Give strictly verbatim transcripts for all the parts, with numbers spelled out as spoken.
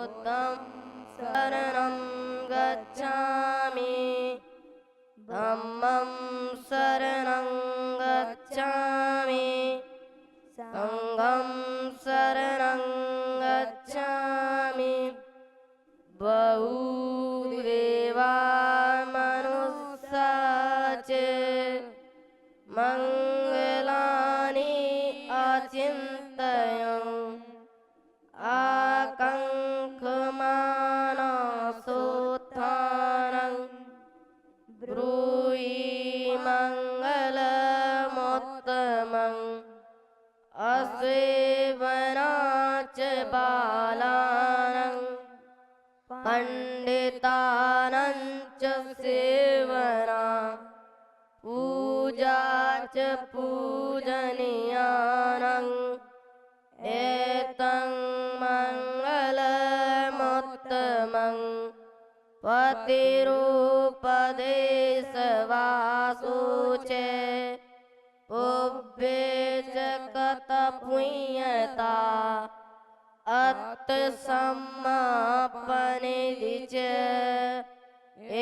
बुद्धं शरणं गच्छामि। धम्मं शरणं गच्छामि। संघं शरणं गच्छामि। बहू देवा मनुष्या च मङ्गलानि अचिन्तयन्। आकाङ्क्षमाणा सोत्थानं ब्रूहि मङ्गलमुत्तमम्। असेवना च बालानां पण्डितानां च सेवना। पूजा च पूजनीयानां एतं मङ्गलमुत्तमम्। पतिरूपदेशवासो च पुब्बे च कतपुण्यता। अत्तसम्मापनिधि च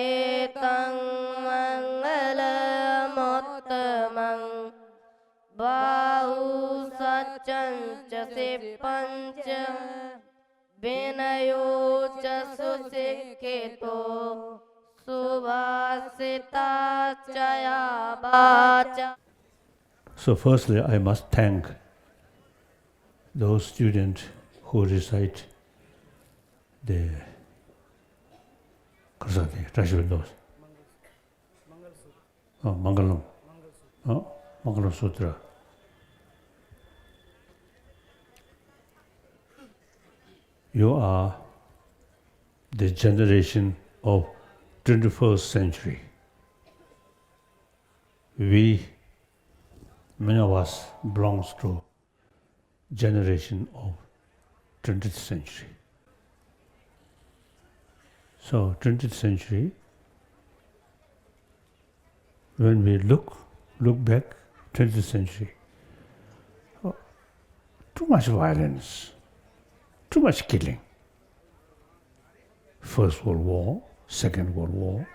एतं मङ्गलमुत्तमम्। बाहुसज्जं च सिप्पं च विनयो च सुशिक्षितो सुभाषिता च या वाचा। So firstly, I must thank those students who recite the, ག་རེ་ཟེར་དེ་བཀྲ་ཤིས་པའི་མདོ། ཨ། མངྒ་ལམ། ཨ། མངྒ་ལམ་སུ་ཏྲ། You are the generation of twenty-first century. We, many of us, belongs to generation of twentieth century. So, twentieth century, when we look, look back, twentieth century, uh, too much violence, too much killing. First World War, Second World War,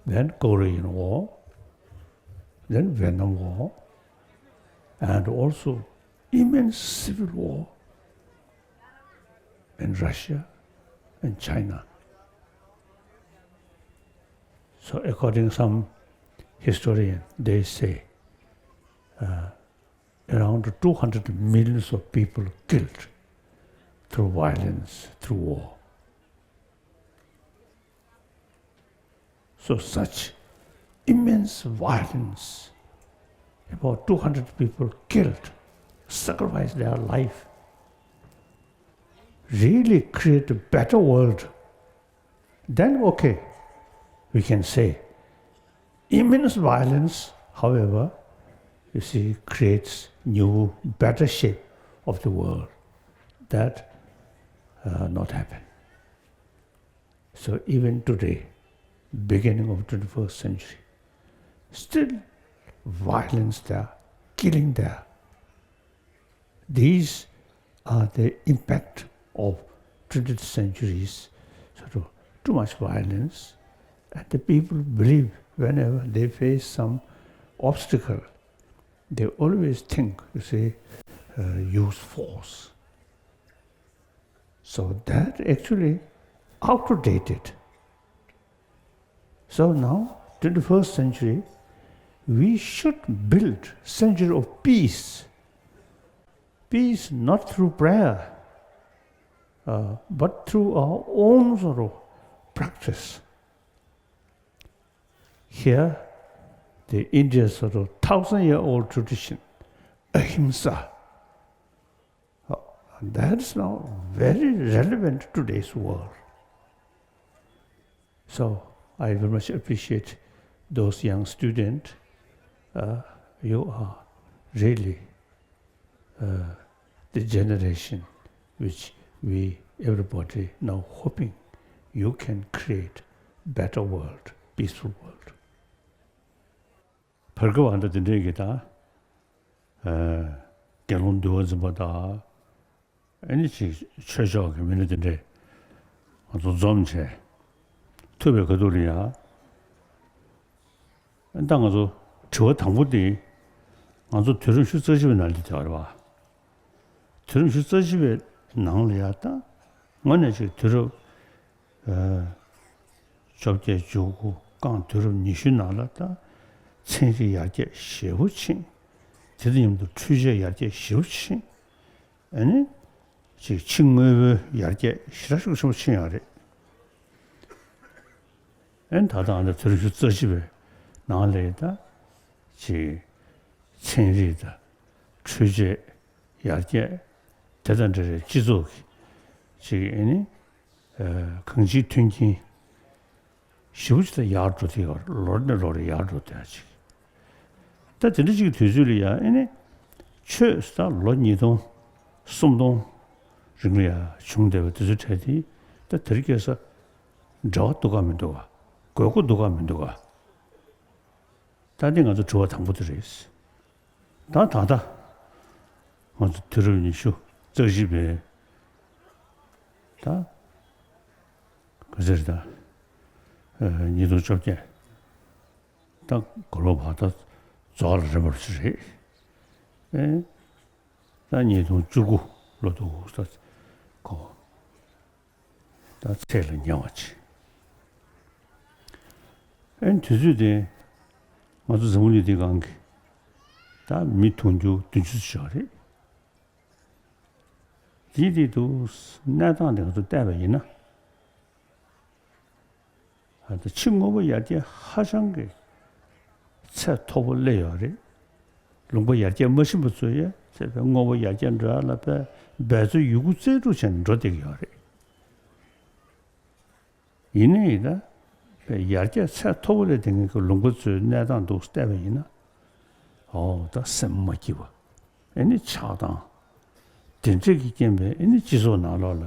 then Korean War, then Vietnam War, and also immense civil war in Russia and China. So according some historian, they say, uh, around two hundred millions of people killed through violence, through war. So such immense violence, about two hundred people killed, sacrificed their life, really create a better world, then okay, we can say immense violence, however, you see, creates new, better shape of the world. That, uh, not happen. So even today, beginning of twenty-first century, still violence there, killing there. These are the impact of twentieth century's sort of too much violence, and the people believe whenever they face some obstacle, they always think, you see, uh, use force. So that actually outdated. So now, twenty-first century, we should build century of peace. Peace not through prayer, uh, but through our own sort of practice. Here, the India's sort of thousand-year-old tradition, ahimsa, uh, that is now very relevant to today's world. So I very much appreciate those young students. Uh, you are really, uh, the generation which we, everybody now hoping you can create better world, peaceful world. བར་སྐབས་ཨ་འདྲ་དེ་འདྲའི་གི་ད། ཨ། དགེ་སློང་འདུལ་བ་འཛིན་པ་དང་། ཨ་ནི་ཅིག་ཆོས་ཕྱོགས་ཀྱི་མི་སྣ་དེ་འདྲས་ང་ཚོ་འཛོམས་བྱས་ཐུབ་པའི་ཁ་ཐུག་ལ་ཡ། ད་ང་ཚོ་དྲི་བ་དང་པོ་དེ་ང་ཚོ་དུས་རབས་ཉི་ཤུ་རྩ་གཅིག་པའི་ནང་ལ་དེ་བ་རེད་བ། དུས་རབས་ཉི་ཤུ་རྩ་གཅིག་པའི་ནང་ལ་ཡ་ད་དངོས་གནས་ཅིག་དུས་རབས་ཨ་བཅོ་བརྒྱད་བཅུ་དགུ་རྐང་དུས་རབས་ཉི་ཤུ་ནང་ལ་ད་ཚན་རིག་ཡར་རྒྱས་ཞེ་པོ་ཕྱིན། དེ་དང་མཉམ་དུ་འཕྲུལ་ཆས་ཡར་རྒྱས་ཞེ་པོ་ཕྱིན། ཨ་ནི་ཅིག་ཕྱི་དངོས་པོའི་ཡར་རྒྱས་ཞེ་དྲག་ཤུགས་ཆེན་པོ་ཕྱིན་ཡོད་རེད། ཨ་ནི་ད་ལྟ་ང་ཚོ་དུས་རབས་ཉི་ཤུ་རྩ་གཅིག་པའི་ནང་ལ་ད་ཅིག་ཚན་རིག་དང་འཕྲུལ་ཆས་ཡར་རྒྱས་དེ་དང་འབྲེལ་བའི་སྤྱི་ཚོགས་ཀྱི་ཅིག་ཨ་ནི་ཨ་གང་ཅིའི་མཐུན་རྐྱེན་ཞེ་པོ་ཅིག་ད་ཡར་འགྲོ་དེ་ཡོད་རེད། ལོ་ནས་ལོ་རེ་ཡར་འགྲོ་དེ་ཅིག་ད་དེ་འདྲ་ཅིག་དུས་ཚོད་ལ་ཡ་ཨ་ནི་ཆོས་ད་ལོ་ཉིས་སྟོང་སུམ་སྟོང་རིང་ལ་ཡ་བྱུང་བསྡད་པའི་དུས་ཚོད་གྲས་དེ་ད་དེ་རིང་ཁ་སང་འབྲེལ་བ་འདུག་ག་མི་འདུག་ག་དགོས་མཁོ་འདུག་ག་མི་འདུག་ག་ད་འདི་ང་ཚོ་དྲི་བ་དང་པོ་དེ་རེད། ད་ད་ལྟ་ང་ཚོ་དུས་རབས་ཉི་ཤུ་རྩ་གཅིག་པའི་ད་ག་ཟེར་ད་ཨ་ཉིས་སྟོང་བཅོ་བརྒྱད་ད་གོ་ལོ་བ་ད་རྫོགས་ལ་རེ་བར་ཞིག་རེད། ཨེ་ད་ཉིས་སྟོང་བཅུ་དགུ་ལོ་འདུག་ད་གོ་ད་ཚེས་ལ་ཉེ་བ་ཅིག་ཨེ་དུས་ཚོད་དེ་ང་ཚོ་འཛམ་བུ་གླིང་འདི་སྒང་གི་ད་མི་དུང་ཕྱུར་བདུན་ཅུ་ཙམ་ཞིག་རེད། དེའི་སྟེང་དུ་གནས་སྟངས་དེ་ང་ཚོ་བལྟས་པ་ཡིན་ན། ད་ཕྱི་དངོས་པོ་ཡར་རྒྱས་ཧ་ཅང་གི་ཚད་མཐོ་པོ་སླེབས་ཡོད་རེད། ལུང་པ་ཡར་རྒྱས་མ་ཕྱིན་པ་ཚོ་ཡང་ཚད་པའི་དངོས་པོ་ཡར་རྒྱས་འགྲོ་ཡ་ལ་དཔེ་འབད་རྩོལ་ཡོད་རྒུ་རྩལ་སྤྲུགས་བྱས་ནས་འགྲོ་བསྡད་ཀྱི་ཡོད་རེད། ཡིན་ནའི་ད་དཔེ་ཡར་རྒྱས་ཚད་མཐོ་པོ་ལས་དེ་ངེད་ཀྱི་ལུང་པ་ཚོའི་གནས་སྟངས་འདུག་བལྟས་པ་ཡིན་ན། ཨོ་ད་སེམས་མ་སྐྱིད་པ། ཨེ་ནི་ཆགས་སྡང་། དེ་འདྲས་ཀྱི་རྐྱེན་པས་ཨེ་ནི་སྤྱི་ཚོགས་ནང་ལོགས་ལ་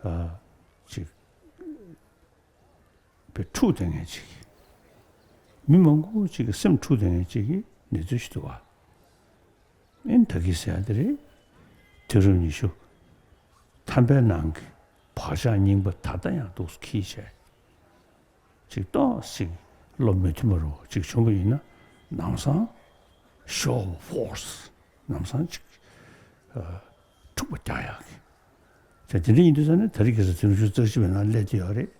ཨ་ཅིག་པའི་འཁྲུག་བསྡད་མཁན་ཅིག་མི་མང་པོ་ཅིག་གི་སེམས་འཁྲུག་བསྡད་མཁན་ཅིག་གི་གནས་ཚུལ་ཞིག་འདུག་བ། ཨེ་ནི་ད་གིན་ཟེར་ཡ་དེ་རེད། དུས་རབས་ཉི་ཤུ་ཐམ་པའི་ནང་གི་བག་ཆགས་རྙིང་པ་ད་ལྟ་ཡང་འདུག་སེ་འཁྱེར་བྱས། ཅིག་ཏོག་ཙམ་བློ་མི་མཐུན་པ་རུ་ཅིག་བྱུང་བ་ཡིན་ན་ལམ་སང་show of force ལམ་སང་ཅིག་ཨ་འཁྲུག་པ་རྒྱག་ཡག་གི། ད་དེ་འདྲ་ཡིན་དུས་ཙང་ནས་ད་རེས་ཁ་སང་དུས་རབས་ཉི་ཤུ་རྩ་གཅིག་པའི་ནང་སླེབས་ཀྱི་ཡོད་རེད།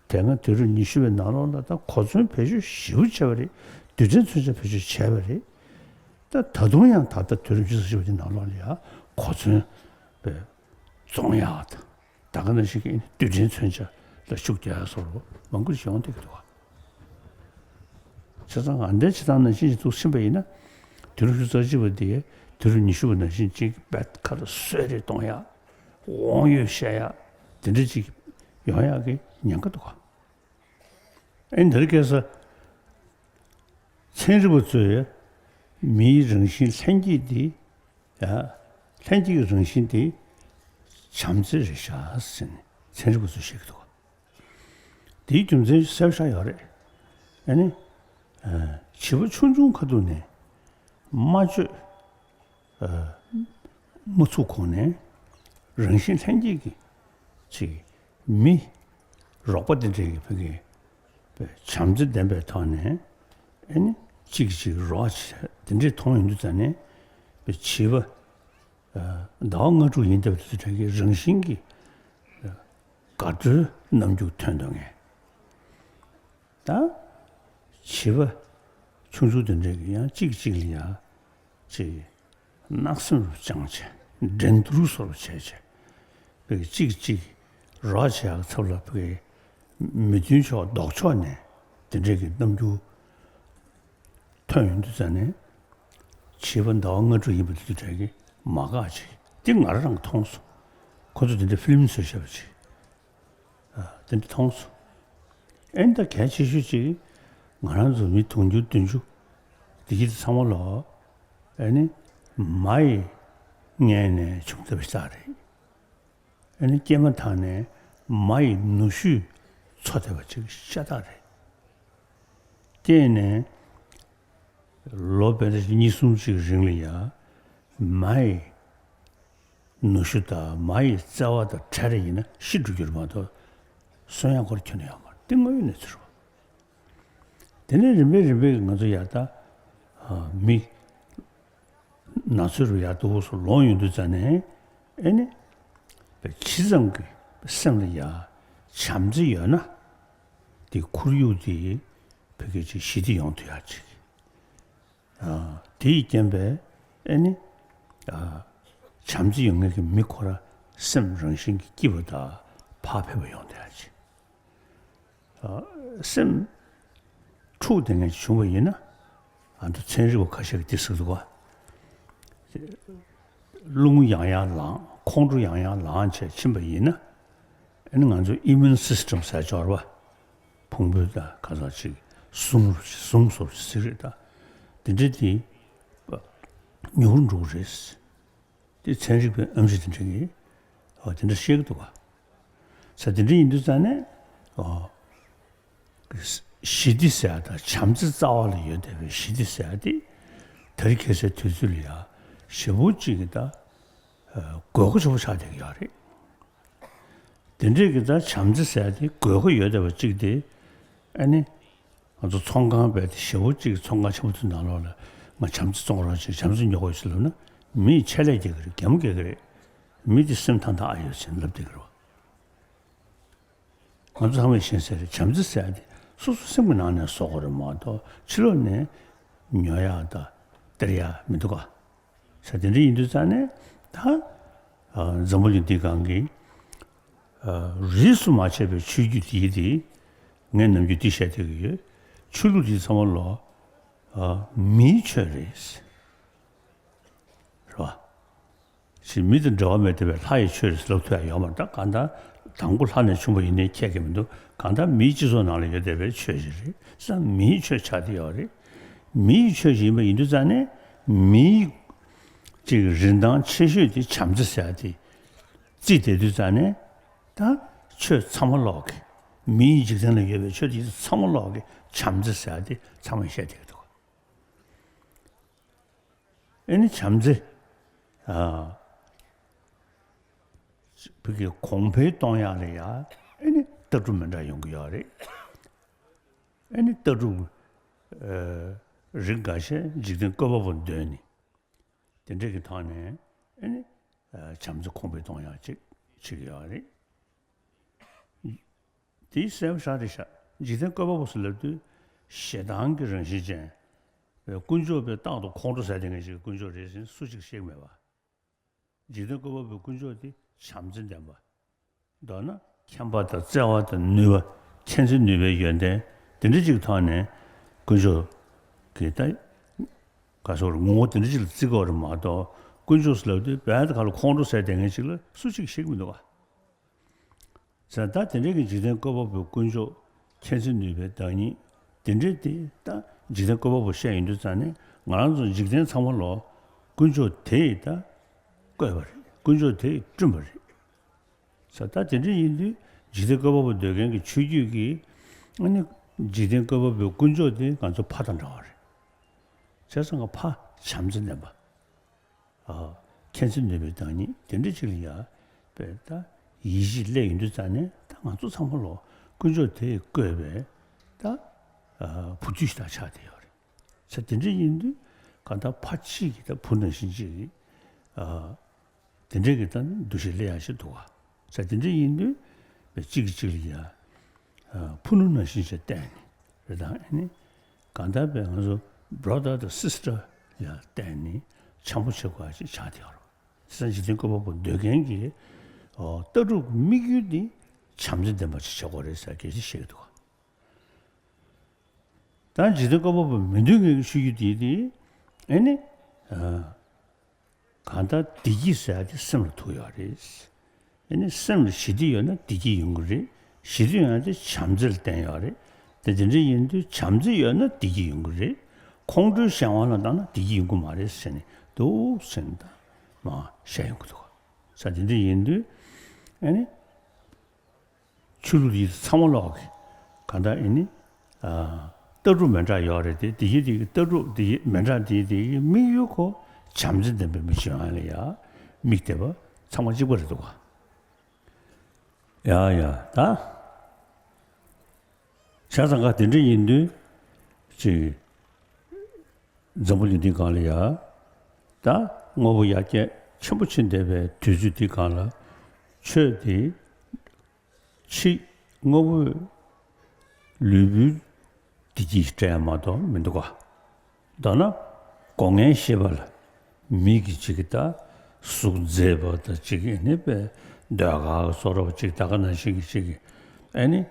དེ་སྔ་དུས་རབས་ཉི་ཤུ་པའི་ནང་ལོགས་ལ་ད་གོ་མཚོན་བེད་སྤྱོད་ཞེ་པོ་བྱས་པ་རེད། རྡུལ་ཕྲན་མཚོན་ཆ་བེད་སྤྱོད་བྱས་པ་རེད། ད་ད་དུང་ཡང་ད་ལྟ་དུས་རབས་ཉི་ཤུ་རྩ་གཅིག་པ་དེ་ནང་ལོགས་ལ་ཡང་གོ་མཚོན་པའི་བཙོང་ཡག་དང་། ད་ག་ནང་བཞིན་གྱི་རྡུལ་ཕྲན་མཚོན་ཆ་ལ་ཤུགས་རྒྱག་ཡ་སོགས་མང་པོ་ཞིག་ཡོང་བསྡད་ཀྱི་འདུག་བ། བྱས་ཙང་ཨ་འདྲ་བྱེད་སྟངས་ནང་བཞིན་ཞིག་འདུག་ཕྱིན་པ་ཡིན་ན། དུས་རབས་ཉི་ཤུ་རྩ་གཅིག་པ་དེ་དུས་རབས་ཉི་ཤུ་པ་ནང་བཞིན་ཅིག་རྦད་ཁ་ལ་གསོད་རེས་གཏོང་ཡ། དབང་ཡོད་བཤད་ཡ། དེ་འདྲ་ཅིག་ཡོང་ཡག་གི་ཉེན་ཁ་འདུག་ག་ཨེ་འདིར་ཁ་སང་ཚན་རིག་པ་ཚོས་མིའི་རང་བཞིན་ལྷན་སྐྱེས་འདི། ཡ། ལྷན་སྐྱེས་ཀྱི་རང་བཞིན་འདི་བྱམས་བརྩེ་རེད་ཤག་ཟེར་ནས་ཚན་རིག་པ་ཚོས་བཤད་ཀྱི་འདུག་དེའི་རྒྱུ་མཚན་གསལ་པོ་ཆགས་ཡོད་རེད། ཨ་ནི། ཨ། བྱིས་པ་ཆུང་ཆུང་ཁ་ཐུག་ནས་སྨྲ་བརྗོད། ཨ། མ་ཚུགས་གོང་ནས་རང་བཞིན་ལྷན་སྐྱེས་ཀྱི་ཅིག་མི་རོགས་པ་དེ་འདྲས་ཀྱི་ཕ་གི་བྱམས་བརྩེ་ལྡན་པའི་ཐོག་ནས་ཨ་ནི་གཅིག་གིས་གཅིག་རོགས་བྱེད་དེ་འདྲས་མཐོང་ཡོང་དུས་ཙང་ནས་བྱིས་པ། ཟླ་བ་ལྔ་དྲུག་ཡིན་སྟབས་དེ་ཚོ་གྲས་ཀྱི་རང་བཞིན་གྱིས་དགའ་སྤྲོའི་རྣམ་འགྱུར་ཐོན་འདུག་ངས། ད་བྱིས་པ་ཆུང་ཆུང་དེ་འདྲས་ཀྱིས་ཡང་གཅིག་གཅིག་ལ་ཡང་ཅིག་གནག་སེམས་རུ་བཅངས་བྱས་འགྲན་བསྡུར་བཟོ་འདྲ་བྱས་བྱས་པའི་གཅིག་གཅིག་རོགས་བྱེད་ཡག་ཚབ་ལ་བའི་མི་མཐུན་ཕྱོགས་ལྡོག་ཕྱོགས་ནས་དེ་འདྲས་ཀྱི་རྣམ་འགྱུར། ཐོན་ཡོང་དུས་ཙང་ནས། བྱིས་པ་ཟླ་བ་ལྔ་དྲུག་ཡིན་པ་དེ་ཚོ་གྲས་ཀྱིས་མ་དགའ་བྱས། དེ་ང་རང་རང་མཐོང་སོང་། ཁོ་ཚོ་དེ་འདྲ་ཕི་ལིམ་བཟོས་བཞག་པ་ཅིག་ཨ། དེ་འདྲ་མཐོང་སོང་། ཨེ་ད་གལ་ཆེ་ཤོས་ཅིག་ང་རང་ཚོ་མི་དུང་ཕྱུར་བདུན་ཅུ་དེ་གྱིས་ཚང་མ་ལོ། ཨེ་ནི། མ་ཡི་མངལ་ནས་བྱུང་ཐབས་ཤ་སྟག་རེད། ཨ་ནི་སྐྱེས་མ་ཐག་ནས་མ་ཡི་ནུ་ཞོས་འཚོ་བསྡད་པ་ཅིག་ཤ་སྟག་རེད། སྐྱེས་ནས་ལོ་དཔེ་ཆ་གཉིས་གསུམ་ཅིག་རིང་ལ་ཡ་མ་ཡི་ ནུ་ཞོ་དང་མ་ཡི་རྩ་བ་དང་བྲལ་རེ་ཡིན་ན་ཤི་འགྲོ་རྒྱུ་རེད་མ་གཏོགས། གསོན་ཡག་སྐོར་ཁྱོན་ནས་ཡོད་མ་རེད། དེ་དངོས་ཡོད་གནས་ཚུལ་རེད་བ། དེ་ནས་རིམ་པས་རིམ་པས་ང་ཚོ་ཡར་ད་མི་ན་ཚོད་རུ་ཡར་ཏོག་སོ་ལོང་ཡོང་དུས་ཙ་ནས། ཨེ་ནི་ཇི་ཙམ་གྱི་སེམས་ལ་ཡ་བྱམས་བརྩེ་ཡོད་ན། དེ་ཁོར་ཡུག་དེ་ཕ་གི་ཅིག་ཞི་བདེ་ཡོང་ཐུབ་ཡག་ཅིག་དེ་ཡི་རྐྱེན་པས་ཨེ་ནི། བྱམས་བརྩེ་ཡོད་མཁན་གྱི་མི་ཁོ་རང་སེམས་རང་བཞིན་གྱིས་སྐྱིད་པ་དང་ཕར་ཕེབས་པ་ཡོང་བསྡད་ཡག་ཅིག་སེམས་འཁྲུག་བསྡད་མཁན་ཅིག་བྱུང་བ་ཡིན་ན། ཨ་ད་ཚན་རིག་པ་ཁ་ཤས་ཀྱིས་འདི་ཟེར་འདུག་ག་རླུང་ཡང་ཡང་ལངས། ཁོང་ཁྲོ་ཡང་ཡང་ལངས་བྱས་ཕྱིན་པ་ཡིན་ན། ཨ་ནི་ང་ཚོ་ཨི་མིའུན་སིས་ཊེམ་ཟེར་ཅིག་ཡོད་རེད་བ། ཕུང་པོ་དང་ག་ཚོད་ཅིག་ཟུངས་ཟུངས་སོགས་ཅིག་ཟེར་རེད་ད། དེ་འདྲ་དེ་ཉུང་རུ་འགྲོ་གི་རེད། དེ་ཚན་རིག་པའི་ཨེམ་ཆི་དེ་འདྲ་གིས་ཨོ་དེ་འདྲ་བཤད་ཀྱི་འདུག་ག་ས་དེ་འདྲ་ཡིན་དུས་ཙང་ནས་ཨོ། ཞི་བདེ་ཟེར་ཡ་དང་བྱམས་བརྩེ་རྩ་བ་ལ་ཡོད་བསྡད་པའི་ཞི་བདེ་ཟེར་ཡ་དེ་ད་རེས་ཁ་སང་དུས་ཚོད་ལ་ཡ་ཞེ་པོ་ཅིག་གི་ད་དགོས་མཁོ་ཆེན་པོ་ཆགས་བསྡད་ཀྱི་ཡོད་རེད། དེ་འདྲས་ཀྱི་ད་བྱམས་བརྩེ་ཟེར་ཡ་དེ་དགོས་མཁོ་ཡོད་བསྡད་པ་གཅིག་དེ། ཨ་ནི་ང་ཚོ་ཚོང་ཁང་བས་དེ་ཞེ་པོ་ཅིག་ཚོང་ཁང་ཆེན་པོ་ཚོའི་ནང་ལོགས་ལ་ང་བྱམས་བརྩེ་བཙོང་རོགས་བྱེད། བྱམས་བརྩེ་ཉོ་དགོས་ཞེས་ལབ་ན། མིས་ཆད་ལས་རྒྱག་གི་རེད། གད་མོ་རྒྱག་གི་རེད། མི་དེ་སེམས་ཐང་ཐང་ཨ་ཡོད་ཟེར་ལབ་བསྡད་ཀྱི་རེད་བ། ང་ཚོ་ཚང་མས་ཤེས་གསལ་རེད། བྱམས་བརྩེ་ཟེར་ཡ་དེ་སོ་སོ་སེམས་ཀྱི་ནང་ནས་བཟོ་དགོས་རེད་མ་གཏོགས་ཕྱི་ལོགས་ནས་ཉོ་ཡག་དང་སྟེར་ཡག་མི་འདུག་ག་ས་དེ་འདྲ་ཡིན་དུས་ཙང་ནས་ད་ཨ་འཛམ་བུ་གླིང་འདི་སྒང་གི་ཨ་རིས་སུ་མ་ཆད་པའི་ཆོས་བརྒྱུད་འདི་དེ་ངས་ནམ་རྒྱུན་འདི་བཤད་བསྡད་ཀྱི་ཡོད། ཆོས་ལུགས་འདི་ཚང་མ་ལོ་ཨ་མིའི་ཆོས་རེད། རེད་བ། ཞེས་མི་དང་འབྲེལ་བ་མེད་བསྡད་པའི་ལྷ་ཡི་ཆོས་རེད་ལབ་ཐུབ་ཡ་ཡོད་མ་རེད། ད་གང་ལྟར་དང་པོ་ལྷ་ནས་བྱུང་བ་ཡིན་ནའི་ཁྱད་ཀྱི་མི་འདུག་གང་ལྟར་མིའི་སྤྱི་ཚོགས་ནང་ལ་ཡོད་བསྡད་པའི་ཆོས་ཤིག་རེད། ས་མིའི་ཆོས་ཆགས་བསྡད་ཡོད་རེད། མིའི་ཆོས་ཤིག་ཡིན་པ་ཡིན་དུས་ཙང་ནས་མིའི་ཅིག་རིན་ཐང་ཆེ་ཤོས་དེ་བྱམས་བརྩེ་ཟེར་ཡ་དེ་བརྩིས་བསྡད་དུས་ཙང་ནས། ད་ཆོས་ཚང་མ་ལོག་གི་མིའི་འཇིག་རྟེན་ལ་ཡོད་པའི་ཆོས་དེ་ཚང་མ་ལོག་གི་བྱམས་བརྩེ་ཟེར་ཡ་དེ་ཚང་མས་བཤད་བསྡད་ཀྱི་འདུག་ཨེ་ནི་བྱམས་བརྩེ། ཨ། བོད་ཀྱི་གོང་འཕེལ་གཏོང་ཡག་ལ་ཡ་ཨེ་ནི་ལྟ་གྲུབ་མི་འདྲ་ཡོང་གི་ཡོད་རེད། ཨེ་ནི་ལྟ་གྲུབ་ཨ་རིགས་འགའ་ཤས་འཇིག་རྟེན་བཀོད་པ་པོ་འདོན་ནས། དེ་འདྲས་ཀྱི་ཐོག་ནས་ཨེ་ནི་ཨ་བྱམས་བརྩེ་གོང་འཕེལ་གཏོང་ཡག་ཅིག་བྱེད་ཀྱི་ཡོད་རེད། དེའི་གསལ་པོ་ཞེ་དྲག་རེད་ཤག་འཇིག་རྟེན་བཀོད་པ་པོ་ཟེར་ལབ་དུས་ཞེ་སྡང་གི་རང་བཞིན་ཅན། དཀོན་མཆོག་པས་རྟག་ཏུ་ཁོང་ཁྲོ་ཟ་བསྡད་མཁན་ཞིག་དཀོན་མཆོག་རེད་ཟེར་ནས་སུ་གཅིག་བཤད་ཀྱི་མེད་པ། འཇིག་རྟེན་བཀོད་པ་པོའི་དཀོན་མཆོག་དེ་བྱམས་བརྩེ་ལྡན་པ། མདོར་ན་མཁྱེན་པ་དང་བརྩེ་བ་དང་ནུས་པ། མཁྱེན་བརྩེ་ནུས་པའི་ཡོན་ཏན་དེ་འདྲ་ཅིག་ཐོག་ནས་དཀོན་མཆོག་གི་ད་ག་སོགས་ངོ་བོ་དེ་འདྲ་ཅིག་ལ་བརྩི་དགོས་རེད་མ་གཏོགས། དཀོན་མཆོག་ཟེར་ལབ་དུས་བལ་དུ་ག་ལ་ཁོང་ཁྲོ་ཟ་བསྡད་མཁན་ཅིག་ལ་སུ་གཅིག་བཤད་ཀྱི་མི་འདུག་ག་ཟེར། ད་དེ་འདྲའི་གི་འཇིག་རྟེན་བཀོད་པ་པོའི་དཀོན་མཆོག་མཁྱེན་བརྩེ་ནུས་པའི་བདག་ཉིད་དེ་འདྲས་དེ་ད་འཇིག་རྟེན་བཀོད་པ་པོ་བཤད་ཡོང་དུས་ཙང་ནས་ང་རང་ཚོ་འཇིག་རྟེན་ཚང་མ་ལོ་དཀོན་མཆོག་དེས་ད་བཀོད་པ་རེད། དཀོན་མཆོག་དེས་བསྐྲུན་པ་རེད་ཟེར། ད་དེ་འདྲས་ཡིན་དུས་འཇིག་རྟེན་བཀོད་པ་པོ་འདོད་མཁན་གྱི་ཆོས་བརྒྱུད་ཀྱིས་ཨ་ནི་འཇིག་རྟེན་བཀོད་པ་པོའི་དཀོན་མཆོག་དེ་ང་ཚོ་ཕ་དང་འདྲ་བ་རེད། བྱས་ཙང་ང་ཕ་བྱམས་བརྩེ་ལྡན་པ། ཨ། མཁྱེན་བརྩེ་ནུས་པའི་བདག་ཉིད་དེ་འདྲ་ཅིག་ལ་ཡ་དཔེ་ད་ཡིད་ཆེས་སླེབས་ཡོང་དུས་ཙང་ནས་ད་ང་ཚོ་ཚང་མ་ལོ་དཀོན་མཆོག་དེས་བཀོད་པའི་ད་ཨ་བུ་ཁྱུ་ཞིག་ད་ཆགས་བསྡད་ཡོད་རེད། ས་དེ་འདྲ་ཡིན་དུས་གང་ལྟར་ཕ་གཅིག་གི་ད་བུ་ནང་བཞིན་གཅིག་གི་ཨ་དེ་འདྲ་གི་ད་འདུ་ཤེས་སླེབས་ཡག་ཞིག་འདུག་ག་ས་དེ་འདྲ་ཡིན་དུས་དཔེ་གཅིག་གིས་གཅིག་ལ་ཡ་ཨ་ཕུ་ནུ་ནང་བཞིན་ཞིག་བལྟས་ནས་རེད། ད་ཨ་ནི། གང་ལྟར་བས་ང་ཚོ་brother དང་sister ལ་བརྟེན་ནས་འཆམ་པོ་བྱེད་དགོས་ཅིག་ཆགས་བསྡད་ཡོད་རེད། དེང་སང་འཇིག་རྟེན་བཀོད་པ་པོ་འདོད་མཁན་གྱི་ཨོ་ལྟ་གྲུབ་དམིགས་ཡུལ་འདི་བྱམས་བརྩེ་ལྡན་པ་ཅིག་བྱེད་དགོས་རེད་ཟེར་སྐད་ཆ་བཤད་ཀྱི་འདུག་ད་འཇིག་རྟེན་བཀོད་པ་པོ་མི་འདོད་མཁན་གྱི་ཆོས་བརྒྱུད་འདི་དེ་ཨེ་ནི་ཨ། གང་ལྟར་བདེ་སྐྱིད་ཟེར་ཡ་དེ་སེམས་ལ་ཐུག་ཡོད་རེད། ཨ་ནི་སེམས་ལ་ཞི་བདེ་ཡོད་ན་བདེ་སྐྱིད་ཡོང་གི་རེད། ཞི་བདེ་ཡོང་ཡ་དེ་བྱམས་བརྩེ་ལ་བརྟེན་ཡོད་རེད། དེ་དེ་འདྲ་ཡིན་དུས་བྱམས་བརྩེ་ཡོད་ན་བདེ་སྐྱིད་ཡོང་གི་རེད། ཁོང་ཁྲོའི་གཞན་དབང་ལ་བཏང་ན་བདེ་སྐྱིད་ཡོང་གི་མ་རེད་ཟེར་ནས་འདུག་ཟེར་ནས་ད་མར་བཤད་ཡོང་གི་འདུག་ས་དེ་འདྲ་ཡིན་དུས་ཨ་ནི། ཆོས་ལུགས་འདི་ཚང་མ་ལོག་གི་གང་ལྟར་ཨེ་ནི། ཨ། ལྟ་གྲུབ་མི་འདྲ་ཡོད་རེད་དེ། དེ་ཡི་དེ་གི་ལྟ་གྲུབ་དེ་ཡི་མི་འདྲ་དེ་དེ་གི་དམིགས་ཡུལ་ཁོ་བྱམས་བརྩེ་ལྡན་པའི་མི་ཆེན་ལ་ཡ་དམིགས་བསྡད་པ་ ཚང་མ་གཅིག་པ་རེད་འདུག་ག། ཡ་ཡ་ད། བྱས་ཙང་ག་དེ་འདྲ་ཡིན་དུས་ཅིག་འཛམ་བུ་གླིང་འདི་སྒང་ལ་ཡ། ད་དངོས་པོ་ཡར་རྒྱས་ཆེན་པོ་ཕྱིན་བསྡད་པའི་དུས་ཚོད་འདི་སྒང་ལ་ཆོས་འདི་ཕྱི་དངོས་པོའི་ལུས་པོའི་བདེ་སྐྱིད་སྤྲད་ཡ་མ་གཏོགས་མི་འདུག་ག། མདོར་ན་སྒོ་ལྔའི་ཤེས་པ་ལ་མིག་གིས་ཅིག་གི་ད་གཟུགས་མཛེས་པ་དང་ཅིག་གི་ནི་པའི་ཟློས་གར་གྱི་བཟོ་འདྲ་པོ་ཅིག་ད་ག་ནང་བཞིན་གྱི་ཅིག་གི་ཨེ་ནི་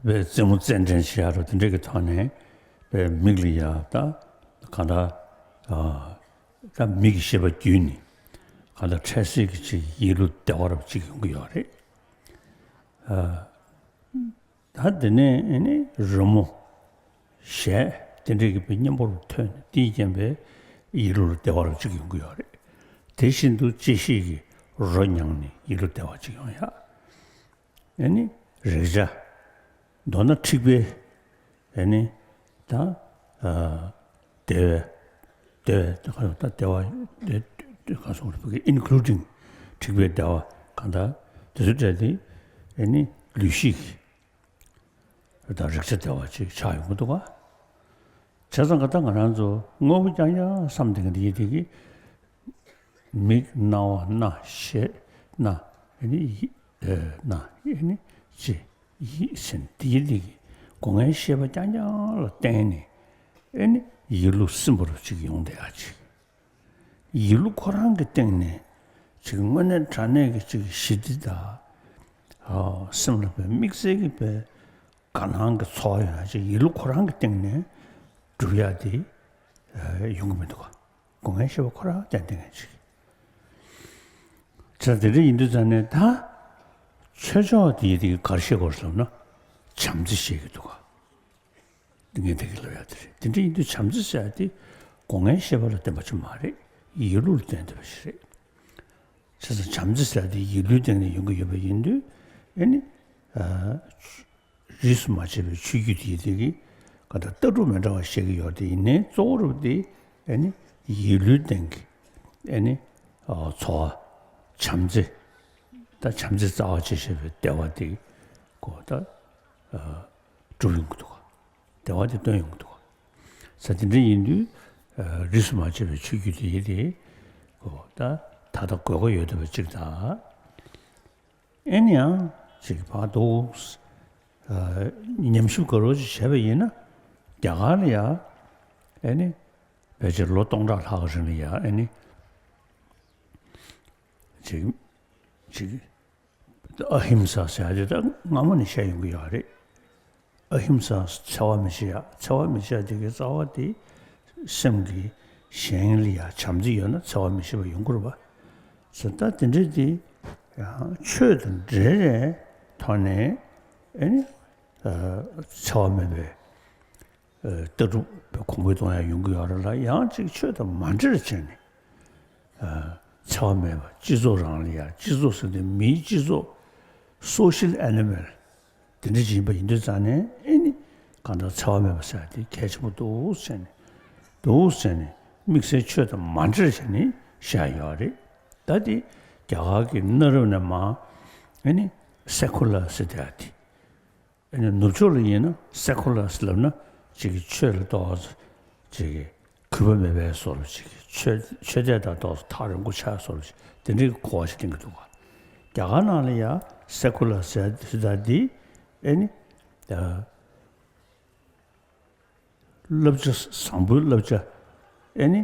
པའི་རྩེད་མོ་རྩེད་འགྲན་བྱེད་ཡ་རོ་དེ་འདྲ་གི་ཐོག་ནས་པའི་མིག་ལ་ཡ་ད་གང་ལྟར་ཨ། ད་མིག་གི་ཤེས་པ་བརྒྱུད་ནས་གང་ལྟར་འཕྲལ་སེལ་གྱི་ཅིག་ཡིད་བློ་བདེ་བ་རབ་ཅིག་ཡོང་གི་ཡོད་རེད། ཨ། ད་དེ་ནས་ཨེ་ནི་རི་མོ་གཞས་དེ་འདྲ་གི་པའི་མཉམ་པོར་ཐོན་ནས་དེའི་རྐྱེན་པས་ཡིད་བློ་བདེ་བ་རབ་ཅིག་ཡོང་གི་ཡོད་རེད། དེ་བཞིན་དུ་གཅེས་ཤེས་ཀྱི་རོ་མྱངས་ནས་ཡིད་བློ་བདེ་བ་ཅིག་ཡོང་ཡ། ཨེ་ནི་རེག་བྱ། མདོར་ན་འཁྲིག་པའི་ཨེ་ནི་ད་ཨ་བདེ་བའི་བདེ་བའི་ད་ག་ད་བདེ་བ་བདེ་བདེ་ག་སོང་རེད་ཕ་གི་including འཁྲིག་པའི་བདེ་བ་གང་ལྟར་དེ་ཚོ་སྤྲད་དེ་ཨེ་ནི་ལུས་ཤེས་ཀྱི་ད་རེག་བྱ་བདེ་བ་ཅིག་ཆགས་ཡོང་གི་འདུག་ག། བྱས་ཙང་ག་ད་ང་རང་ཚོ་དངོས་པོ་རྐྱང་རྐྱང་བསམ་བསྡད་མཁན་དེ་ཡིན་དེ་གི་མིག་རྣ་བ་སྣ་ཤེས་སྣ་ཨེ་ནི་ཡིད་ཨེ་སྣ་ཨེ་ནི་ལྕེ་ཡིད་ཟེར་ནས་དེ་ཡི་དེ་གི་སྒོ་ལྔའི་ཤེས་པ་རྐྱང་རྐྱང་ལ་བརྟེན་ནས་ཨེ་ནི་ཡིད་བློ་སིམ་པོ་རུ་ཅིག་ཡོང་བསྡད་ཡ་ཅིག། ཡིད་བློ་ཁོ་རང་གི་སྟེང་ནས་ཅིག་དངོས་གནས་དྲང་གནས་ཀྱི་ཅིག་ཞི་བདེ་དང་། ཨ་སེམས་ལ་པའི་དམིགས་བསལ་གྱི་པའི་དགའ་སྣང་གི་ཚོར་བ་ཡོང་ཡ་ཅིག་ཡིད་བློ་ཁོ་རང་གི་སྟེང་ནས་སྒྲུབ་ཡ་དེ་ཨ་ཡོང་གི་མི་འདུག་ག། སྒོ་ལྔའི་ཤེས་པ་ཁོ་རང་ཏན་ཏན་ཅིག་བྱས། དེ་འདྲ་ཡིན་དུས་ཙང་ནས་ད་ཆོས་ཕྱོགས་དེ་ཡི་དེ་ག་རེ་བཤད་དགོས་ཟེར་ན་བྱམས་བརྩེ་བཤད་ཀྱི་འདུག་ག། ངས་དེ་གི་ལབ་ཡ་དེ་རེད། དེ་འདྲ་ཡིན་དུས་བྱམས་བརྩེ་ཟེར་ཡ་དེ་སྒོ་ལྔའི་ཤེས་པ་ལ་བརྟེན་པ་ཅིག་མ་རེད། ཡིད་བློ་ལ་བརྟེན་བསྡད་པ་ཞིག་རེད། བྱས་ཙང་བྱམས་བརྩེ་ཟེར་ཡ་དེ་ཡིད་བློའི་སྟེང་ནས་ཡོང་གི་ཡོད་པ་ཡིན་དུས་ཨེ་ནི་ཨ་རིས་སུ་མ་ཆད་པའི་ཆོས་བརྒྱུད་དེ་ཡི་དེ་གི་ག་ད་ལྟ་གྲུབ་མི་འདྲ་བ་བཤད་ཀྱི་ཡོད་དེ་ཡིན་ནའི་གཙོ་བོ་རུ་དེ་ཨེ་ནི་ཡིད་བློའི་སྟེང་གི་ཨེ་ནི་ཨ་ཚོར་བ་བྱམས་བརྩེ་ད་བྱམས་བརྩེ་རྩ་བ་ཅེས་བཤད་པའི་བདེ་བ་དེ་གོ་ད་ཨ་སྒྲུབ་ཡོང་གི་འདུག་ག། བདེ་བ་དེ་སྟོན་ཡོང་གི་འདུག་ག། ས་དེ་འདྲ་ཡིན་དུས་ཨ་རིས་སུ་མ་ཆད་པའི་ཆོས་བརྒྱུད་དེ་ཡི་དེ་གོ་ད་ད་ལྟ་དགོས་མཁོ་ཡོད་བསྡད་པ་ཅིག་དང་། ཨེ་ནི་ཡང་ཅིག་བར་དུ་ཨ་ཉམས་ཞིབ་ག་རོ་ཅིག་བྱས་པ་ཡིན་ན་རྒྱ་གར་ལ་ཡ་ཨེ་ནི་ཕལ་ཆེར་ལོ་སྟོང་ཕྲག་ལྷག་རིང་ལ་ཡ་ཨེ་ནི་ཅིག་ཅིག་ཨ་ཧིམ་ས་ཟེར་ཡ་དེ་ད་སྔ་མོ་ནས་བཤད་ཡོང་གི་ཡོད་རེད། ཨ་ཧིམ་ས་འཚེ་བ་མི་བྱེད་ཡ། འཚེ་བ་མི་བྱེད་ཡ་དེ་གི་རྩ་བ་དེ་སེམས་ཀྱི་གཞན་ལ་ཡ་བྱམས་བརྩེ་ཡོད་ན་འཚེ་བ་མི་བྱེད་པ་ཡོང་གི་རེད་པ། ཟེར་ད་དེ་འདྲ་དེ་ཡང་ཆོས་དང་འབྲེལ་བའི་ཐོག་ནས་ཨེ་ནི་ཨ་འཚེ་བ་མེད་པའི་ཨ་ལྟ་གྲུབ་གོང་འཕེལ་གཏོང་ཡ་ཡོང་གི་ཡོད་རེད་ལ། ཡང་ཅིག་ཆོས་དང་མ་འབྲེལ་བྱས་ནས་ཨ་འཚེ་བ་མེད་པ་སྤྱི་ཚོགས་རང་ལ་ཡ་སྤྱི་ཚོགས་ཟེར་དུས་མིའི་སྤྱི་ཚོགས་social animal དེ་འདྲ་ཅིག་ཡིན་པ་ཡིན་དུས་ཙང་ནས་ཨེ་ནི་གང་ལྟར་འཚེ་བ་མེད་པ་ཟེར་ཡ་དེ་གལ་ཆེན་པོ་འདུག་ཟེར་ནས་འདུག་ཟེར་ནས་དམིགས་བསལ་ཆོས་དང་མ་འབྲེལ་བྱས་ནས་བཤད་ཡོད་རེད། ད་དེ་རྒྱ་གར་གྱི་གནའ་རབས་ནས་མ་ཨེ་ནི་secular ཟེར་དེ་ཡ་དེ། ཨ་ནི་ནུབ་ཕྱོགས་ལ་ཡིན་ན་secular ལབ་ན་ཅིག་གི་ཆོས་ལ་ཏོག་ཙམ་ཅིག་གི་གུས་པ་མེད་པའི་བཟོ་འདྲ་ཅིག་གི་ཆོས་ཆོས་དད་དང་ཏོག་ཙམ་ཐག་རིང་པོ་ཆགས་བཟོ་འདྲ་ཅིག་དེ་འདྲའི་གོ་བ་ཞིག་འདྲེན་གྱི་འདུག་ག། རྒྱ་གར་ནང་ལ་ཡང་secular ཟེར་ཟེར་ད་འདི་ཨ་ནི་ད། བསླབ་བྱ་བཟང་པོའི་བསླབ་བྱ། ཨེ་ནི།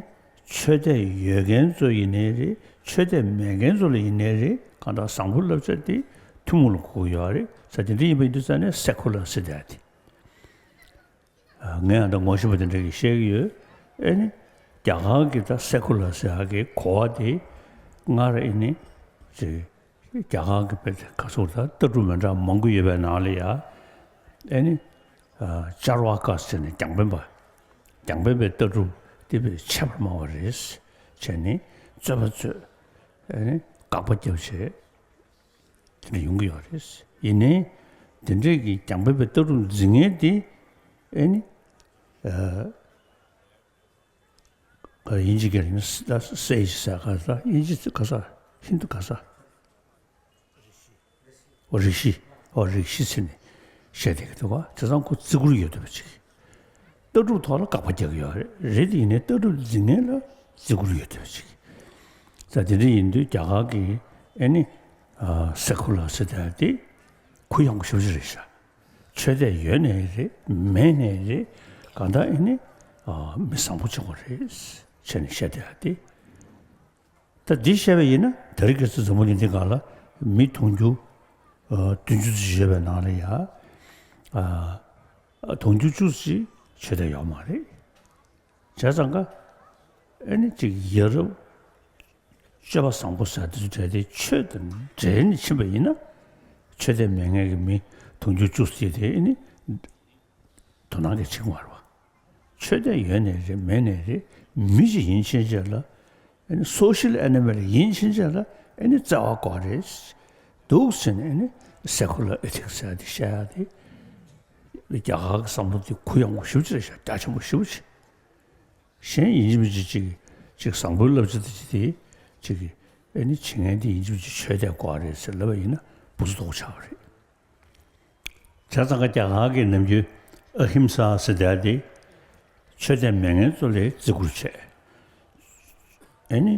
ཆོས་དད་ཡོད་མཁན་ཚོ་ཡིན་ནའི་རེད། ཆོས་དད་མེད་མཁན་ཚོ་ལ་ཡིན་ནའི་རེད། གང་ལྟར་བཟང་པོའི་བསླབ་བྱ་དེ་ཐུན་མོང་ལ་གོ་གི་ཡོད་རེད། ས་དེ་འདྲ་ཡིན་པ་ཡིན་དུས་ཙང་ནས་secular ཟེར་བསྡད་དེ། ངས་ཨ་ད་ངོ་ཤེས་པ་དེ་འདྲ་གིས་བཤད་ཀྱི་ཡོད། ཨེ་ནི། རྒྱ་གར་གྱི་ད་secular ཟེར་ཡག་གི་གོ་བ་དེ་སྔར་ཨེ་ནི། ཅིག་རྒྱ་གར་གྱི་དཔེ་དེ་ག་ཚོད་ད་ལྟ་གྲུབ་མི་འདྲ་མང་པོ་ཡོད་པའི་ནང་ལ་ཡ། ཨེ་ནི། ཨ་ཅར་ཝ་ཀ་ཟེར་ནས་རྒྱང་འཕེན་པ། རྒྱང་འཕེན་པའི་ལྟ་གྲུབ་དེ་དཔེ་ཆད་པ་མང་བ་རེད། བྱས་ནས་རྩོད་པ་རྩོད། ཨེ་ནི། དགག་པ་རྒྱབ་བྱས། དེ་འདྲ་ཡོང་གི་ཡོད་རེད། ཡིན་ནའི། དེ་འདྲའི་གི་རྒྱང་འཕེན་པའི་ལྟ་གྲུབ་འཛིན་མཁན་དེ། ཨེ་ནི། ཨ། དབྱིན་ཇི་སྐད་ཡིན་ན་sage ཟེར་ག་ས། དབྱིན་ཇི་ག་ས། ཧིན་དུ་ག་ས། རིགས་བཞི། ཨོ་རིགས་བཞི་ཟེར་ནས་བཤད་བསྡད་ཀྱི་འདུག་ག་དེ་ཚང་ཁོ་བརྩི་བཀུར་ཡོད་བསྡད་པ་ཅིག་ལྟ་གྲུབ་ཐོག་ལ་དགག་པ་རྒྱག་གི་ཡོད་རེད། རེད་དེ་ཡིན་ནའི་ལྟ་གྲུབ་འཛིན་མཁན་ལ་བརྩི་བཀུར་ཡོད་བསྡད་པ་ཅིག་ད་དེ་འདྲ་ཡིན་དུས་རྒྱ་གར་གྱི་ཨེ་ནི་ཨ་སེ་ཁུ་ལར་ཟེར་བསྡད་དེ་གུ་ཡངས་པོ་ཞེ་པོ་ཅིག་རེད་ཤག་ཆོས་དད་ཡོད་ནའི་རེད། མེད་ནའི་རེད། གང་ལྟར་ཨེ་ནི་ཨ་མི་བཟང་པོ་ཅིག་ཡོད་རེད་བྱས་ནས་བཤད་བསྡད་དེ། ད་འདི་བཤད་པ་ཡིན་ན་དེ་རིང་ཁ་སང་འཛམ་བུ་གླིང་འདི་སྒང་ལ་མི་དུང་ཕྱུར་ཨ་བདུན་ཅུ་ཙམ་ཡོད་པའི་ནང་ལ་ཡ་ཨ་དུང་ཕྱུར་བཅུ་ཙམ་ཆོས་དད་ཡོད་མ་རེད། བྱས་ཙང་ཀ་ཨེ་ནི་ཅིག་ཡ་རབས་སྤྱོད་པ་བཟང་པོ་ཟེར་དེ་ཚོ་བྲལ་ཏེ་ཆོས་དང་བྲལ་ནས་ཕྱིན་པ་ཡིན་ན། ཆོས་དད་མེད་མཁན་གྱི་མི་དུང་ཕྱུར་བཅུ་ཙམ་དེ་ཨེ་ནི་དོ་སྣང་གིས་བྱེད་ཀྱི་མ་རེད་པ། ཆོས་དད་ཡོད་ནའི་རེད། མེད་ནའི་རེད། མི་ཞིག་ཡིན་ཕྱིན་ཆད་ལ་ཨེ་ནི་སོ་ཤལ་ཨེ་ནི་མལ་ཡིན་ཕྱིན་ཆད་ལ་ཨེ་ནི་བརྩེ་བ་དགོས་རེད་འདུག་ཟེར་ནས་ཨེ་ནི་སེ་ཁུ་ལར་ཨེ་ཐིག་སི་ཟེར་ཡ་དེ་བཤད་ཡ་དེ། རྒྱ་གར་གྱི་བསམ་བློ་དེ་གུ་ཡངས་པོ་ཞེ་པོ་ཅིག་རེད་ཤག་རྒྱ་ཆེན་པོ་ཞེ་པོ་ཅིག་གཞན་ཡིན་གཅིག་མིན་གཅིག་ཅིག་ཅིག་བཟང་པོའི་བསླབ་བྱ་དེ་ཅིག་དེ་ཅིག་ཨེ་ནི་བྱེད་མཁན་དེ་ཡིན་གཅིག་མིན་གཅིག་ཆོས་དད་དགོས་རེད་ཟེར་ལབ་པ་ཡིན་ན་འབུ་ཚོ་ལྡོག་ཆགས་པ་རེད། བྱས་ཙང་ཀ་རྒྱ་གར་གྱི་ནམ་རྒྱུན་ཨ་ཧིམ་ས་ཟེར་བསྡད་དེ་ཆོས་དད་མེད་མཁན་ཚོ་ལ་བརྩི་བཀུར་བྱས། ཨེ་ནི་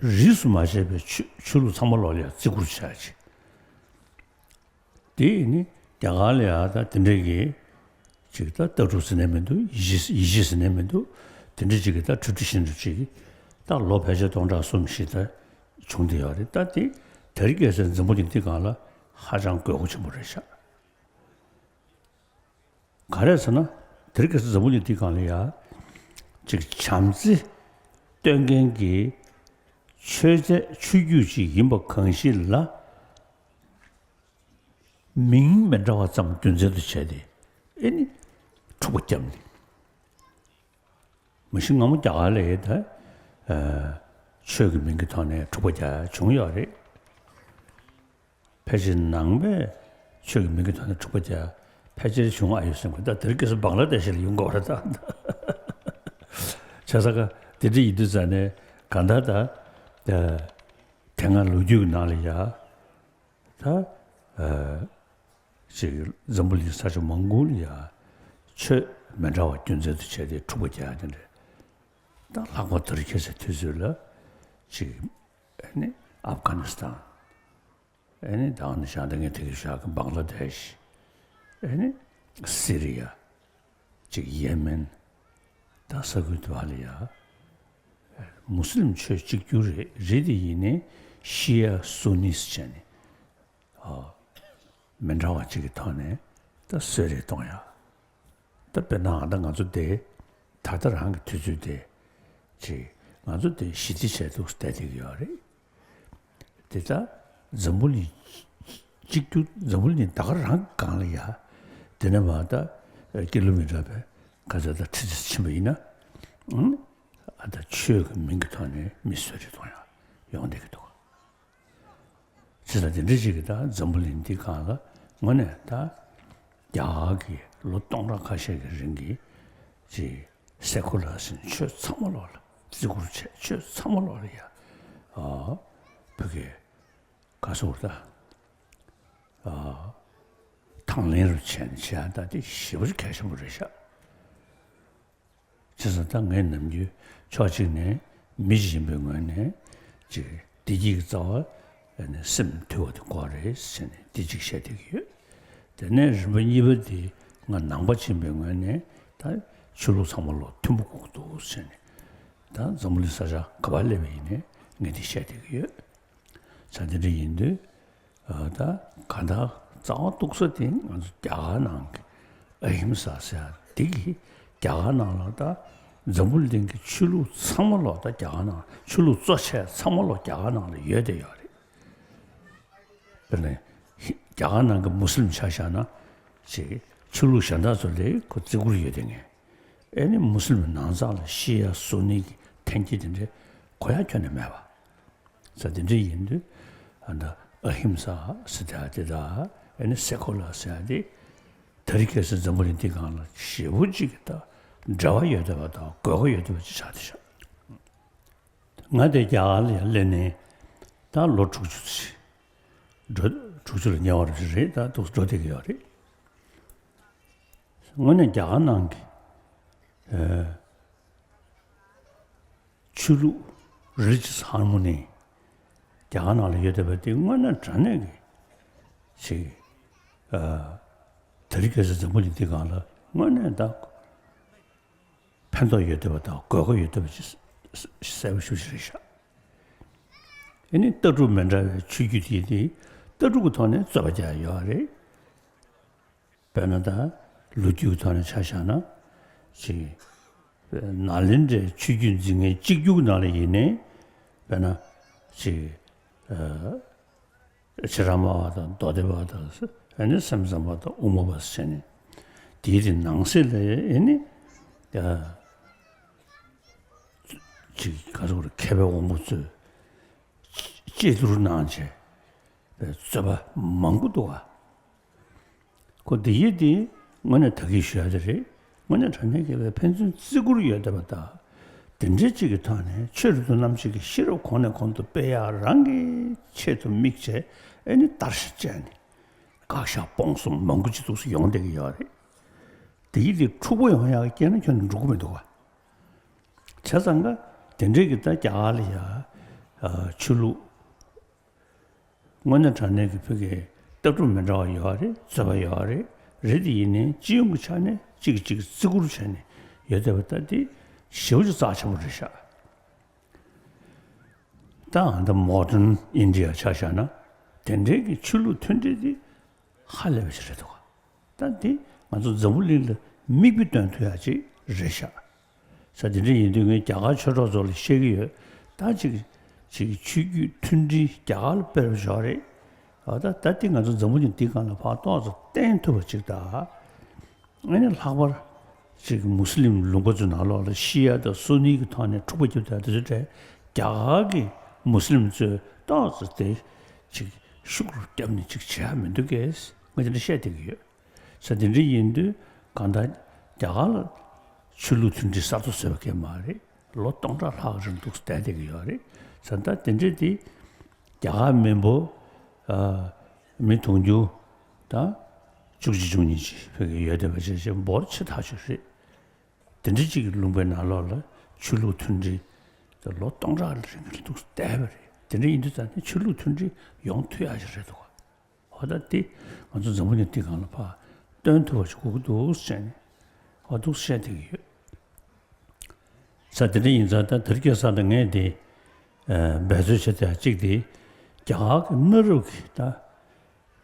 རིས་སུ་མ་ཆད་པའི་ཆོས་ཆོས་ལུགས་ཚང་མ་ལོག་ལ་ཡ་བརྩི་བཀུར་བྱས་ཅིག་དེ་ནི་རྒྱ་གར་ལ་ཡ་ད་དེ་འདྲ་གི་ཅིག་ད་ལྟ་གྲུབ་ཟེར་ནས་མི་འདུག་ཡེ་ཤེས་ཡེ་ཤེས་ཟེར་ནས་མི་འདུག་དེ་འདྲ་ཅིག་གི་ད་ཁྲུ་ཌི་ཤན་རུ་ཅིག་ད་ལོ་ཕལ་ཆེར་སྟོང་ཕྲག་གསུམ་བཞི་ད་བྱུང་བསྡད་ཡོད་རེད། ད་དེ་དེ་རིང་ཁ་སང་འཛམ་བུ་གླིང་འདི་སྒང་ལ་ཧ་ཅང་དགོས་མཁོ་ཆེན་པོ་རེད་ཤག་ག་རེ་ཟེར་ན་དེ་རིང་ཁ་སང་འཛམ་བུ་གླིང་འདི་སྒང་ལ་ཡ་ཅིག་བྱམས་བརྩེ་སྟོན་མཁན་གྱི་ཆོས་ཆོས་བརྒྱུད་ཅིག་ཡིན་པ་གང་ཞིག་ལ། མིང་མི་འདྲ་བ་ཙམ་རྒྱུ་མཚན་དུ་བྱས་ཏེ་ཨེ་ནི་འཁྲུག་པ་བརྒྱབ་ནས། མ་གཞི་སྔ་མོ་རྒྱ་གར་ལ་ཡོད་ད་ཨ་ཆོས་ཀྱི་མིང་གི་ཐོག་ནས་འཁྲུག་པ་རྒྱག་བྱུང་ཡོད་རེད། ཕལ་ཆེར་ནང་པས་ཆོས་ཀྱི་མིང་གི་ཐོག་ནས་འཁྲུག་པ་རྒྱག་ཕལ་ཆེར་བྱུང་ཨ་ཡོད་སེམས་ཀྱི་ད་དེ་རིང་ཁ་སང་བང་ལ་དེ་ཤི་ལ་ཡོང་དགོས་རེད་ད། བྱས་ཙང་ཀ་དེ་འདྲ་ཡིན་དུས་ཙང་ནས་གང་ལྟར་ད་དེ་སྔ་ལོ་རྒྱུས་ཀྱི་ནང་ལ་ཡ། ད་ཨ་ཅིག་འཛམ་བུ་གླིང་ས་ཆ་མང་པོ་ལ་ཡ་ཆོས་མི་འདྲ་བ་རྒྱུ་མཚན་དུ་བྱས་ཏེ་འཁྲུག་པ་རྒྱག་ཡ་དེ་འདྲ། ད་ལྷག་པར་དུ་ཁ་སང་དུས་ཚོད་ལ་ཅིག་ཨ་ནི་ཨབ་གྷ་ནི་སི་ཐན། ཨ་ནི་ད་ནི་ཤང་ད་ངས་དེ་གི་ཤག་གི་བང་ལ་དེ་ཤི། ཨ་ནི་སི་རི་ཡ། ཅིག་ཡེ་མེན། ད་ས་ཁུལ་དུ་བ་ལ་ཡ། མུ་སི་ལིམ་ཆོས་གཅིག་གྱུར་རེད། རེད་དེ་ཡིན་ནའི་ཤི་ཡ་སུ་ནི་ཟེར་ནས། ཨ། མི་འདྲ་བ་གཅིག་གི་ཐོག་ནས་ད་གསོད་རེས་གཏོང་ཡ། ད་དཔེར་ན་ཨ་ད་ང་ཚོ་དེ་ད་ལྟ་རང་གི་དུས་ཚོད་དེ་ཅིག་ང་ཚོ་དེ་ཞི་བདེ་བྱས་འདུག་བསྡད་བསྡད་ཀྱི་ཡོད་རེད། དེ་ད་འཛམ་བུ་གླིང་གཅིག་གྱུར་འཛམ་བུ་གླིང་ད་ག་རང་གི་སྒང་ལ་ཡ། དེ་ནས་མ་ད་ཀི་ལོ་མི་ཊར་བས་ག་ཚོད་ད་ཁྲི་ཚོད་ཕྱིན་པ་ཡིན་ན། ཨང་། ཨ་ད་ཆོས་ཀྱི་མིང་གི་ཐོག་ནས་མི་གསོད་རེས་གཏོང་ཡ་ཡོང་བསྡད་ཀྱི་འདུག་བྱས་ཙང་དེ་འདྲ་ཞིག་གིས་ད་འཛམ་བུ་གླིང་འདི་སྒང་ལ་དངོས་གནས་ད་རྒྱ་གར་གྱི་ལོ་སྟོང་ཕྲག་ཁ་ཤས་ཀྱི་རིང་གི་ཅིག་སེ་ཁུ་ལར་ཟེར་ནས་ཆོས་ཚང་མ་ལོག་ལ་བརྩི་བཀུར་བྱས། ཆོས་ཚང་མ་ལོག་ལ་ཡ་ཨ་བོད་སྐད་ག་སོགས་ད་ཨ་དང་ལེན་རུ་བྱས་ནས་བྱས་ད་དེ་ཞེ་པོ་ཅིག་གལ་ཆེན་པོ་རེད་ཤག་བྱས་ཙང་ད་ངས་ནམ་རྒྱུན་ཕྱོགས་གཅིག་ནས་མི་ཞིག་ཡིན་པའི་ངོས་ནས་ཅིག་བདེ་སྐྱིད་ཀྱི་རྩ་བ་ནས་སེམས་དུལ་བ་དེ་དགོས་རེད་ཟེར་ནས་དེ་གཅིག་བཤད་བསྡད་ཀྱི་ཡོད། དེ་ནས་རིམ་པ་གཉིས་པ་དེ་ང་ནང་པ་ཅིག་ཡིན་པའི་ངོས་ནས་ད་ཆོས་ལུགས་ཚང་མ་ལོག་མཐུན་པོ་དགོས་ཀྱི་འདུག་ཟེར་ནས་ད་འཛམ་བུ་གླིང་ས་ཆ་ག་པར་སླེབས་པ་ཡིན་ནའི་ངས་དེ་བཤད་བསྡད་ཀྱི་ཡོད། ས་དེ་འདྲ་ཡིན་དུས། ཨ་ད་གང་ལྟར་རྩ་བ་གཏུགས་ས་དེ་ང་ཚོ་རྒྱ་གར་ནང་གི་ཨ་ཧིམ་ས་ཟེར་ཡ་འདི་གིས་རྒྱ་གར་ནང་ལ་ད་འཛམ་བུ་གླིང་གི་ཆོས་ལུགས་ཚང་མ་ལོག་ད་རྒྱ་གར་ནང་ཆོས་ལུགས་གཙོ་ཆེ་ཚང་མ་ལོག་རྒྱ་གར་ནང་ལ་ཡོད་བསྡད་ཡོད་རེད། དཔེར་ན་རྒྱ་གར་ནང་གི་མུ་སི་ལིམ་ཆ་བཞག་ན་ཅིག་ཆོས་ལུགས་གཞན་དག་ཚོ་ལས་ཁོ་བརྩི་བཀུར་ཡོད་བསྡད་མཁན། ཨེ་ནི་མུ་སི་ལིམ་ནང་ཚང་ལ་ཤི་ཡ་སུ་ནི་གི་འཐེན་འཁྱེར་དེ་འདྲའི་གོ་ཡ་ཁྱོན་ནས་མེད་པ། ས་དེ་འདྲ་ཡིན་དུས་ཨ་ད་ཨ་ཧིམ་ས་ཟེར་ཡ་དེ་དང་ཨེ་ནི་སེ་ཁོ་ལ་ཟེར་ཡ་དེ་དེ་རིང་ཁ་སང་འཛམ་བུ་གླིང་འདི་སྒང་ལ་ཞེ་པོ་ཅིག་གི་ད་འབྲེལ་བ་ཡོད་བསྡད་པ་དང་དགོས་མཁོ་ཡོད་བསྡད་པ་ཅིག་ཆགས་བསྡད་ཤག་ང་དེ་རྒྱ་གར་ལ་ཡར་སླེབས་ནས་ད་ལོ་དྲུག་ཅུ་ཙམ། འགྲོ་དྲུག་ཅུ་ལ་ཉེ་བ་རེད། ད་འདུག་འགྲོ་བསྡད་ཀྱི་ཡོད་རེད། དངོས་གནས་རྒྱ་གར་ནང་གི་ཨ་ཆོས་ལུགས་religious harmony རྒྱ་གར་ནང་ལ་ཡོད་བསྡད་པ་དེ་དངོས་གནས་དྲང་གནས་ཀྱི་ཅིག་ཨ་དེ་རིང་ཁ་སང་འཛམ་བུ་གླིང་འདི་སྒང་ལ་དངོས་གནས་ད་ཕན་ཐོགས་ཡོད་བསྡད་པ་དང་དགོས་མཁོ་ཡོད་བསྡད་པ་ཅིག་གསལ་པོ་ཞེ་པོ་ཅིག་རེད་ཤག་ཨ་ནི་ལྟ་གྲུབ་མི་འདྲ་བའི་ཆོས་བརྒྱུད་དེ་དེ་ལྟ་གྲུབ་ཀྱི་ཐོག་ནས་རྩོད་པ་རྒྱག་ཡོད་རེད། དཔེར་ན་ད་ལོ་རྒྱུས་ཀྱི་ཐོག་ནས་ཆ་བཞག་ན་ཅིག་ནཱ་ལེནྡྲའི་ཆོས་བརྒྱུད་འཛིན་མཁན་གཅིག་གྱུར་ནང་ལ་ཡིན་ནའི་དཔེར་ན་ཅིག་ཨ་ཕྱི་ར་མ་པ་དང་མདོ་སྡེ་པ་དང་ཨ་ནི་སེམས་ཙམ་པ་དང་དབུ་མ་པ་ཟེར་ནས་དེའི་རིང་ནང་གསེས་ལ་ཨ་ནི་ཨ་ཅིག་ག་རེ་ཟེར་མཁས་པའི་དབང་པོ་ཚོས་དཔྱད་བསྡུར་གནང་བྱས་རྩོད་པ་མང་པོ་འདུག་ག་ཁོ་འདི་ཡིན་དེ་དངོས་གནས་ད་གིན་ཞུ་ཡ་དེ་རེད། དངོས་གནས་དྲང་གནས་དགེ་བའི་ཕན་ཚུན་བརྩི་བཀུར་ཡོད་བསྡད་པ་དང་། དེ་འདྲའི་གཅིག་གི་ཐོག་ནས་ཆོས་རིག་ཏུ་རྣམ་འབྱེད་ཀྱི་ཤེས་རབ་གོང་ནས་གོང་དུ་སྤེལ་ཡག་རང་གི་ཆེད་དུ་དམིགས་བྱས་ཨ་ནི་དར་ཞིང་རྒྱས་ནས་དགག་བཞག་སྤོང་གསུམ་མང་པོ་ཅིག་འདུག་སེ་ཡོང་བསྡད་ཀྱི་ཡོད་རེད། དེ་ཡིན་དེ་འཁྲུག་པོ་ཡོང་ཡག་གི་རྐྱེན་ལ་ཁྱོན་ནས་འགྲོ་གི་མི་འདུག་ག་བྱས་ཙང་ཀ་དེ་འདྲའི་གི་ད་རྒྱ་གར་ལ་ཡ་ཆོས་ལུགས་དངོས་གནས་དྲང་གནས་ཀྱི་བོད་ཀྱི་ལྟ་གྲུབ་མི་འདྲ་བ་ཡོད་རེད། རྩོད་པ་ཡོད་རེད། རེད་དེ་ཡིན་ནའི་སྤྱི་ཡོངས་ཀྱི་ཆ་ནས་གཅིག་གིས་གཅིག་བརྩི་བཀུར་བྱས་ནས་ཡོད་བསྡད་པ་ད་དེ་ཞེ་པོ་ཅིག་རྩ་ཆེན་པོ་རེད་ཤག་ད་ཨ་ད་modern India ཆ་བཞག་ན་དེ་འདྲའི་གི་ཆོས་ལུགས་མཐུན་སྒྲིལ་དེ་ཧ་ལས་པ་ཞིག་རེད་འདུག་ག་ད་འདི་ང་ཚོ་འཛམ་བུ་གླིང་ལ་མིག་དཔེ་སྟོན་ཐུབ་ཡག་ཅིག་རེད་ཤག་ས་དེ་འདྲ་ཡིན་དུས་ངས་རྒྱ་གར་ཆོས་གྲོགས་ཚོ་ལ་བཤད་ཀྱི་ཡོད། ད་ཅིག་ཅིག་ཆོས་བརྒྱུད་མཐུན་སྒྲིལ་རྒྱ་གར་ལ་སྤེལ་བ་ཞོག་རེད། ཨ་ད་ད་འདི་ང་ཚོ་འཛམ་བུ་གླིང་འདི་སྒང་ལ་ཕར་ཏོག་ཙམ་བསྟན་ཐུབ་པ་ཅིག་དང་། ཨ་ནི་ལྷག་པར་ཅིག་མུ་སི་ལིམ་ལུང་པ་ཚོའི་ནང་ལོགས་ལ་ཤི་ཡ་དང་སུ་ནི་གི་ཐོག་ནས་འཁྲུག་པ་རྒྱབ་དང་དེ་ཚོའི་གྲས་རྒྱ་གར་གྱི་མུ་སི་ལིམ་ཚོས་ཏོག་ཙམ་དེ་ཅིག་ཤུགས་རུ་བརྒྱབ་ནས་ཅིག་བྱེད་ཡ་མི་འདུག་གས། ང་དེ་འདྲ་བཤད་བསྡད་ཀྱི་ཡོད། ས་དེ་འདྲ་ཡིན་དུས་གང་ལྟར་རྒྱ་གར་ལ་ཆོས་ལུགས་མཐུན་སྒྲིལ་གསར་གཏོད་བཟོས་པ་གས་མ་རེད། ལོ་སྟོང་ཕྲག་ལྷག་རིང་འདུག་བསྡད་བསྡད་ཀྱི་ཡོད་རེད། ས་ད་དེ་འདྲ་དེ་རྒྱ་གར་མི་འབོར་ཨ་མི་དུང་ཕྱུར་དང་བཅུ་གཅིག་བཅུ་གཉིས་ཅིག་བོད་ཀྱི་ཡོད་བསྡད་པ་བྱས་བྱས་འབོར་ཆེ་ཐག་ཆོད་རེད། དེ་འདྲ་གཅིག་གི་ལུང་པའི་ནང་ལོགས་ལ་ཆོས་ལུགས་མཐུན་སྒྲིལ་དེ་ལོ་སྟོང་ཕྲག་རིང་འདུག་བསྡད་པ་རེད། དེ་འདྲ་ཡིན་དུས་ཙང་ནས་ཆོས་ལུགས་མཐུན་སྒྲིལ་ཡོང་ཐུབ་ཡག་ཞིག་རེད་འདུག་ག་འོ་ད་དེ་ང་ཚོ་འཛམ་བུ་གླིང་འདི་སྒང་ལ་ཕར་སྟོན་ཐུབ་པ་ཞིག་དགོས་ཀྱི་འདུག་ཟེར་ནས་འོ་འདུག་བཤད་བསྡད་ཀྱི་ཡོད། ས་དེ་འདྲ་ཡིན་ཙང་ད་དེ་རིང་ཁ་སང་ད་ངས་དེ་ཨ་འབད་རྩོལ་བྱེད་ཐུབ་ཡག་གཅིག་དེ་རྒྱ་གར་གྱི་གནའ་རབས་ཀྱི་ད་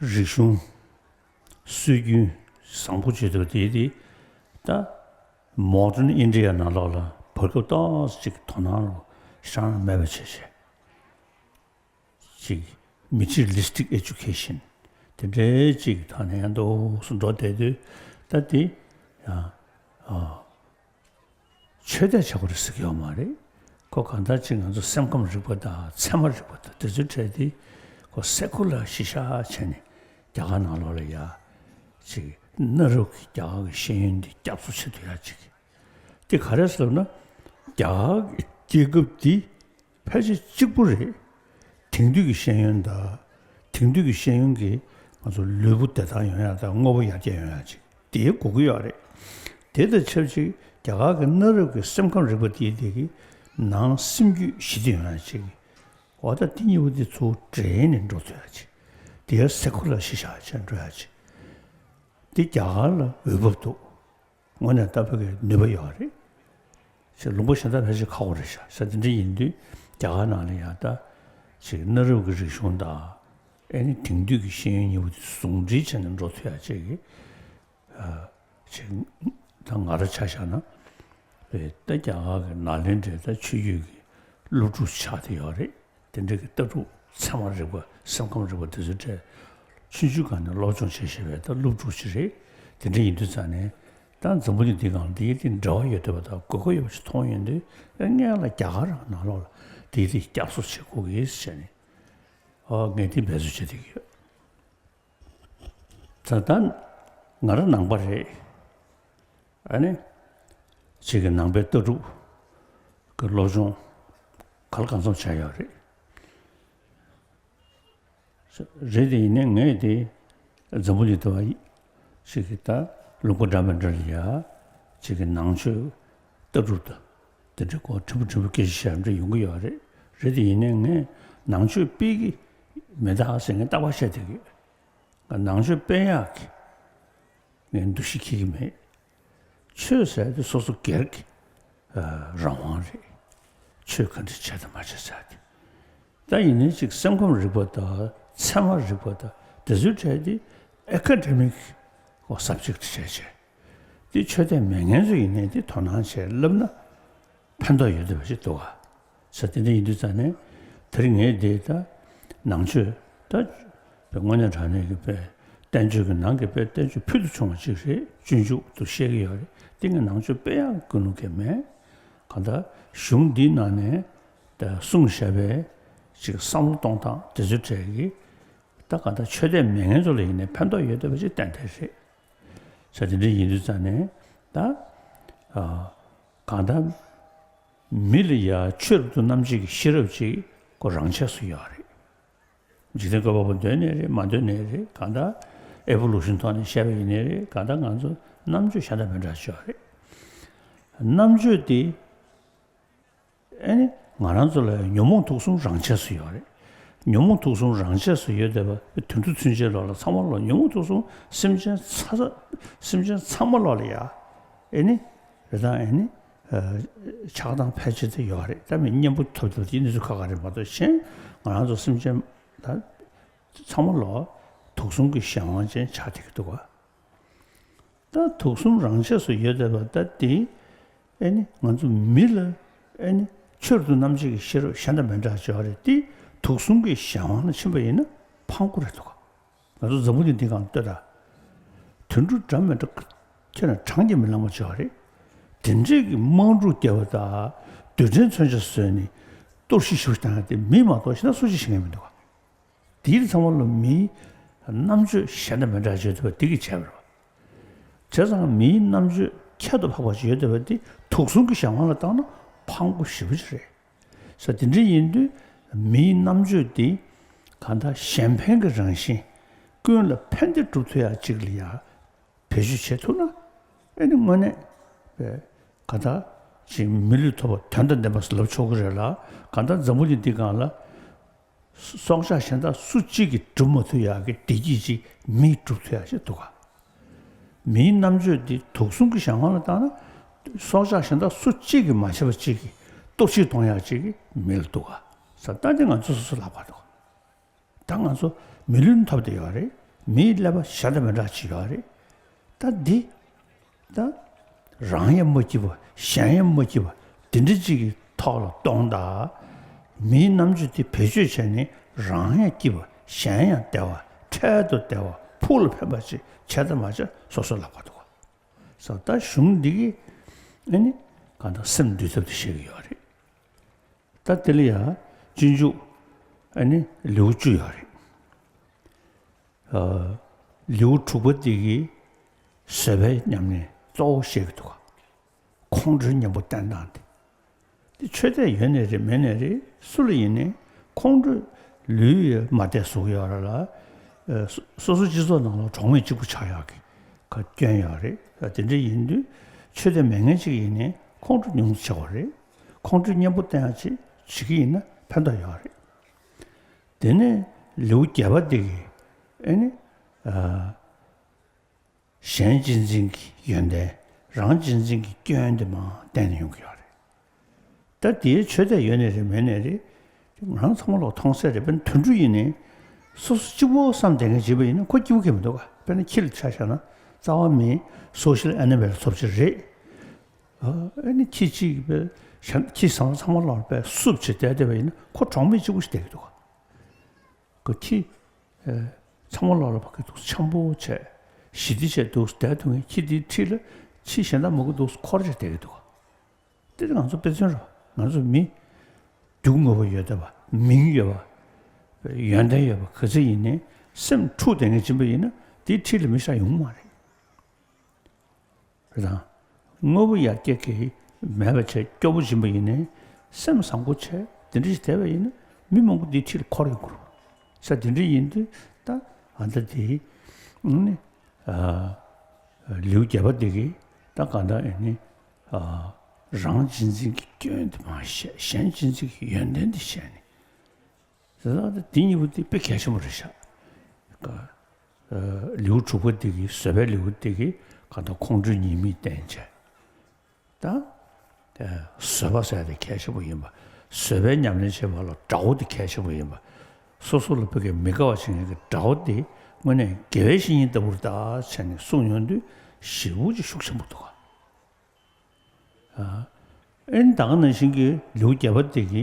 རིག་གཞུང་སྲོལ་རྒྱུན་བཟང་པོ་བྱེད་ཐུབ་དེ་དེ་ད་Modern India ནང་ལོགས་ལ་བར་སྐབས་ཏོག་ཙམ་ཅིག་དོ་སྣང་རུ་ཤར་མེད་པ་བྱས་བྱས། ཅིག་materialistic education དེ་འདྲའི་ཅིག་ཐོག་ནས་ཡང་འདུག་སེ་འགྲོ་བསྡད་དུས་ད་དེ་ཡང་ཨ་ཆོས་དད་བྱེད་དགོས་རེད་ཟེར་གྱི་ཡོད་མ་རེད། ཁོ་གང་ལྟར་ཅིག་ང་ཚོ་སེམས་ཁམས་རིག་པ་དང་ཚད་མ་རིག་པ་དང་དེ་ཚོའི་གྲས་དེ་ཁོ་སེ་ཀུ་ལར་གཞི་བཞག་བྱས་ནས་རྒྱ་གར་ནང་ལོགས་ལ་ཡ་ཅིག་གནའ་རབས་ཀྱི་རྒྱ་གར་གྱི་ཤེས་ཡོན་འདི་བསྐྱར་གསོ་བྱེད་ཐུབ་ཡ་ཅིག་དེ་ག་རེ་ཟེར་ན། རྒྱ་གར་གྱི་རྒྱལ་ཁབ་འདི་ཕལ་ཆེར་གཅིག་པུ་རེད། དེང་དུས་ཀྱི་ཤེས་ཡོན་དང་། དེང་དུས་ཀྱི་ཤེས་ཡོན་གྱིས་ང་ཚོ་ལུས་པོ་བདེ་ཐང་ཡོང་ཡག་དང་དངོས་པོ་ཡར་རྒྱས་ཡོང་ཡག་ཅིག་དེ་དགོས་ཀྱི་ཡོད་རེད། དེ་དང་ཆབས་ཅིག་རྒྱ་གར་གྱི་གནའ་རབས་ཀྱི་སེམས་ཁམས་རིག་པ་དེ་དེ་གི་ནང་སེམས་རྒྱུད་ཞི་བདེ་ཡོང་ཡག་ཅིག་འོ་ད་དེ་གཉིས་པོ་དེ་ཚུར་འདྲེས་ནས་འགྲོ་ཐུབ་ཡག་ཅིག་དེ་ཡང་སེ་ཀུ་ལར་གཞི་བཞག་བྱས་འགྲོ་ཡག་ཅིག་དེ་རྒྱ་གར་ལ་འོས་བབ་འདུག་དངོས་གནས་ལྟ་བུ་གི་ནུས་པ་ཡོད་རེད། ཞེས་ལུང་པ་གཞན་དག་ཕལ་ཆེར་ཁག་པོ་རེད་ཤག་ས་དེ་འདྲ་ཡིན་དུས་རྒྱ་གར་ནང་ལ་ཡང་ད་ཅིག་གནའ་རབས་ཀྱི་རིག་གཞུང་དང་ཨེ་ནི་དེང་དུས་ཀྱི་ཤེས་ཡོན་གཉིས་པོ་དེ་ཟུང་འབྲེལ་བྱས་ནས་འགྲོ་ཐུབ་ཡག་ཅིག་གི་ཅིག་ད་ང་རང་ཆ་བཞག་ན་ད་རྒྱ་གར་གྱི་ནཱ་ལེནྡྲའི་ད་ཆོས་བརྒྱུད་ཀྱི་སློབ་ཕྲུག་ཆགས་བསྡད་ཡོད་རེད། དེ་འདྲ་གི་ལྟ་གྲུབ་ཚད་མ་རིག་པ་སེམས་ཁམས་རིག་པ་དེ་ཚོའི་གྲས་ཆུང་ཆུང་སྒང་ནས་སློབ་སྦྱོང་བྱས་བཞིན་པའི་ད་སློབ་ཕྲུག་ཅིག་རེད། དེ་འདྲ་ཡིན་དུས་ཙང་ནས་ད་འཛམ་བུ་གླིང་འདི་སྒང་འདིའི་སྟེང་འབྲེལ་བ་ཡོད་བསྡད་པ་དང་དགོས་མཁོ་ཡོད་པ་ཞིག་མཐོང་ཡོང་དུས་སྔོན་ལ་རྒྱ་གར་རང་ནང་ལོགས་ལ་འདིའི་སྟེང་བསྐྱར་གསོ་བྱེད་དགོས་ཀྱི་ཟེར་ནས་ཨོ་ངས་འདི་འབད་རྩོལ་བྱེད་བསྡད་ཀྱི་ཡོད། ད་ལྟ་ང་རང་ནང་པ་རེད། ཨ་ནི་ཅིག་གི་ནང་པའི་ལྟ་གྲུབ་ཀྱི་སློབ་སྦྱོང་ག་ལ་གང་འཚམ་བྱས་ཡོད་རེད། རེད་དེ་ཡིན་ནའི་ངས་དེ་འཛམ་བུ་གླིང་དུ་བ་ཅིག་གི་ད་ལུང་པ་འདྲ་མི་འདྲ་ལ་ཡ་ཅིག་གི་ནང་ཆོས་ལྟ་གྲུབ་དང་དེ་འདྲའི་སྐོར་ཕྲན་བུ་ཕྲན་བུ་སྐད་ཆ་བཤད་འདྲ་ཡོང་གི་ཡོད་རེད། རེད་དེ་ཡིན་ནའི་ངས་ནང་ཆོས་སྤེལ་གི་མི་འདུག་ཟེར་ངས་རྟག་པར་བཤད་བསྡད་ཀྱི་ཡོད། ང་ནང་ཆོས་སྤེལ་ཡག་གི་ངས་འདུ་ཤེས་འཁྱེར་གྱི་མེད། ཆོས་ཟེར་དེ་སོ་སོ་སྒེར་གྱི་ཨ་རང་དབང་རེད། ཆོས་ག་འདྲ་བྱས་དང་མ་བྱས་ཟེར་དེ། ད་ཡིན་ནའི་ཅིག་སེམས་ཁམས་རིག་པ་དང་ཚད་མ་རིག་པ་དང་དེ་ཚོའི་གྲས་དེ་ཨེ་ཀ་ཌེ་མིག་གི་སབ་ཇེག་ཊི་བྱས་བྱས། དེ་ཆོས་དད་མེད་མཁན་ཚོ་ཡིན་ནའི་དེ་དོ་སྣང་བྱས་བསླབ་ན་ཕན་ཐོགས་ཡོད་བསྡད་པ་ཞིག་འདུག་ག་ས་དེ་འདྲ་ཡིན་དུས་ཙང་ནས་དེ་རིང་ངས་དེ་ད་ནང་ཆོས་ད་དངོས་གནས་དྲང་གནས་ཀྱི་དཔེ་བསྟན་བཅོས་ཀྱི་ནང་གི་དཔེ་བསྟན་བཅོས་ཕུལ་དུ་བྱུང་བ་ཅིག་རེད། སྤྱོད་འཇུག་ཏུ་བཤད་ཀྱི་ཡོད་རེད། དེ་ངས་ནང་ཆོས་སྤེལ་ཡག་ཀུན་སློང་གི་མེད། གང་ལྟར་གཞུང་འདིའི་ནང་ནས་ད་གསུངས་བཞག་པའི་ཅིག་བསམ་བློ་གཏོང་སྟངས་དེ་ཚོའི་གྲས་ཀྱི་ད་གང་ལྟར་ཆོས་དད་མེད་མཁན་ཚོ་ལ་ཡིན་ནའི་ཕན་ཐོགས་ཡོད་བསྡད་པ་ཅིག་ཏན་ཏན་རེད། ས་དེ་འདྲ་ཡིན་དུས་ཙང་ནས་ད་ཨ་གང་ལྟར་མི་ལ་ཡ་ཆོས་རབ་ཏུ་རྣམ་འབྱེད་ཀྱི་ཤེས་རབ་ཅིག་ཁོ་རང་ཆས་སུ་ཡོད་རེད། འཇིག་རྟེན་བཀོད་པ་པོ་འདོད་ནའི་རེད་མ་འདོད་ནའི་རེད། གང་ལྟར་ཨེ་བོ་ལུ་ཤན་ཐོག་ནས་བཤད་པ་ཡིན་ནའི་རེད། གང་ལྟར་ང་ཚོ་རྣམ་དཔྱོད་གཞན་དང་མི་འདྲ་ཅིག་ཡོད་རེད། རྣམ་དཔྱོད་དེ་ཨེ་ནི་ང་རང་ཚོ་ལ་ཉོན་མོངས་དུག་གསུམ་རང་ཆས་སུ་ཡོད་རེད། ཉོན་མོངས་དུག་གསུམ་རང་ཆས་སུ་ཡོད་བསྡད་པ་དུད་འགྲོ་ཚུན་ཆད་ལོག་ལ་ཚང་མ་ལོག་ཉོན་མོངས་དུག་གསུམ་སེམས་ཅན་ཚ་ཚ་སེམས་ཅན་ཚང་མ་ལོག་ལ་ཡ་ཨེ་ནི་རེད་དང་ཨེ་ནི་ཆགས་སྡང་ཕལ་ཆེར་དེ་ཡོད་རེད། ད་མི་གཉེན་པོ་ཐོབ་ཐུབ་ཀྱི་གནས་ཚུལ་ཁག་ཁག་རེད་མ་གཏོགས་གཞན་ང་རང་ཚོ་སེམས་ཅན་ད་ཚང་མ་ལོག་དུག་གསུམ་གྱི་གཞན་དབང་ཅན་ཆགས་བསྡད་ཀྱི་འདུག་ག་ད་དུག་གསུམ་རང་ཆས་སུ་ཡོད་བསྡད་པ་ད་དེ་ཨེ་ནི་ང་ཚོ་མི་ལ་ཨེ་ནི་ཆོས་རབ་ཏུ་རྣམ་འབྱེད་ཀྱི་ཤེས་རབ་གཞན་དང་མི་འདྲ་ཅིག་ཡོད་རེད། དེ་དུག་གསུམ་གྱི་གཞན་དབང་ལ་ཕྱིན་པ་ཡིན་ན་ཕངས་པོ་རེད་འདུག་ག་ང་ཚོ་འཛམ་བུ་གླིང་འདི་སྒང་ལྟོས་དང་། དུད་འགྲོ་འདྲ་མི་འདྲ་ཁྱེད་རང་གྲངས་ཀྱིས་མི་ལང་བ་ཅིག་ཡོད་རེད། དེ་འདྲས་ཀྱི་དམངས་ཕྲུག་སྐྱེ་བ་དང་རྡུལ་ཕྲན་མཚོན་ཆ་བཟོས་ནས་གཏོར་བཤིག་ཞིག་བཏང་ཡ་དེ་མི་མ་གཏོགས་གཞན་སུ་གཅིག་ཤེས་མཁན་མི་འདུག་ག་དེའི་ཚང་མ་ལ་མིའི་རྣམ་དཔྱོད་གཞན་དང་མི་འདྲ་བྱེད་ཐུབ་པ་དེ་གིས་བྱས་པ་རེད། བྱས་ཙང་མིའི་རྣམ་དཔྱོད་ཁྱད་དུ་འཕགས་པ་ཞིག་ཡོད་བསྡད་པ་དེ་དུག་གསུམ་གྱི་གཞན་དབང་ལ་བཏང་ན་ཕངས་པོ་ཞེ་པོ་ཅིག་རེད། ས་དེ་འདྲ་ཡིན་དུས་མིའི་རྣམ་དཔྱོད་དེ་གང་ལྟར་གཞན་ཕན་གྱི་རང་བཞིན་ཀུན་ལ་ཕན་བདེ་སྒྲུབ་ཐུབ་ཡག་ཅིག་ལ་ཡ་བེད་སྤྱོད་བྱེད་ཐུབ་ན་ཨེ་ནི་དངོས་གནས་པའི་གང་ལྟར་ཅིག་མི་ལུས་ཐོབ་པ་དོན་དང་ལྡན་པ་ཟེར་ལབ་ཆོག་གི་རེད་ལ། གང་ལྟར་འཛམ་བུ་གླིང་འདི་སྒང་ལ་སྲོག་ཆགས་གཞན་དག་སུ་གཅིག་གིས་སྒྲུབ་མ་ཐུབ་ཡག་གི་བདེ་སྐྱིད་ཅིག་མིས་སྒྲུབ་ཐུབ་ཡག་ཅིག་འདུག་ག་མིའི་རྣམ་དཔྱོད་འདི་དུག་གསུམ་གྱི་གཞན་དབང་ལ་བཏང་ན་སྲོག་ཆགས་གཞན་དག་སུ་གཅིག་གིས་མ་བྱས་པ་གཅིག་གིས་གཏོར་བཤིག་གཏོང་ཡག་ཅིག་གི་མི་ལ་འདུག་ག་ས་ད་འདི་ང་ཚོ་སོ་སོ་ལབ་པ་འདུག་ད་ང་ཚོ་མི་ལུས་ཐོབ་བསྡད་ཡོད་རེད། མིའི་ཀླད་པ་གཞན་དང་མི་འདྲ་ཅིག་ཡོད་རེད། ད་འདི་ད་རང་ཡང་མ་སྐྱིད་པ་གཞན་ཡང་མ་སྐྱིད་པ་འདི་འདྲ་ཅིག་གི་ཐོག་ལ་གཏོང་དང་། མིའི་རྣམ་དཔྱོད་དེ་བེད་སྤྱོད་བྱས་ནས་རང་ཡང་སྐྱིད་པ་གཞན་ཡང་བདེ་བ་འཕྲལ་དུ་བདེ་བ་ཕུགས་ལ་ཕན་པ་ཅིག་བྱས་དང་མ་བྱས་སོ་སོ་ལབ་པ་འདུག་ས་ད་གཞུང་འདི་གིས་ཨ་ནི་གང་ལྟར་སེམས་འདུལ་ཐབས་དེ་བཤད་ཀྱི་ཡོད་རེད། ད་དེ་ལ་ཡང་སྤྱོད་འཇུག་ཨ་ནི་ལེའུ་བཅུ་ཡོད་རེད། ཨ་ལེའུ་དྲུག་པ་དེ་གི་བཟོད་པའི་ཉམས་ལེན་གཙོ་བོ་བཤད་ཀྱི་འདུག་ག་ཁོང་ཁྲོའི་གཉེན་པོ་བསྟེན་སྟངས་དེ། དེ་ཆོས་དད་ཡོད་ནའི་རེད་མེད་ནའི་རེད། སུ་ལ་ཡིན་ནའི་ཁོང་ཁྲོས་ལུས་ཡོད་མ་བསྡད་བཟོ་གི་ཡོད་རེད་ལ། ཨ་སོ་སོ་སྤྱི་ཚོགས་ནང་ལ་གྲོགས་མེད་གཅིག་པུ་ཆགས་ཡག་གི་ཁ་སྐྱོན་ཡོད་རེད། ཨ་དེ་འདྲ་ཡིན་དུས་ཆོས་དད་མེད་མཁན་ཅིག་ཡིན་ནའི་ཁོང་ཁྲོ་ཉུང་དུ་ཆགས་པ་རེད། ཁོང་ཁྲོའི་གཉེན་པོ་བསྟེན་ཡག་ཅིག་བྱེད་ཀྱི་ཡིན་ན་ཕན་ཐོགས་ཡོད་རེད། དེ་ནས་ལེའུ་བརྒྱད་པ་དེ་གི་ཨེ་ནི་ཨ་གཞན་གཅེས་འཛིན་གྱི་ཡོན་ཏན་རང་གཅེས་འཛིན་གྱི་སྐྱོན་དེ་མར་བསྟན་ནས་ཡོང་གི་ཡོད་རེད། ད་དེའི་ཆོས་དད་ཡོད་ནའི་རེད་མེད་ནའི་རེད། ང་རང་ཚང་མ་ལོག་མཐོང་གསལ་རེད། དཔེར་ན་དུད་འགྲོ་ཡིན་ནའི་སོ་སོ་གཅིག་པོ་བསམ་བསྡད་མཁན་བྱེད་པ་ཡིན་ན་ཁོ་སྐྱིད་པོ་གང་ཡང་མི་འདུག་ག་དཔེར་ན་ཁྱི་ལ་ཆ་བཞག་ན་རྩ་བ་མེད་སོ་ཤལ་ཨེ་ནི་མལ་ཚོ་ཅིག་རེད། ཨ་ཨེ་ནི་ཁྱི་གཅིག་པས་གཞན་ཁྱི་ཚང་མ་ཚང་མ་ལོག་པས་སུབ་བྱས་བསྡད་བསྡད་པ་ཡིན་ན་ཁོ་གྲོགས་མེད་གཅིག་པུ་ཞིག་བསྡད་ཀྱི་འདུག་ག་ཁོ་ཁྱི་ཨེ་ཚང་མ་ལོག་ལ་ཕ་གི་འདུག་འཆམ་པོ་བྱས་ཞི་བདེ་བྱས་འདུག་བསྡད་ཐུབ་མཁན་ཁྱི་དེའི་འཁྲིས་ལ་ཁྱི་གཞན་དག་མང་པོ་འདུག་འཁོར་བྱས་བསྡད་ཀྱི་འདུག་ག་དེ་ང་ཚོ་དཔེ་མཚོན་རེད། ང་ཚོ་མི་རྒྱུ་དངོས་པོ་ཡོད་བསྡད་པ་མིང་ཡོད་པ་ཡོན་ཏན་ཡོད་པ་ག་ཚོད་ཡིན་ནའི་སེམས་འཁྲུག་བསྡད་མཁན་ཅིག་ཡིན་པ་ཡིན་ན་དེའི་འཁྲིས་ལ་མི་ཤ་ཡོང་མ་རེད། རེད་དང་། དངོས་པོ་ཡར་སྐྱེ་གི་མེད་པ་བྱས་སྐྱོ་པོ་སྦྱིན་པ་ཡིན་ནའི་སེམས་བཟང་པོ་བྱས་དེ་འདྲ་ཞིག་བསྡད་པ་ཡིན་ན་མི་མང་པོ་འདིའི་འཁྲིས་ལ་འཁོར་ཡོང་གི་རེད། ས་དེ་འདྲ་ཡིན་དུས་ད་ཨ་ད་དེ་ནི་ཨ་ལེའུ་བརྒྱད་པ་དེ་གི་ད་ག་ད་ཨེ་ནི་ཨ་རང་གཅེས་འཛིན་གྱི་སྐྱོན་དེ་མ་བཤད། གཞན་གཅེས་འཛིན་གྱི་ཡོན་ཏན་དེ་བཤད་ནས། དེ་ད་དེ་གཉིས་པོ་དེ་དཔེ་གལ་ཆེན་པོ་རེད་ཤག་ལེའུ་དྲུག་པ་དེ་གི་བཟོད་པའི་ལེའུ་དེ་གི་ག་ད་ཁོང་ཁྲོའི་ཉེས་དམིགས་བསྟན་བྱས། ད། བཟོད་པ་ཟེར་ཡ་དེ་གལ་ཆེན་པོ་ཡིན་པ། བཟོད་པའི་ཉམས་ལེན་བྱེད་པ་ལ་དགྲ་བོ་དེ་གལ་ཆེན་པོ་ཡིན་པ། སོ་སོ་ལ་ཕ་གི་མི་དགའ་བ་བྱེད་མཁན་གྱི་དགྲ་བོ་དེ་དངོས་གནས་དགེ་བའི་བཤེས་གཉེན་ལྟ་བུར་ད་བྱས་ནས་གསུངས་ཡོང་དུས་ཞེ་པོ་ཅིག་ཤུགས་ཆེན་པོ་འདུག་ག་ཨ་ཨེ་ནི་ད་ག་ནང་བཞིན་གྱི་ལེའུ་བརྒྱད་པ་དེ་གི་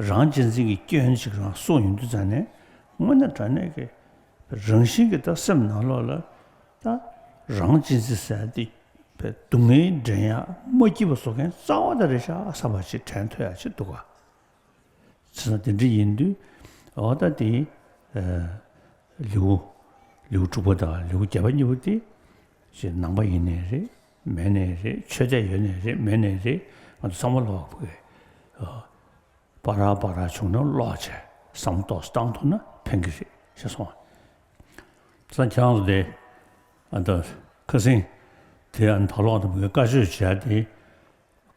རང་གཅེས་འཛིན་གྱི་སྐྱོན་ཅིག་རང་གསུངས་ཡོང་དུས་ཙང་ནས་དངོས་གནས་དྲང་གནས་ཀྱི་རང་བཞིན་གྱི་ད་སེམས་ནང་ལོགས་ལ་ད་རང་གཅེས་འཛིན་ཟེར་ཡ་དེ་སྡུག་བསྔལ་འདྲེན་ཡ་མ་སྐྱིད་པ་བཟོ་མཁན་རྩ་བ་དེ་རེད་ཤག་བསམ་པ་ཞིག་དྲན་ཐུབ་ཡ་ཅིག་འདུག་ག་བྱས་ཙང་དེ་འདྲ་ཡིན་དུས་འོ་ད་དེ་ལེའུ་ལེའུ་དྲུག་པ་དང་ལེའུ་བརྒྱད་པ་གཉིས་པོ་དེ་ཅིག་ནང་པ་ཡིན་ནའི་རེད། མེད་ནའི་རེད། ཆོས་དད་ཡོད་ནའི་རེད། མེད་ནའི་རེད། ང་ཚོ་ཚང་མ་ལོག་པ་གི་ཨ། བར་བར་བྱུང་ན་ཀློག་བྱས་བསམ་བློ་ཏོག་ཙམ་བཏང་ཐུབ་ན་ཕན་གྱི་རེད་ཤག་སོང་། ཁྱེད་རང་ཚོ་དེ་ཨ་ད་ཁ་སང་དེ་ཨ་ད་ལོག་ཏུ་བཀའ་ཆོས་བྱས་དེ་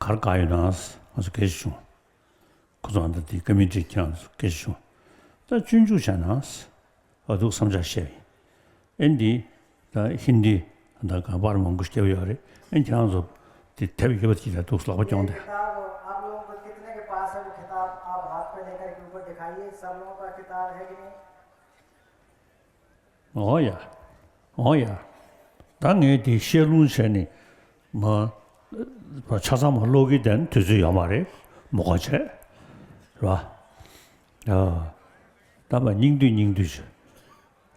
གར་ག་ཡོད་ན་ང་ཚོ་སྐད་ཆ་བྱུང་། ཁོ་ཚོ་ཨ་ད་དེ་ཀ་མི་ཊི་ཁྱེད་རང་ཚོ་སྐད་ཆ་བྱུང་། ད་སྤྱོད་འཇུག་བྱས་ན། ཨ་འདུག་བསམ་འཆར་བཤད་པ་ཡིན། ཨེ་འདི་ད་ཧིན་དི་ད་ག་པར་མང་པོ་ཞིག་བརྒྱབ་ཡོད་རེད། ཨེ་ཁྱེད་རང་ཚོ་དེ་དེབ་ཡོད་པ་ཅིག་ལ་འདུག་ལག་པ་རྐྱོང་དེ། किताब आप लोगों को कितने के पास है वो किताब आप हाथ पे लेकर के ऊपर दिखाइए। सब लोगों का किताब है कि नहीं? ཨོ་ཡ། ཨོ་ཡ། ད་ངས་དེ་བཤད་ལུང་བྱས་ནས་མ་ཆ་ཚང་མ་ཀློག་གི་དེ་དུས་ཚོད་ཡོད་མ་རེད། མོ་ག་བྱས་རེད་བ། ཨ། ད་མ་སྙིང་བསྡུས་སྙིང་བསྡུས་བྱས།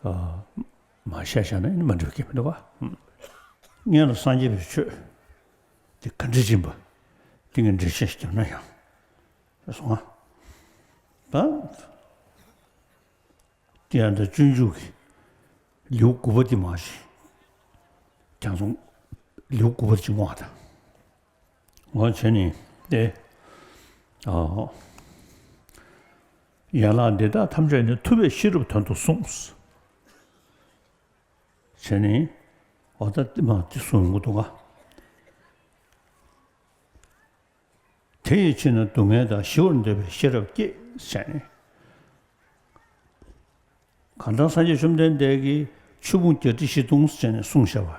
ཨ། མ་བཤད་བཤད་ན་ཨེ་ནི་མ་འགྲིག་གི་མི་འདུག་ག་སྔོན་ལ་སངས་རྒྱས་པའི་ཆོས་དེ་ག་འདྲ་ཡིན་པ་དེ་ངས་འགྲེལ་བཤད་ཞིག་བརྒྱབ་ན་ཡང་སོང་ང་། ད་དེ་ཡང་ད་སྤྱོད་འཇུག་གི་ལེའུ་དགུ་པ་དེ་མ་ཤེས་ཀྱང་སོང་། ལེའུ་དགུ་པ་དེ་ཅིག་བསྔོག་ད། འོ་བྱས་ནས་ཏེ། ཨ། ཡན་ལག་འདི་དག་ཐམས་ཅད་ནི་ཐུབ་པས་ཤེས་རབ་དོན་དུ་གསུངས། བྱས་ནས་འོ་ད་དེ་མ་དེ་གསུང་གི་འདུག་ག་དེ་ཡི་ཕྱིར་ན་སྡུག་བསྔལ་དང་ཞི་བར་འདོད་པའི་ཤེས་རབ་བསྐྱེད་བྱས་ནས། གང་ལྟར་སངས་རྒྱས་བཅོམ་ལྡན་འདས་ཀྱིས་ཆོས་ཕུང་བརྒྱད་ཁྲི་བཞི་སྟོང་ཟེར་ནས་གསུངས་བཞག་པ།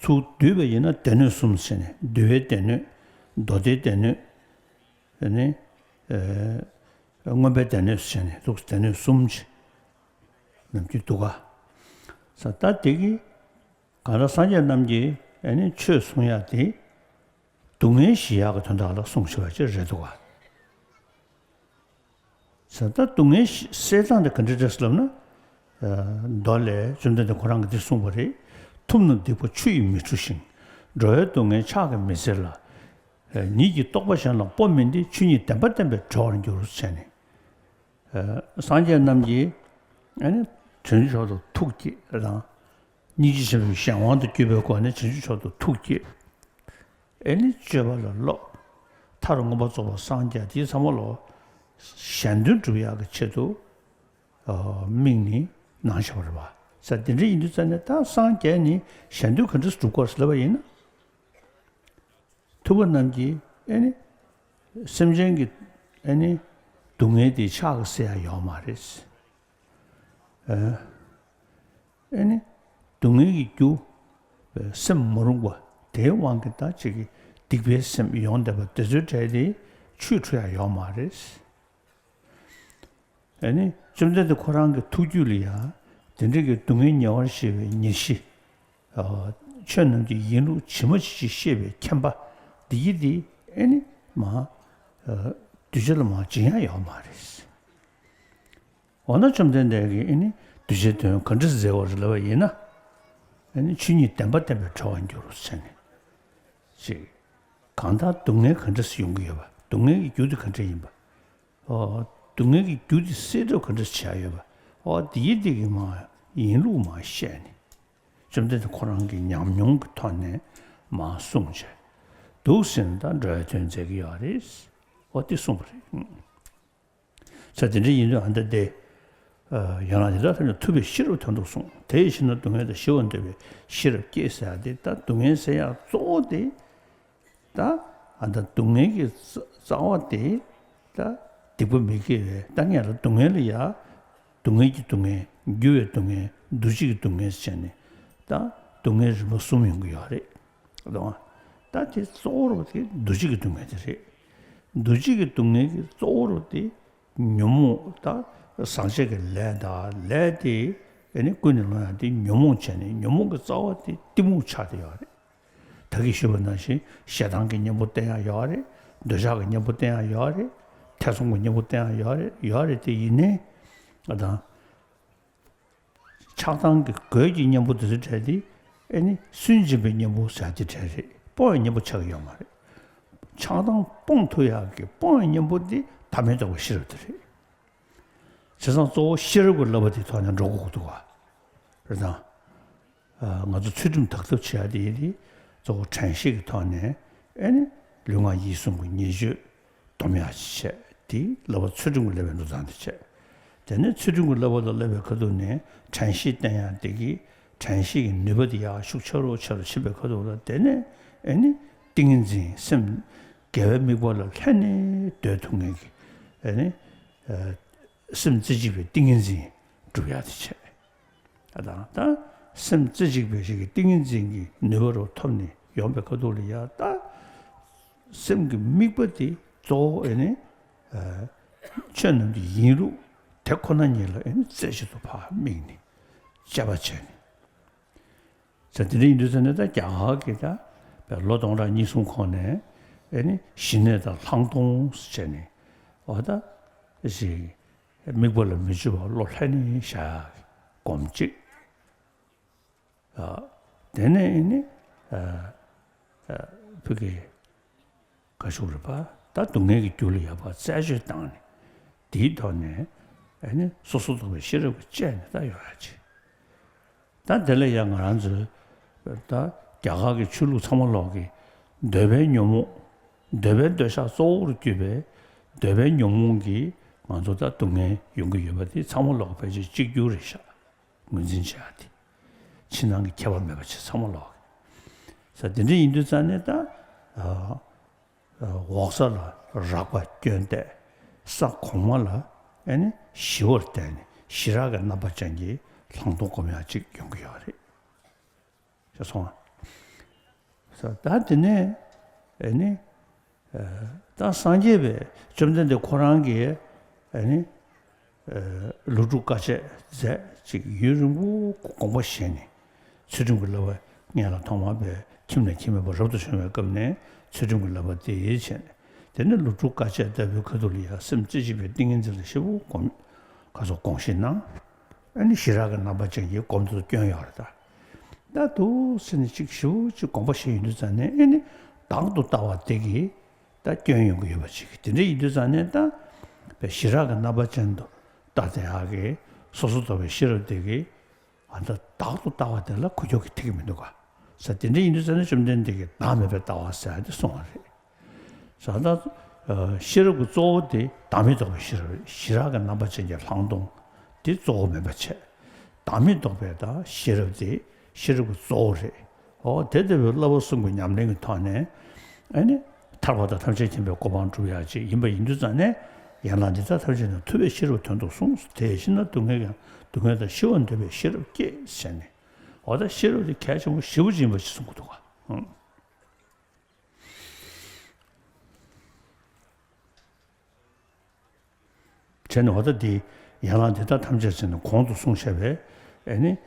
ཚུར་བསྡུས་པ་ཡིན་ན་སྡེ་སྣོད་གསུམ་ཟེར་ནས་འདུལ་བའི་སྡེ་སྣོད། མདོ་སྡེའི་སྡེ་སྣོད། ཨ་ནི། ཨ། མངོན་པའི་སྡེ་སྣོད་ཟེར་ནས་འདུག་སྡེ་སྣོད་གསུམ་ཅིག་ནམ་རྒྱུན་འདུག་ག་ས་ད་དེ་གི་གང་ལྟར་སངས་རྒྱས་རྣམས་ཀྱིས་ཨ་ནི་ཆོས་གསུང་ཡག་དེ། སྡུག་བསྔལ་ཞི་ཡག་གི་དོན་དག་ལ་གསུངས་བཞག་པ་ཅིག་རེད་འདུག་ག་ས་ད་སྡུག་བསྔལ་སེལ་སྟངས་དེ་ག་འདྲ་རེད་ཟེར་ལབ་ན། མདོ་ལས་བཅོམ་ལྡན་འདས་ཁོ་རང་གིས་འདི་གསུངས་པ་རེད། ཐུབ་རྣམས་སྡིག་པ་ཆུ་ཡིས་མི་འཁྲུ་ཞིང་། འགྲོ་བའི་སྡུག་བསྔལ་ཕྱག་གིས་མི་སེལ་ལ། ཉིད་ཀྱི་རྟོགས་པ་གཞན་ལ་སྤོ་མིན་ཏེ། ཆོས་ཉིད་བདེན་པ་བསྟན་པས་གྲོལ་བར་འགྱུར་ཟེར་ནས། སངས་རྒྱས་རྣམས་ཀྱིས་ཨ་ནི་བྱང་ཆུབ་མཆོག་ཏུ་ཐུགས་བསྐྱེད་དང་། སྙིང་རྗེ་ཆེན་པོའི་གཞན་དབང་དུ་གྱུར་པའི་སྒོ་ནས་བྱང་ཆུབ་མཆོག་ཏུ་ཐུགས་བསྐྱེད། ཨེ་ནི་སྤྱོད་པ་ལ་སློབ། མཐར་མངོན་པར་རྫོགས་པར་སངས་རྒྱས་དེ་ཚང་མ་ལོ། གཞན་དོན་སྒྲུབ་ཡག་གི་ཆེད་དུ་དམིགས་ནས་གནང་བཞག་པ་རེད་བ། ས་དེ་འདྲ་ཡིན་དུས་ཙང་ནས་ད་སངས་རྒྱས་ནི་གཞན་དོན་ག་འདྲས་སྒྲུབ་དགོས་ལབ་པ་ཡིན་ན། ཐུབ་པ་རྣམས་ཀྱིས་ཨེ་ནི། སེམས་ཅན་གྱི་ཨེ་ནི། སྡུག་བསྔལ་དེ་ཕྱག་གིས་སེལ་ཡག་ཡོད་མ་རེད། ཨ། ཨེ་ནི། སྡུག་བསྔལ་གྱི་རྒྱུ། སེམས་མ་རུངས་པ་དེའི་དབང་གིས་ད་ཅིག་གི་སྡིག་པའི་སེམས་ཡོང་བསྡད་པ་དེ་ཚོའི་གྲས་དེ་ཆོས་སྒྲུབ་ཡག་ཡོད་མ་རེད། ཨེ་ནི། བཅོམ་ལྡན་འདས་ཁོ་རང་གི་ཐུགས་རྒྱུད་ལ་ཡང་དེ་འདྲ་གི་སྡུག་བསྔལ་ཉེ་བར་ཞི་བའི་ཉེར་ཞི། ཆོས་རྣམས་ཀྱི་ཡིན་ལུགས་ཇི་མ་ཇི་བཞིན་ཤེས་པའི་མཁྱེན་པ་འདི་ཡིས་དེ་ཨེ་ནི་མ། གདུལ་བྱ་ལ་མ་སྦྱིན་ཡག་ཡོད་མ་རེད། འོ་ན་བཅོམ་ལྡན་འདས་ཀྱིས་ཨེ་ནི་གདུལ་བྱའི་དོན་ག་འདྲ་མཛད་པ་རེད་ལབ་པ་ཡིན་ན། ཨེ་ནི་ཆོས་ཉིད་བདེན་པ་བསྟན་པས་གྲོལ་བར་འགྱུར་ཟེར་ནས། ཅིག་གང་ལྟར་སྡུག་བསྔལ་ག་འདྲ་ཡོང་གི་ཡོད་པ། སྡུག་བསྔལ་གྱི་རྒྱུ་དེ་ག་འདྲ་ཡིན་པ། ཨོ། སྡུག་བསྔལ་གྱི་རྒྱུ་དེ་སེལ་ཐབས་ག་འདྲ་བྱས་ཡོད་པ། ཨོ་དེའི་སྟེང་གི་མ་ཡིན་ལུགས་མ་བཤད་ནས། བཅོམ་ལྡན་འདས་ཁོ་རང་གི་ཉམས་མྱོང་གི་ཐོག་ནས་མ་གསུངས་བྱས། འདུག་ཟེར་ན་ད་འགྲོ་བའི་དོན་མཛད་ཀྱི་ཡོད་རེད། ཨོ་དེ་གསུངས་པ་རེད། ས་དེ་འདྲ་ཡིན་དུས་ཨ་ད་དེ། ཡང་ན་དེ་དག་ཐམས་ཅད་ཐུབ་པའི་ཤེས་རབ་དོན་དུ་གསུངས། དེ་ཡི་ཕྱིར་ན་སྡུག་བསྔལ་དང་ཞི་བར་འདོད་པའི་ཤེས་རབ་བསྐྱེད་ཟེར་ཡ་དེ། ད་སྡུག་བསྔལ་ཟེར་ཡ་གཙོ་བོ་དེ། ད་ཨ་ད་སྡུག་བསྔལ་གྱི་རྩ་རྩ་བ་དེ་ད་སྡིག་པ་མི་དགེ་བའི། ད་ངས་ལ་སྡུག་བསྔལ་ལ་ཡ། སྡུག་བསྔལ་གྱི་སྡུག་བསྔལ། འགྱུར་བའི་སྡུག་བསྔལ། འདུ་བྱེད་ཀྱི་སྡུག་བསྔལ་ཟེར་ནས། ད་སྡུག་བསྔལ་རིམ་པ་གསུམ་ཡོང་གི་ཡོད་རེད། ད་ད་དེ་གཙོ་བོ་རུ་དེ་འདུ་བྱེད་ཀྱི་སྡུག་བསྔལ་དེ་རེད། འདུ་བྱེད་ཀྱི་སྡུག་བསྔལ་གྱི་གཙོ་བོ་རུ་དེ། ཉོན་མོངས། ད་བཟང་བྱས་ཀྱི་ལས་དང་ལས་དེ་ཨེ་ནི་ཀུན་ནས་སློང་ཡག་དེ་ཉོན་མོངས་བྱས་ནས། ཉོན་མོངས་ཀྱི་རྩ་བ་དེ་གཏི་མུག་ཆགས་བསྡད་ཡོད་རེད། ད་གིན་ཞུས་པ་ནང་བཞིན་ཞེ་སྡང་གི་གཉེན་པོ་བསྟེན་ཡག་ཡོད་རེད། འདོད་ཆགས་ཀྱི་གཉེན་པོ་བསྟེན་ཡག་ཡོད་རེད། ཐེ་ཚོམ་གྱི་གཉེན་པོ་བསྟེན་ཡག་ཡོད་རེད། ཡོད་རེད་དེ། ཡིན་ནའི་ཨ་དང་། ཆགས་སྡང་གི་རྒོལ་གྱི་གཉེན་པོ་དེ་ཚོ་བྲལ་ཏེ། ཨེ་ནི་སུན་འབྱིན་པའི་གཉེན་པོ་ཟེར་དེ་བྲལ་རེད། སྤོང་བའི་གཉེན་པོ་ཆགས་ཀྱི་ཡོད་མ་རེད། ཆགས་སྡང་སྤོང་ཐུབ་ཡག་གི་སྤོང་བའི་གཉེན་པོ་དེ་བདག་མེད་རྟོགས་པའི་ཤེས་རབ་དེ་རེད། བྱས་ཙང་གཙོ་བོ་ཤེས་རབ་ཀྱི་བསླབ་པ་དེའི་ཐོག་ནས་འགྲོ་དགོས་ཀྱི་འདུག་ག། རེད་དང་། ང་ཚོ་ཚུལ་ཁྲིམས་དག་ཐབས་བྱེད་ཡ་དེ་ཡིན་དེ། གཙོ་བོ་དྲན་ཤེས་ཀྱི་ཐོག་ནས། ཨེ་ནི་ལུས་ངག་ཡིད་གསུམ་གྱི་ཉེས་སྤྱོད་སྡོམ་ཡག་ཅིག་བྱས། དེ་བསླབ་པ་ཚུལ་ཁྲིམས་ཀྱི་བསླབ་པའི་འགྲོ་སྟངས་དེ་བྱས། དེ་ནས་ཚུལ་ཁྲིམས་ཀྱི་བསླབ་པ་ལ་བསླབ་པའི་ཁ་ཐུག་ནས་དྲན་ཤེས་བསྟེན་ཡག་དེ་གིས་དྲན་ཤེས་ཀྱི་ནུས་པ་དེ་ཡར་ཤུགས་ཆེ་རུ་ཆེ་རུ་ཕྱིན་པའི་ཁ་ཐུག་ལ། དེ་ནས་ཨེ་ནི་ཏིང་ངེ་འཛིན། སེམས་དགེ་བའི་དམིགས་པ་ལ་ལྷན་ནེ་སྡོད་ཐུབ་མཁན་གྱི། ཨེ་ནི་སེམས་རྩེ་གཅིག་པའི་ཏིང་ངེ་འཛིན་སྒྲུབ་ཡག་དེ་བྱས། ཨ་དང་། ད་སེམས་རྩེ་གཅིག་པའི་ཞིག་གི་ཏིང་ངེ་འཛིན་གྱི་ནུས་པ་རུ་ཐོབ་ནས་ཡོང་པའི་ཁ་ཐུག་ལ་ཡ། ད་སེམས་ཀྱི་དམིགས་པ་དེ་གཙོ་བོ་ཨེ་ནི་ཆོས་རྣམས་ཀྱི་ཡིན་ལུགས་དེ་ཁོ་ན་ཉིད་ལ་ཨེ་ནི་རྩེ་གཅིག་ཏུ་ཕར་དམིགས་ནས་དཔྱད་པ་བྱས་ནས། ཟེར། དེ་འདྲ་ཡིན་དུས་ཙང་ནས། ད་རྒྱ་གར་གྱི་ད་ལོ་སྟོང་ཕྲག་གཉིས་གསུམ་གོང་ནས་ཨེ་ནི་ཞི་གནས་དང་ལྷག་མཐོང་བྱས་ནས། འོ་ད་ཞིག་དམིགས་པ་ལ་མི་ཆུད་པར་བློ་ལྷན་ནེ་བཞག་ཡག་གི་སྒོམ་གཅིག། ཨ། དེ་ནས་ཨེ་ནི་ཨ་ཨ་ཕ་གི་ག་ཞུ་རེད་པ། ད་སྡུག་བསྔལ་གྱི་རྒྱུ་ལ་ཡག་པ་རྩད་གཅོད་བཏང་ནས། དེའི་ཐོག་ནས་ཨེ་ནི་སོ་སོ་རྟོག་པའི་ཤེས་རབ་ཀྱིས་དཔྱད་ནས་ད་ཡོང་ཡག་ཅིག། ད་དེ་ལ་ཡང་ང་རང་ཚོས་ད་རྒྱ་གར་གྱི་ཆོས་ལུགས་ཚང་མ་ལོག་གི་འདོད་པའི་ཉོན་མོངས། འདོད་པའི་འདོད་ཆགས་གཙོ་བོར་གྱུར་པའི་འདོད་པའི་ཉོན་མོངས་ཀྱིས་ང་ཚོ་ད་སྡུག་བསྔལ་ཡོང་གི་ཡོད་པ་དེ་ཚང་མ་ལོག་ཕལ་ཆེར་གཅིག་གྱུར་རེད་ཤག། ངོས་འཛིན་བྱེད་ཡག་དེ། ཕྱི་ནང་གི་ཁྱད་པར་མེད་པ་ཅིག་ཚང་མ་ལོག་གི། ས་དེ་འདྲ་ཡིན་དུས་ཙང་ནས་ད། ཨ། འོག་ས་ལ་རགས་པ་སྐྱོན་གཏད། ས་གོང་མ་ལ་ཨེ་ནི་ཞི་བར་བལྟས་ནས་ཞི་རགས་ཀྱི་རྣམ་པ་ཅན་གྱི་ལྷག་མཐོང་སྒོམ་ཡག་ཅིག་ཡོང་གི་ཡོད་རེད། ཤེས་སོང་ང་། ས་ད་དེ་ནས་ཨེ་ནི་ད་སངས་རྒྱས་པའི་བཅོམ་ལྡན་འདས་ཁོ་རང་གིས་ཨེ་ནི། ལོ་དྲུག་དཀའ་སྤྱད་མཛད་ཅིག། ཡུན་རིང་པོ་དགོངས་པ་བཞེས་ནས། ཚུལ་ཁྲིམས་ཀྱི་བསླབ་པ་སྔོན་ལ་ཐོག་མར་པའི་ཁྱིམ་ནས་ཁྱིམ་མེད་པར་རབ་ཏུ་བྱུང་བའི་སྐབས་ནས་ཚུལ་ཁྲིམས་ཀྱི་བསླབ་པ་དེ་བྱས་ནས། དེ་ནས་ལོ་དྲུག་དཀའ་སྤྱད་ལྟ་བུའི་ཁ་ཐུག་ལ་ཡང་སེམས་རྩེ་གཅིག་པའི་ཏིང་ངེ་འཛིན་ལ་ཞེ་པོ་སྒོམ། ཁ་སོགས་དགོངས་བཞེས་གནང་། ཨ་ནི་ཞི་རགས་ཀྱི་རྣམ་པ་ཅན་གྱི་སྒོམ་དུ་སྐྱོན་ཡོད་རེད་ད། ད་འདུག་ཟེར་ནས་ཅིག་ཞེ་པོ་ཅིག་དགོངས་པ་བཞེས་ཡོང་དུས་ཙང་ནས། ཨེ་ནི་བདག་ཏུ་ལྟ་བ་དེ་གིས་ད་སྐྱོན་ཡོང་གི་ཡོད་པ་ཅིག། དེ་འདྲ་ཡིན་དུས་ཙང་ནས་ད་པའི་ཞི་རགས་ཀྱི་རྣམ་པ་ཅན་དུ་ལྟ་དེ་ཡག་གི། སོ་སོ་རྟོག་པའི་ཤེས་རབ་དེ་གིས་ཨ་ད་བདག་ཏུ་ལྟ་བ་དེ་ལ་ཁུ་ཁྱོག་གིས་ཐིག་གི་མི་འདུག་ག། ས་དེ་འདྲ་ཡིན་དུས་ཙང་ནས་བཅོམ་ལྡན་འདས་ཀྱིས་བདག་མེད་པའི་ལྟ་བ་ཟེར་ཡག་དེ་གསུངས་པ་རེད། ས་ད། ཨ། ཤེས་རབ་ཀྱི་གཙོ་བོ་དེ་བདག་མེད་རྟོགས་པའི་ཤེས་རབ་རེད། ཞི་རགས་ཀྱི་རྣམ་པ་ཅན་གྱི་ལྷག་མཐོང་དེ་གཙོ་བོ་མིན་པ་བྱས། བདག་མེད་རྟོགས་པའི་ད་ཤེས་རབ་དེ་ཤེས་རབ་ཀྱི་གཙོ་བོ་རེད། འོ་དེ་ལྟ་བུའི་བསླབ་པ་གསུམ་གྱི་ཉམས་ལེན་གྱི་ཐོག་ནས། ཨ་ནི་ཐར་པ་དང་ཐམས་ཅད་མཁྱེན་པའི་གོ་འཕང་སྒྲུབ་ཡག་ཅིག་ཡིན་པ་ཡིན་དུས་ཙང་ནས། ཡན་ལག་འདི་དག་ཐམས་ཅད་ནི་ཐུབ་པའི་ཤེས་རབ་དོན་དུ་གསུངས། དེ་ཡི་ཕྱིར་ན་སྡུག་བསྔལ་ཡང་སྡུག་བསྔལ་དང་ཞི་བར་འདོད་པའི་ཤེས་རབ་བསྐྱེད་ཟེར་ནས། འོ་ད་ཤེས་རབ་དེ་གལ་ཆེན་པོ་ཞེ་པོ་ཅིག་ཡིན་པ་ཞིག་གསུང་གི་འདུག་ག། ཨང་། བྱས་ནས་འོ་ད་འདི་ཡན་ལག་འདི་དག་ཐམས་ཅད་ཟེར་ནས་གོང་དུ་གསུངས་བཞག་པའི་ཨེ་ནི།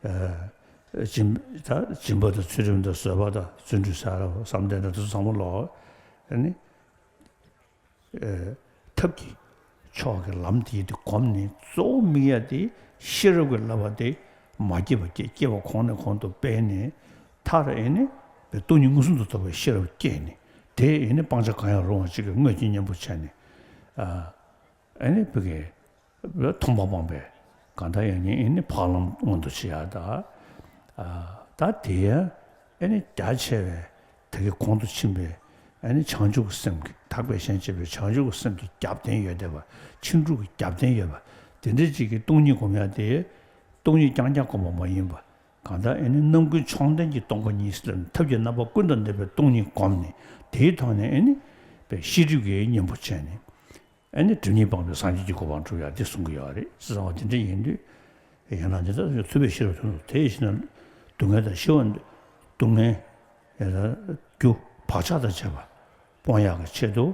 ཨ། སྦྱིན། ད་སྦྱིན་པ་དང་ཚུལ་ཁྲིམས་དང་བཟོད་པ་དང་བརྩོན་འགྲུས་ཟེར་བསམ་གཏན་དང་དེ་ཚོ་ཚང་མ་ལོག། ཨེ་ནི། ཨ། ཐབས་ཀྱི་ཕྱོགས་ཀྱི་ལམ་དེ་དེ་བསྒོམས་ནས་གཙོ་བོ་དམིགས་ཡ་དེ་ཤེས་རབ་ཀྱི་བསླབ་པ་དེ་མ་སྐྱེས་པ་སྐྱེ། སྐྱེས་པ་གོང་ནས་གོང་དུ་སྤེལ་ནས། མཐར་ཨེ་ནི་སྟོང་ཉིད་མངོན་སུམ་དུ་རྟོགས་པའི་ཤེས་རབ་བསྐྱེད་ནས། དེ་ཨེ་ནི་སྤང་བྱ་གང་ཡང་རུང་བ་ཅིག་གི་དངོས་ཀྱི་གཉེན་པོ་བྱས་ནས། ཨ། ཨེ་ནི་ཕ་གི་མཐོང་བ་སྤངས་པའི་གང་ལྟར་ཡང་ཉིད་ཨེ་ནི་འཕགས་ལམ་མངོན་དུ་བྱེད་ཡ་ད། ཨ། ད་དེ་ཡང་ཨེ་ནི་རྒྱ་ཆེ་བའི་ད་གིན་གོང་དུ་ཕྱིན་པའི་ཨེ་ནི་བྱང་ཆུབ་ཀྱི་སེམས་ཀྱི། དག་པའི་ཞེན་བྱེད་པའི་བྱང་ཆུབ་ཀྱི་སེམས་ཀྱི་རྒྱབ་རྟེན་ཡོད་བསྡད་པ། ཕྱིན་དྲུག་གི་རྒྱབ་རྟེན་ཡོད་པ། དེ་འདྲ་ཅིག་གི་སྟོང་ཉིད་སྒོམ་ཡ་དེ། སྟོང་ཉིད་རྐྱང་རྐྱང་སྒོམ་པ་མ་ཡིན་པ། གང་ལྟར་ཨེ་ནི་རྣམ་ཀུན་མཆོག་ལྡན་གྱི་སྟོང་པ་ཉིད་ཟེར་ལབ་ནས་ཐབས་ཀྱི་རྣམ་པ་ཀུན་ཏུ་བསྡུས་པའི་སྟོང་ཉིད་བསྒོམས་ནས་དེའི་ཐོག་ནས་ཨེ་ནི་པའི་ཤེས་སྒྲིབ་ཀྱི་གཉེན་པོ་བྱས་ནས། ཨེ་ནི་སྒྲིབ་གཉིས་སྤངས་པའི་སངས་རྒྱས་ཀྱི་གོ་འཕང་སྒྲུབ་ཡ་དེ་གསུང་གི་ཡོད་རེད་ཟེར་བ་དེ་འདྲ་ཡིན་དུས། ཡང་ན་འདི་ལྟར་ཚུལ་པའི་ཤེས་རབ་དོན་དུ་དེ་ཡི་ཕྱིར་ན། སྡུག་བསྔལ་དང་ཞི་བ། སྡུག་བསྔལ་ཡང་རྒྱུ་བག་ཆགས་དང་བཅས་པ་སྤོང་ཡག་གི་ཆེད་དུ་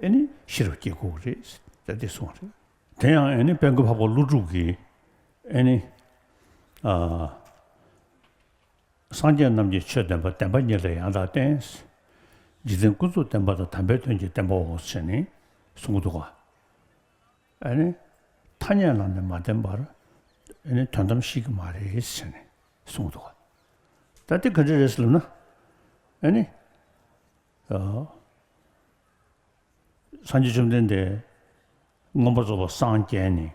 ཨེ་ནི་ཤེས་རབ་སྐྱེ་དགོས་རེད་ཟེར་ཏེ་གསུངས་རེད། དེ་ཡང་ཨེ་ནི་དཔལ་མགོན་འཕགས་པ་ཀླུ་སྒྲུབ་ཀྱིས་ཨེ་ནི། ཨ། སངས་རྒྱས་རྣམས་ཀྱི་ཆོས་བདེན་པ། བདེན་པ་ཉིད་ལ་ཡང་དག་བརྟེན། འཇིག་རྟེན་ཀུན་རྫོབ་བདེན་པ་དང་དམ་པའི་དོན་གྱི་བདེན་པའོ་ཟེར་ནས་གསུངས་འདུག་ག། ཨ་ནི། ཐ་སྙད་ལ་ནི་མ་བརྟེན་པར། ཨ་ནི་དོན་དམ་ཤེས་ཀྱི་མ་རེད་ཟེར་ནས་གསུངས་འདུག་ག། ད་དེ་ག་འདྲ་རེད་ཟེར་ལབ་ན། ཨ་ནི། ཨ། སངས་རྒྱས་བཅོམ་ལྡན་འདས་མངོན་པར་རྫོགས་པར་སངས་རྒྱས་ནས།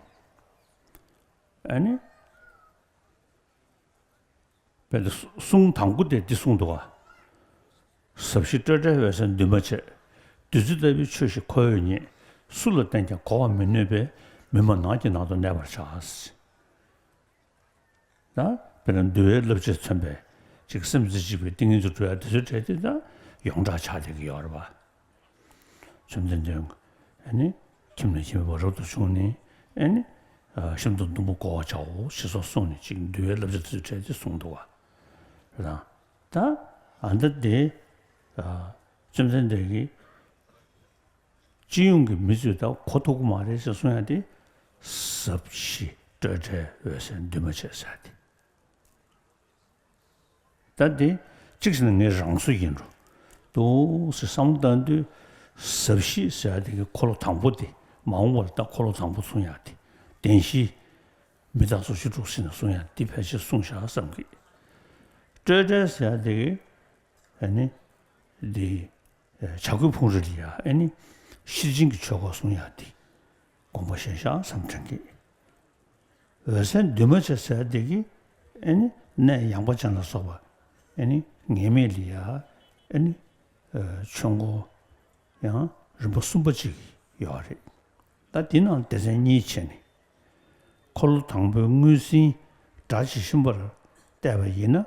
ཨ་ནི། དཔེར་ན་གསུང་དང་པོ་དེ་འདི་གསུངས་འདུག་ག། ཟབ་ཞི་སྤྲོས་བྲལ་འོད་གསལ་འདུས་མ་བྱས། བདུད་རྩི་ལྟ་བུའི་ཆོས་ཤིག་ཁོ་བོས་རྙེད། སུ་ལ་བསྟན་ཀྱང་གོ་བར་མི་ནུས་པས། མི་སྨྲ་ནགས་ཀྱི་ནང་དུ་གནས་པར་བྱ། ད་དཔེར་ན་འདུལ་བའི་བསླབ་བྱས་མཚོན་པའི་ཅིག་སེམས་རྩེ་གཅིག་པའི་ཏིང་ངེ་འཛིན་སྒྲུབ་ཡ་དེ་ཚོའི་གྲས་དེ་ད་ཡོངས་གྲགས་ཆགས་བསྡད་ཀྱི་ཡོད་རེད་པ། བཅོམ་ལྡན་འདས་ཨ་ནི་ཁྱིམ་ནས་ཁྱིམ་མེད་པར་རབ་ཏུ་བྱུང་ནས། ཨ་ནི་ཤིན་ཏུ་གདུང་པོ་བསྐོར་བར་བྱའོ་ཞེས་སོགས་གསུངས་ནས་ཅིག་འདུལ་བའི་བསླབ་བྱ་དེ་ཚོའི་གྲས་དེ་གསུངས་འདུག་ག། རེད་དང་། ད་ཨ་ནི་དེ་བཅོམ་ལྡན་འདས་ཀྱིས་སྤྱི་ཡོངས་ཀྱི་མི་ཚོས་ད་གོ་ཐུབ་ཀྱི་མ་རེད་ཟེར་གསུང་ཡ་དེ། ཟབ་ཞི་སྤྲོས་བྲལ་འོད་གསལ་འདུས་མ་བྱས་ཟེར་ཡ་དེ། ད་དེ་གཅིག་བྱས་ན་ངའི་རང་བཟོ་ཡིན་འགྲོ་འདུག་ཟེར་བསམ་བློ་བཏང་དུས། ཟབ་ཞི་ཟེར་ཡ་དེ་གི་འཁོར་ལོ་དང་པོ་དེ། མ་འོངས་པ་ལ་ད་འཁོར་ལོ་དང་པོ་གསུང་ཡ་དེ། བདེན་བཞི། མི་རྟག་སོགས་བཅུ་དྲུག་ཟེར་ནས་གསུང་ཡ་དེ་ཕལ་ཆེར་གསུངས་བཞག་བསམ་གི། སྤྲོས་བྲལ་ཟེར་ཡ་དེ་གི། ཨ་ནི། འདི། བྱ་རྒོད་ཕུང་རི་ལ་ཡ་ཨ་ནི། ཤེར་ཕྱིན་གྱི་ཆོས་འཁོར་གསུང་ཡ་དེ། དགོངས་པ་བཞེས་བཞག་བསམ་དྲན་གི། འོད་གསལ་འདུས་མ་བྱས་ཟེར་དེ་གི། ཨེ་ནི། གནས་ཡངས་པ་ཅན་ལ་སོགས་པ། ཨེ་ནི། ངེས་མེད་ལ་ཡ། ཨེ་ནི། ཆོས་འཁོར་ཡང་རིམ་པ་གསུམ་པ་ཅིག་ཡོད་རེད། ད་དེ་ནང་སྡེ་ཚན་གཉིས་ཕྱེ་ནས། འཁོར་ལོ་དང་པོའི་དངོས་ཟིན་སྒྲ་ཇི་བཞིན་པར་བལྟས་པ་ཡིན་ན།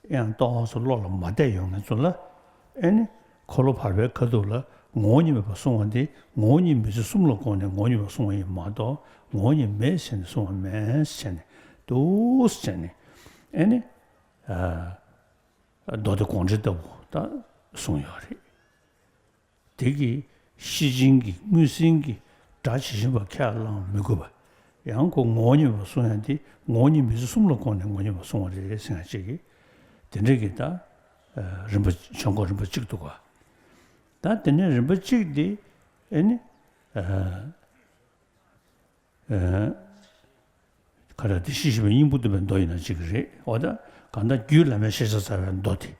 ཡང་ཏོག་ཙམ་བློ་ལ་མ་བདེ་ཡོང་མཁན་ཚོ་ལ། ཨེ་ནི། འཁོར་ལོ་བར་པའི་ཁ་ཐུག་ལ་ངོ་བོ་ཉིད་མེད་པར་གསུངས་པ་འདི། ངོ་བོ་ཉིད་མི་ཚེ་གསུམ་ལ་དགོངས་ནས་ངོ་བོ་ཉིད་མེད་པར་གསུངས་པ་ཡིན་མ་གཏོགས། ངོ་བོ་ཉིད་མེད་ཟེར་ནས་གསུངས་པ་མེད་ཟེར་ནས་འདུག་ཟེར་ནས། ཨེ་ནི། ཨ། མདོ་སྡེ་དགོངས་འགྲེལ་ལྟ་བུ་ད་གསུངས་ཡོད་རེད། དེ་གི་ཤེར་ཕྱིན་གྱི་དངོས་ཟིན་གྱི་སྒྲ་ཇི་བཞིན་པ་ཁས་བླངས་མི་དགོས་པ། ཡང་ཁོ་ངོ་བོ་ཉིད་མེད་པར་གསུང་ཡ་དེ། ངོ་བོ་ཉིད་མི་ཚེ་གསུམ་ལ་དགོངས་ནས་ངོ་བོ་ཉིད་མེད་པར་གསུང་བ་རེད་ཟེར་ཡ་ཅིག་གིས། དེ་འདྲ་གི་ད། ཨ། རིམ་པ་ཆོས་འཁོར་རིམ་པ་གཅིག་འདུག་ག། ད་དེ་ནས་རིམ་པ་གཅིག་དེ། ཨེ་ནི། ཨ། ཨ། ག་རེ་དེ་ཤེས་བཞིན་པའི་སྙིང་པོ་བསྟན་པའི་མདོ་ཡིན་ན་གཅིག་གི་རེད། འོ་ད་གང་ལྟར་རྒྱུད་བླ་མའི་ཤེས་བྱ་རྩ་བའི་མདོ་དེ།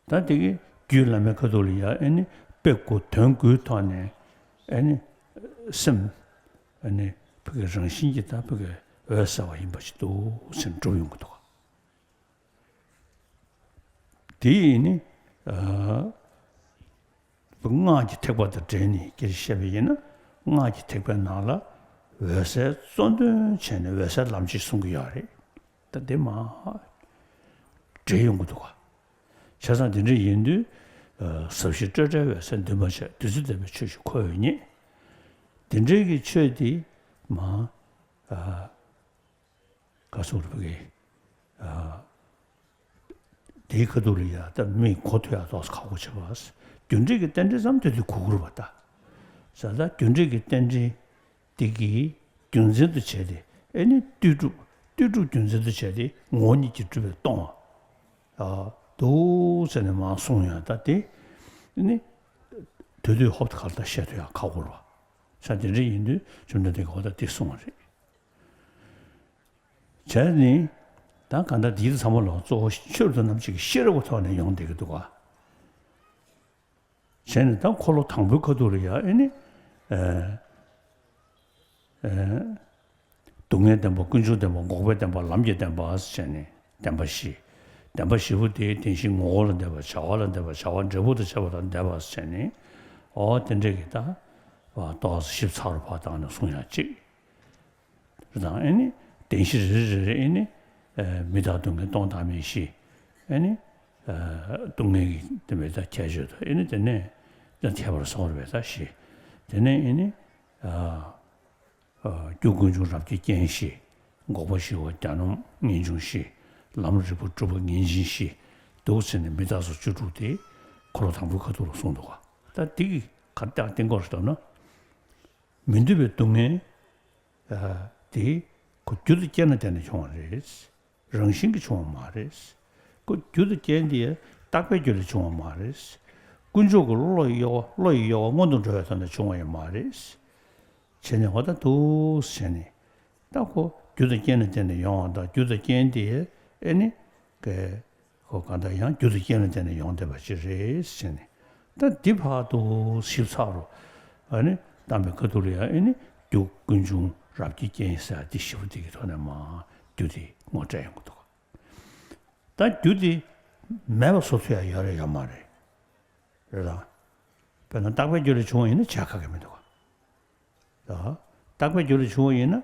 ད་དེ་གི་རྒྱུད་བླ་མའི་ཁ་ཐུག་ལ་ཡ་ཨེ་ནི་དཔེ་དགུ་དོན་དགུའི་ཐོག་ནས། ཨེ་ནི་སེམས། ཨེ་ནི་ཕ་གི་རང་བཞིན་གྱིས་ད་ཕ་གི་འོད་གསལ་བ་ཡིན་པ་ཞིག་འདུག་ཟེར་འགྲུབ་ཡོང་གི་འདུག་ག། དེ་ཡིས་ནི། ཨ། སྔགས་ཀྱི་ཐེག་པ་དང་འབྲེལ་ནས་སྐད་ཆ་བཤད་པ་ཡིན་ན། སྔགས་ཀྱི་ཐེག་པའི་ནང་ལ་འོད་གསལ་གཙོ་འདོན་བྱས་ནས་འོད་གསལ་ལམ་ཅིག་གསུང་གི་ཡོད་རེད། ད་དེ་མ་འདྲེས་ཡོང་གི་འདུག་ག། བྱས་ཙང་དེ་འདྲ་ཡིན་དུས། ཨ། ཟབ་ཞི་སྤྲོས་བྲལ་འོད་གསལ་འདུས་མ་བྱས། བདུད་རྩི་ལྟ་བུའི་ཆོས་ཤིག་ཁོ་བོས་རྙེད། དེ་འདྲའི་གི་ཆོས་དེ་མ། ཨ། ག་ཟེར་བ་གི། ཨ། དེའི་ཁ་ཐུག་ལ་ཡ་ད་མིས་གོ་ཐུབ་ཡ་ཏོག་ཙམ་ཁག་པོ་ཆེ་བ། རྒྱུ་འབྲས་ཀྱི་རྟེན་འབྲེལ་ཙམ་དེ་དུས་གོ་གི་རེད་པ་ད། ས་ད་རྒྱུ་འབྲས་ཀྱི་རྟེན་འབྲེལ་དེ་གི་རྒྱུ་མཚན་དུ་བྱས་ཏེ། ཨེ་ནི་ལྟོས་གྲུབ། ལྟོས་གྲུབ་རྒྱུ་མཚན་དུ་བྱས་ཏེ་ངོ་བོ་ཉིད་ཀྱིས་གྲུབ་པས་སྟོང་བ། ཨ། འདུག་ཟེར་ནས་མར་གསུངས་ཡ་ད་དེ། ཨེ་ནི། དེ་དུས་ཧོབ་ཏེ་ག་ལ་ད་བཤད་ཐུབ་ཡ་ཁག་པོ་རེད་པ། ས་དེ་འདྲ་ཡིན་དུས་བཅོམ་ལྡན་འདས་ཀྱིས་འོ་ད་དེ་གསུངས་པ་རེད། བྱས་ནས། ད་གང་ལྟར་འདི་ཚང་མ་ལ་གཙོ་བོ་ཆོས་རབ་ཏུ་རྣམ་འབྱེད་ཀྱི་ཤེས་རབ་ཀྱི་ཐོག་ནས་ཡོང་བསྡད་ཀྱི་འདུག་ག། བྱས་ནས་ད་འཁོར་ལོ་དང་པོའི་ཁ་ཐུག་ལ་ཡ་ཨེ་ནི། ཨེ། ཨེ། སྡུག་བསྔལ་བདེན་པ། ཀུན་འབྱུང་བདེན་པ། འགོག་པའི་བདེན་པ། ལམ་གྱི་བདེན་པ་ཟེར་ནས་བདེན་པ་བཞི། བདེན་པ་བཞི་པོ་དེ་བདེན་བཞིའི་ངོ་བོ་ལ་བསྡད་པ། བྱ་བ་ལ་བསྡད་པ། བྱ་བ་འབྲས་བུ་དང་བཅས་པ་ལ་བསྡད་པ་ཟེར་ནས། འོ་དེ་འདྲ་གི་ད། ཏོག་ཙམ་ཞིབ་ཚགས་རུ་ཕར་བཏང་ནས་གསུང་ཡ་གཅིག། རེད་དང་། ཨེ་ནི་བདེན་བཞི་རེ་རེ་རེ་ཨེ་ནི་མི་རྟག་སྡུག་བསྔལ་སྟོང་བདག་མེད་བཞི། ཨེ་ནི་སྡུག་བསྔལ་གྱི་དེ་མི་རྟག་ཁྱད་ཆོས་དང་། ཨེ་ནི་དེ་ནས་ད་ཁྱད་པར་གསུམ་རེ་བཞི། དེ་ནས་ཨེ་ནི་རྒྱུ་ཀུན་འབྱུང་རབ་ཀྱི་རྐྱེན་བཞི། འགོག་པ་ཞི་བ་གྱ་ནོམ་ངེས་འབྱུང་བཞི། ལམ་རིམ་པ་སྒྲུབ་པ་ངེས་འབྱིན་བཞི། འདུག་ཟེར་ནས་མི་རྟག་སོགས་བཅུ་དྲུག་དེ་འཁོར་ལོ་དང་པོའི་ཁ་ཐུག་ལ་གསུངས་འདུག་ག་ད་འདི་གི་ག་རེ་བསྟན་དགོས་རེད་ལབ་ན། མི་འདོད་པའི་སྡུག་བསྔལ་དེ་ཁོ་རྒྱུ་དང་རྐྱེན་ལ་བརྟེན་ནས་བྱུང་བ་རེད། རང་བཞིན་གྱིས་བྱུང་བ་མ་རེད། ཁོ་རྒྱུ་དང་རྐྱེན་དེ་རྟག་པའི་རྒྱུ་ལས་བྱུང་བ་མ་རེད། དཀོན་མཆོག་གི་བློ་ཡི་གཡོ་བ་བློ་ཡི་གཡོ་བ་སྔོན་དུ་འགྲོ་བའི་ཐོག་ནས་བྱུང་བ་ཡང་མ་རེད། བྱས་ནས་འོ་ད་འདུག་ཟེར་ནས། ད་ཁོ་རྒྱུ་དང་རྐྱེན་ལ་བརྟེན་ནས་ཡོང་བ་དང་། རྒྱུ་དང་རྐྱེན་དེ་ཨེ་ནི་ག་ཁོ་གང་ལྟར་ཡང་རྒྱུ་དང་རྐྱེན་ལ་བརྟེན་ནས་ཡོང་བསྡད་པ་ཅིག་རེད་ཟེར་ནས། ད་འདི་ཕར་དུ་ཞིབ་ཚགས་རུ་ཨ་ནི་བསྟན་པའི་ཁ་ཐུག་ལ་ཡང་ཨེ་ནི་རྒྱུ་ཀུན་འབྱུང་རབ་ཀྱི་རྐྱེན་ཟེར་ཡ་འདི་ཞིབ་པོ་འདི་གི་ཐོག་ནས་མར་རྒྱུ་དེ་ངོ་སྤྲད་ཡོང་གི་འདུག་ད་རྒྱུ་དེ་མེད་པ་བཟོ་ཐུབ་ཡ་ཡོད་རེད་ཡོད་མ་རེད། རེད་དང་། དཔེར་ན་རྟག་པའི་རྒྱུ་ལས་བྱུང་བ་ཡིན་ན་བྱ་དགའ་གི་མི་འདུག་ག་ད་རྟག་པའི་རྒྱུ་ལས་བྱུང་བ་ཡིན་ན་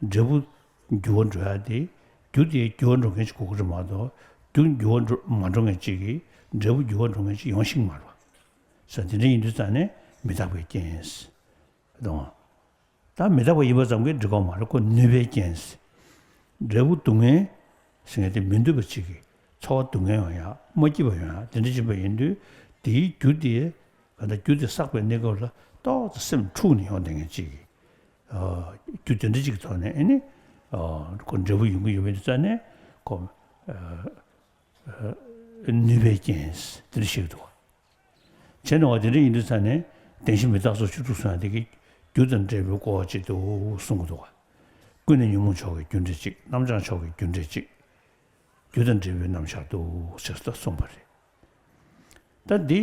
འབྲས་བུ་འགྱུར་བ་འགྲོ་ཡ་དེ། རྒྱུ་དེ་འགྱུར་བ་འགྲོ་མཁན་ཞིག་དགོས་ཀྱི་རེད་མ་གཏོགས། རྒྱུ་འགྱུར་བ་འགྲོ་མ་འགྲོ་མཁན་ཅིག་གིས་འབྲས་བུ་འགྱུར་བ་འགྲོ་མཁན་ཅིག་ཡོང་ཤེས་ཀྱི་མ་རེད་པ། ས་དེ་འདྲ་ཡིན་དུས་ཙང་ནས་མི་རྟག་པའི་རྐྱེན་ཟེར། དང་། ད་མི་རྟག་པ་ཡིན་པ་ཙམ་གྱིས་འགྲིག་གི་མ་རེད། ཁོ་ནུས་པའི་རྐྱེན་ཟེར། འབྲས་བུ་སྡུག་བསྔལ་ཟེར་མཁན་དེ་མི་འདོད་པ་ཅིག་གིས་ཚོར་བ་སྡུག་བསྔལ་ཡོང་ཡ། མ་སྐྱིད་པ་ཡོང་ཡ། དེ་འདྲ་ཕྱིན་པ་ཡིན་དུས་དེའི་རྒྱུ་དེ་ག་ད་རྒྱུ་དེ་བསགས་པའི་གནས་སྐབས་ལ་ཏོག་ཙམ་སེམས་འཁྲུགས་ནས་ཡོང་བསྡད་མཁན་ཅིག་གིས། ཨ། རྒྱུ་དེ་འདྲ་ཅིག་གི་ཐོག་ནས་ཨེ་ནི། ཨ། ཁོ་འབྲས་བུ་ཡོང་གི་ཡོད་པའི་དུས་ཙང་ནས་ཁོ། ཨ། ཨ། ནུས་པའི་རྐྱེན་དེ་འདྲ་ཞིག་འདུག་ག་བྱས་ནས་འོ་དེ་འདྲ་ཡིན་དུས་ཙང་ནས་བདེན་བཞི་མི་རྟག་སོགས་བཅུ་དྲུག་གསུངས་ཡ་དེ་གིས་རྒྱུ་དང་འབྲས་བུའི་སྐོར་ཅིག་འདུག་གསུང་གི་འདུག་ག་ཀུན་ནས་ཉོན་མོངས་ཕྱོགས་ཀྱི་རྒྱུ་འབྲས་གཅིག་རྣམ་བྱང་ཕྱོགས་ཀྱི་རྒྱུ་འབྲས་གཅིག་རྒྱུ་དང་འབྲས་བུའི་རྣམ་གཞག་འདུག་ཟེར་ད་གསུངས་པ་རེད། ད་འདི་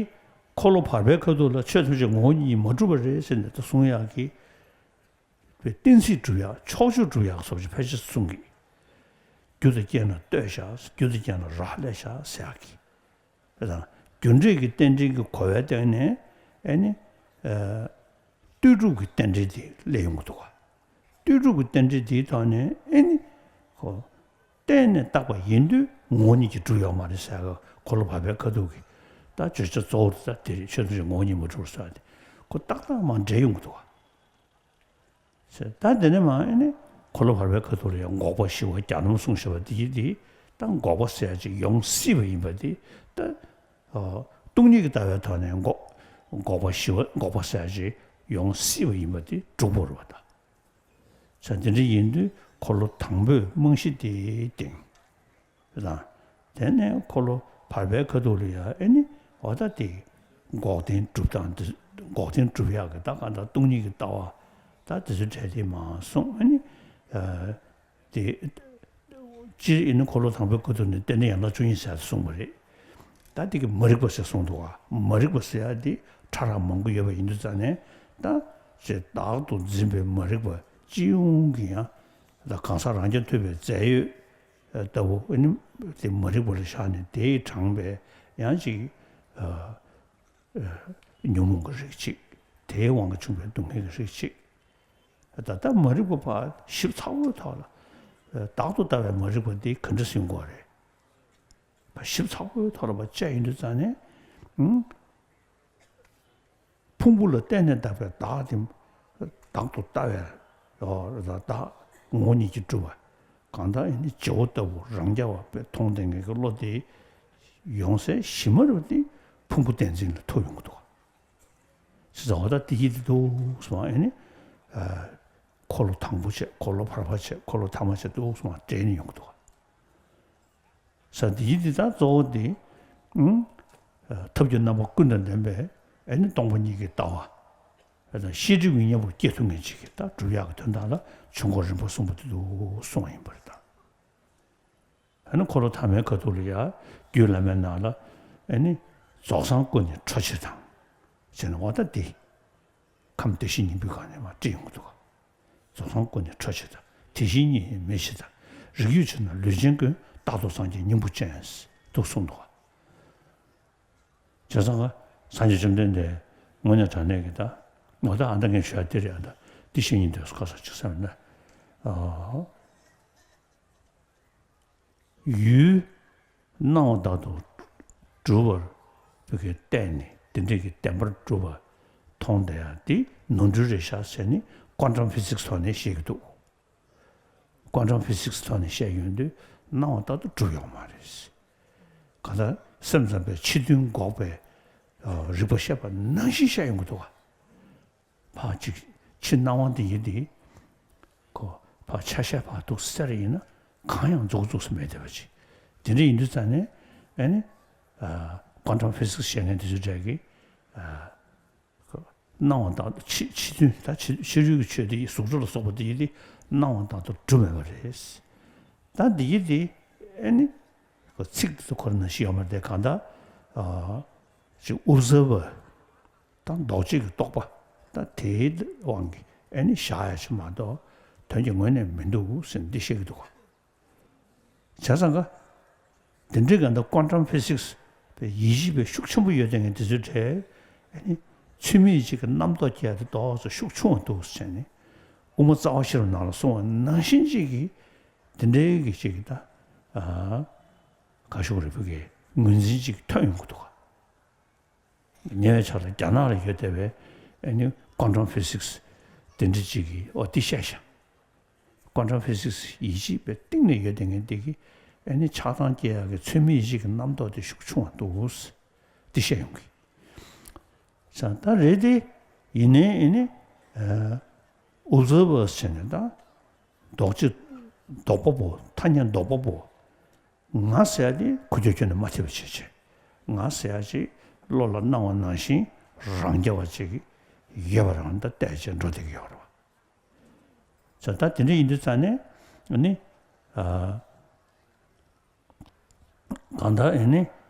འཁོར་ལོ་བར་པའི་ཁ་ཐུག་ལ་ཆོས་ཐམས་ཅད་ངོ་བོ་ཉིད་ཀྱིས་མ་གྲུབ་པ་རེད་ཟེར་ནས་ད་གསུང་ཡག་གི། བའི་གཏན་ཚིགས་སྒྲུབ་ཡག་ཕྱོགས་ཆོས་སྒྲུབ་ཡག་སོགས་ཀྱི་ཕལ་ཆེར་གསུང་གི། རྒྱུ་དང་རྐྱེན་ལ་ལྟོས་བཞག་རྒྱུ་དང་རྐྱེན་ལ་རག་ལས་བཞག་ཟེར་ཡག་གི། དེ་དང་རྒྱུ་འབྲས་ཀྱི་རྟེན་འབྲེལ་གྱི་གོ་བའི་སྟེང་ནས་ཨེ་ནི། ཨ། ལྟོས་གྲུབ་ཀྱི་རྟེན་འབྲེལ་དེ་སླེབས་ཡོང་གི་འདུག་ག་ལྟོས་གྲུབ་ཀྱི་རྟེན་འབྲེལ་དེའི་ཐོག་ནས་ཨེ་ནི། ཁོ། གཏན་ནས་བཏགས་པ་ཡིན་དུས་ངོ་བོ་ཉིད་ཀྱིས་གྲུབ་ཡོད་མ་རེད་ཟེར་ག་འཁོར་ལོ་བར་པའི་ཁ་ཐུག་གི། ད་བརྗོད་བྱ་གཙོ་བོ་དེ་ད་དེ་རེད། ཆོས་ཐམས་ཅད་ངོ་བོ་ཉིད་ཀྱིས་མ་གྲུབ་པར་ཟེར་བ་དེ་ཁོ་ཏག་ཏག་མར་འདྲེས་ཡོང་གི་འདུག་ག་ད་དེ་ནས་མར་ཨེ་ནི་འཁོར་ལོ་བར་པའི་ཁ་ཐུག་ལ་ཡང་འགོག་པ་ཞི་བ་གྱ་ནོམ་གསུངས་བཞག་པ་འདི་གིས་འདི་ད་འགོག་པ་ཟེར་ཡ་ཅིག་ཡོང་སྲིད་པ་ཡིན་པ་འདི་ད། ཨ། སྟོང་ཉིད་ཀྱི་ལྟ་བའི་ཐོག་ནས་འགོག་འགོག་པ་ཞི་བ་འགོག་པ་ཟེར་ཡ་ཅིག་ཡོང་སྲིད་པ་ཡིན་པ་འདི་གྲུབ་པ་རེད་པ་ད། ས་འདི་འདྲ་ཡིན་དུས་འཁོར་ལོ་དང་པོའི་རྨང་གཞི་དེའི་སྟེང་། དང་། དེ་ནས་འཁོར་ལོ་བར་པའི་ཁ་ཐུག་ལ་ཡང་ཨེ་ནི་འོ་ད་དེ་འགོག་བདེན་སྒྲུབ་སྟངས་དེ། འགོག་བདེན་སྒྲུབ་ཡག་གི་ད་གང་ལྟར་སྟོང་ཉིད་ཀྱི་ལྟ་བ་ད་དེ་ཚོའི་གྲས་དེ་མར་གསུངས། ཨེ་ནི། ཨ། དེ། སྤྱིར་ཨེ་ནི་འཁོར་ལོ་དང་པོའི་ཁ་ཐུག་ནས་རྟེན་འབྲེལ་ཡན་ལག་བཅུ་གཉིས་ཟེར་ཡག་དེ་གསུངས་པ་རེད། ད་དེ་གི་མ་རིག་པ་ཟེར་གསུངས་འདུག་ག་མ་རིག་པ་ཟེར་ཡག་དེ་ཕྲ་རགས་མང་པོ་ཡོད་པ་ཡིན་དུས་ཙང་ནས་ད་ཅེས་བདག་ཏུ་འཛིན་པའི་མ་རིག་པ་སྤྱི་ཡོངས་ཀྱི་ཡང་ད་གང་ཟག་རང་རྐྱ་ཐུབ་པའི་རྫས་ཡོད་ལྟ་བུ་ཨེ་ནི་དེ་མ་རིག་པ་ལ་བཞག་ནས་དེས་དྲངས་པའི་ཡང་ཅིག་ཨ། ཨ། ཉོན་མོངས་ཀྱི་རིགས་གཅིག་དེའི་དབང་གིས་བྱུང་བའི་སྡུག་བསྔལ་གྱི་རིགས་གཅིག་ད་ལྟ་མ་རིག་པ་ཕར་ཞིབ་ཚགས་པོའི་ཐོག་ལ། ཨ། བདག་ཏུ་ལྟ་བའི་མ་རིག་པ་འདི་ག་འདྲ་ཟིན་དགོས་རེད། ཕར་ཞིབ་ཚགས་པོའི་ཐོག་ལ་ཕར་དཔྱད་ཡོང་དུས་ཙང་ནས། ཨང་། ཕུང་པོ་ལ་གཏན་ནས་བཏགས་པའི་བདག་དེ་བདག་ཏུ་ལྟ་བའི། ཨོ། བདག་ངོ་བོ་ཉིད་ཀྱིས་གྲུབ་པ། གང་ལྟར་ཨེ་ནི་བྱེད་པོ་ལྟ་བུ་རང་རྐྱ་བ་དཔེ་མཐོང་ལྡན་མཁན་གྱི་བློ་དེ་ཡོང་སའི་གཞི་མ་རུ་དེ་ཕུང་པོ་བདེན་འཛིན་ལ་ཐུག་ཡོང་གི་འདུག་ག་བྱས་ཙང་འོ་ད་དེ་གི་དེ་འདུག་སེ་མར་ཨེ་ནི། ཨ། འཁོར་ལོ་དང་པོ་བྱས། འཁོར་ལོ་བར་པ་བྱས། འཁོར་ལོ་ཐ་མ་བྱས། འདུག་སེ་མར་འདྲེས་ནས་ཡོང་གི་འདུག་ག་ས་འདི་འདི་དག་གཙོ་བོ་དེ། ཨང་། ཐབས་ཀྱི་རྣམ་པ་ཀུན་དང་ལྡན་པའི་ཨེ་ནི་སྟོང་པ་ཉིད་ཀྱི་ལྟ་བ། ཨེ་ནི་ཤེས་སྒྲིབ་ཀྱི་གཉེན་པོར་སྐྱེ་ཐུབ་མཁན་ཅིག་གིས་ད་སྒྲུབ་ཡག་གི་དོན་དག་ལ་ཆོས་འཁོར་རིམ་པ་གསུམ་པོ་དེ་འདུག་གསུངས་པ་ཡིན་པ་རེད་ད། ཨེ་ནི་འཁོར་ལོ་ཐ་མའི་ཁ་ཐུག་ལ་ཡང་རྒྱུད་བླ་མའི་ནང་ལ་ཨེ་ནི་རྫོགས་སངས་སྐུ་ནི་འཕྲོ་ཕྱིར་དང་། ཟེར་ནས་འོ་ད་འདི། ཁམས་བདེ་གཤེགས་སྙིང་པོའི་སྒང་ནས་མར་བྲིས་ཡོང་གི་འདུག་ག་རྫོགས་སངས་སྐུ་ནི་འཕྲོ་ཕྱིར་དང་། དེ་བཞིན་ཉིད་ཡིན་མེད་ཕྱིར་དང་། རིགས་རྒྱུད་ཕྱིར་ན་ལུས་ཅན་ཀུན། རྟག་ཏུ་སངས་རྒྱས་སྙིང་པོར་སྤྱད། འདུག་གསུངས་འདུག་ག་བྱས་ཙང་ག་སངས་རྒྱས་བཅོམ་ལྡན་འདས་དངོས་གནས་དྲང་གནས་ཀྱི་ད་ངོ་ད་ཨ་མདའ་ངས་ཞུ་ཡ་འདི་རེད། ཨ་ད་འདི་བཤད་སྙིང་འདོད་སོ་ག་ས་ཅིག་བསམ་ན། ཨ། ཡུལ་སྣང་བ་དག་ཏུ་གྲུབ་པར་བོད་ཀྱི་བལྟས་ནས་དེ་འདྲས་ཀྱི་བདེན་པར་གྲུབ་པ་མཐོང་བསྡད་ཡ་དེ་ནོར་འཁྲུལ་རེད་ཤག་ཟེར་ནས་ཀོན་ཊམ་ཕི་སིག་སི་ཐོག་ནས་བཤད་ཀྱི་འདུག་ཀོན་ཊམ་ཕི་སིག་སི་ཐོག་ནས་བཤད་ཡོང་དུས་སྣང་བ་དག་ཏུ་གྲུབ་ཡོང་མ་རེད། གང་ལྟར་སེམས་ཙམ་པའི་ཕྱི་དོན་འགོག་པའི་རིག་པ་བཤད་པ་ནང་བཞིན་བཤད་ཡོང་གི་འདུག་ག་ཕར་ཅིག་ཕྱི་སྣང་བ་འདི་ཡིན་ཏེ། ཁོ་ཕར་ཆ་ཤས་ཕར་འདུག་སེ་བལྟས་ཡིན་ན་གང་ཡང་རྫོགས་རྫོགས་སུ་མེད་བསྡད་པ་ཅིག་དེ་འདྲ་ཡིན་དུས་ཙང་ནས་ཨ་ནི། ཀོན་ཊམ་ཕི་སིག་སི་བཤད་མཁན་དེ་ཚོའི་གྲས་ཀྱིས། སྣང་བ་དག་ཏུ་ཕྱི་ཕྱི་དོན་ད་ཕྱི་ཕྱི་རོལ་གྱི་ཆོས་དེ་ཡི་གཟུགས་སྒྲ་ལ་སོགས་པ་དེ་ཡི་དེ་སྣང་བ་དག་ཏུ་གྲུབ་མེད་པ་རེད། ད་འདི་ཡི་དེ་ཨ་ནི་ཚིག་དེ་ཚོ་ཁོ་རང་ནང་བཞིན་ཡོད་མ་རེད་དེ་གང་ལྟར་ཅིག་ཨོབ་སར་བར་དང་ལྡོག་ཕྱོགས་ཀྱི་རྟོག་པ་ད་དེའི་དབང་གིས་ཨ་ནི་བཞག་ཡ་ཅིག་མ་གཏོགས་དོན་གྱི་ངོས་ནས་མི་འདུག་ཟེར་འདི་བཤད་ཀྱི་འདུག་ག་བྱས་ཙང་ཀ། དེ་འདྲའི་ག་འདྲ་ཀོན་ཊམ་ཕི་སིག་སི་པའི་ཡིད་ཆེས་པའི་ཤུགས་ཆེན་པོ་ཡོད་དེ་ངས་དེ་ཚོའི་གྲས་ཨ་ནི་ཚུལ་མིན་ཅིག་གི་རྣམ་རྟོག་སྐྱེ་ཡ་དེ་ཏོག་ཙམ་ཤུགས་ཆུང་བ་འདུག་ཟེར་ནས་དབུ་མ་རྩ་བ་ཤེས་རབ་ནང་ལ་གསུངས་པ་ནང་བཞིན་ཅིག་གིས་དེ་འདྲའི་གི་ཅིག་གི་ད་ཨ་ག་ཤོག་རེ་བུ་གི་ངོས་འཛིན་ཅིག་ཐོན་ཡོང་གི་འདུག་ག་ཉེ་བའི་ཆར་ལ་རྒྱ་ནག་ལ་ཡོད་བསྡད་པའི་ཨ་ནི་ཀོན་ཊམ་ཕི་སིག་སི་དེ་འདྲ་ཅིག་གིས་ཨོ་དེ་བཤད་ཤག་ཀོན་ཊམ་ཕི་སིག་སི་ཡིད་ཆེས་པའི་གཏིང་ནས་ཡོད་བསྡད་མཁན་དེ་གིས་ཨ་ནི་ཆགས་སྡང་སྐྱེ་ཡག་གི་ཚུལ་མིན་ཡིད་ཆེས་ཀྱི་རྣམ་རྟོག་དེ་ཤུགས་ཆུང་བ་འདུག་དེ་བཤད་ཡོང་གི་ཙང་ད་རེད་དེ་ཡིན་ནའི་ཨ་ནི་ཨོབ་སར་བར་བྱས་ནས་ད་ལྡོག་ཕྱོགས་ལྡོག་པ་པོ་ཐ་སྙད་ལྡོག་པ་པོ། ང་ཟེར་ཡ་དེ་ཁུ་ཁྱོད་ཁྱོད་ནས་མ་ཐེབས་པ་བྱེད་བྱེད། ང་ཟེར་ཡ་ཅིག་བློ་ལ་སྣང་བ་ནང་བཞིན་རང་རྐྱ་བ་ཅིག་ཡོད་པ་རང་ད་བལྟས་བྱས་འགྲོ་བསྡད་ཀྱི་ཡོད་རེད་བ། ད་ད་དེ་འདྲ་ཡིན་དུས་ཙང་ནས་ནི་ཨ་གང་ལྟར་ཨེ་ནི་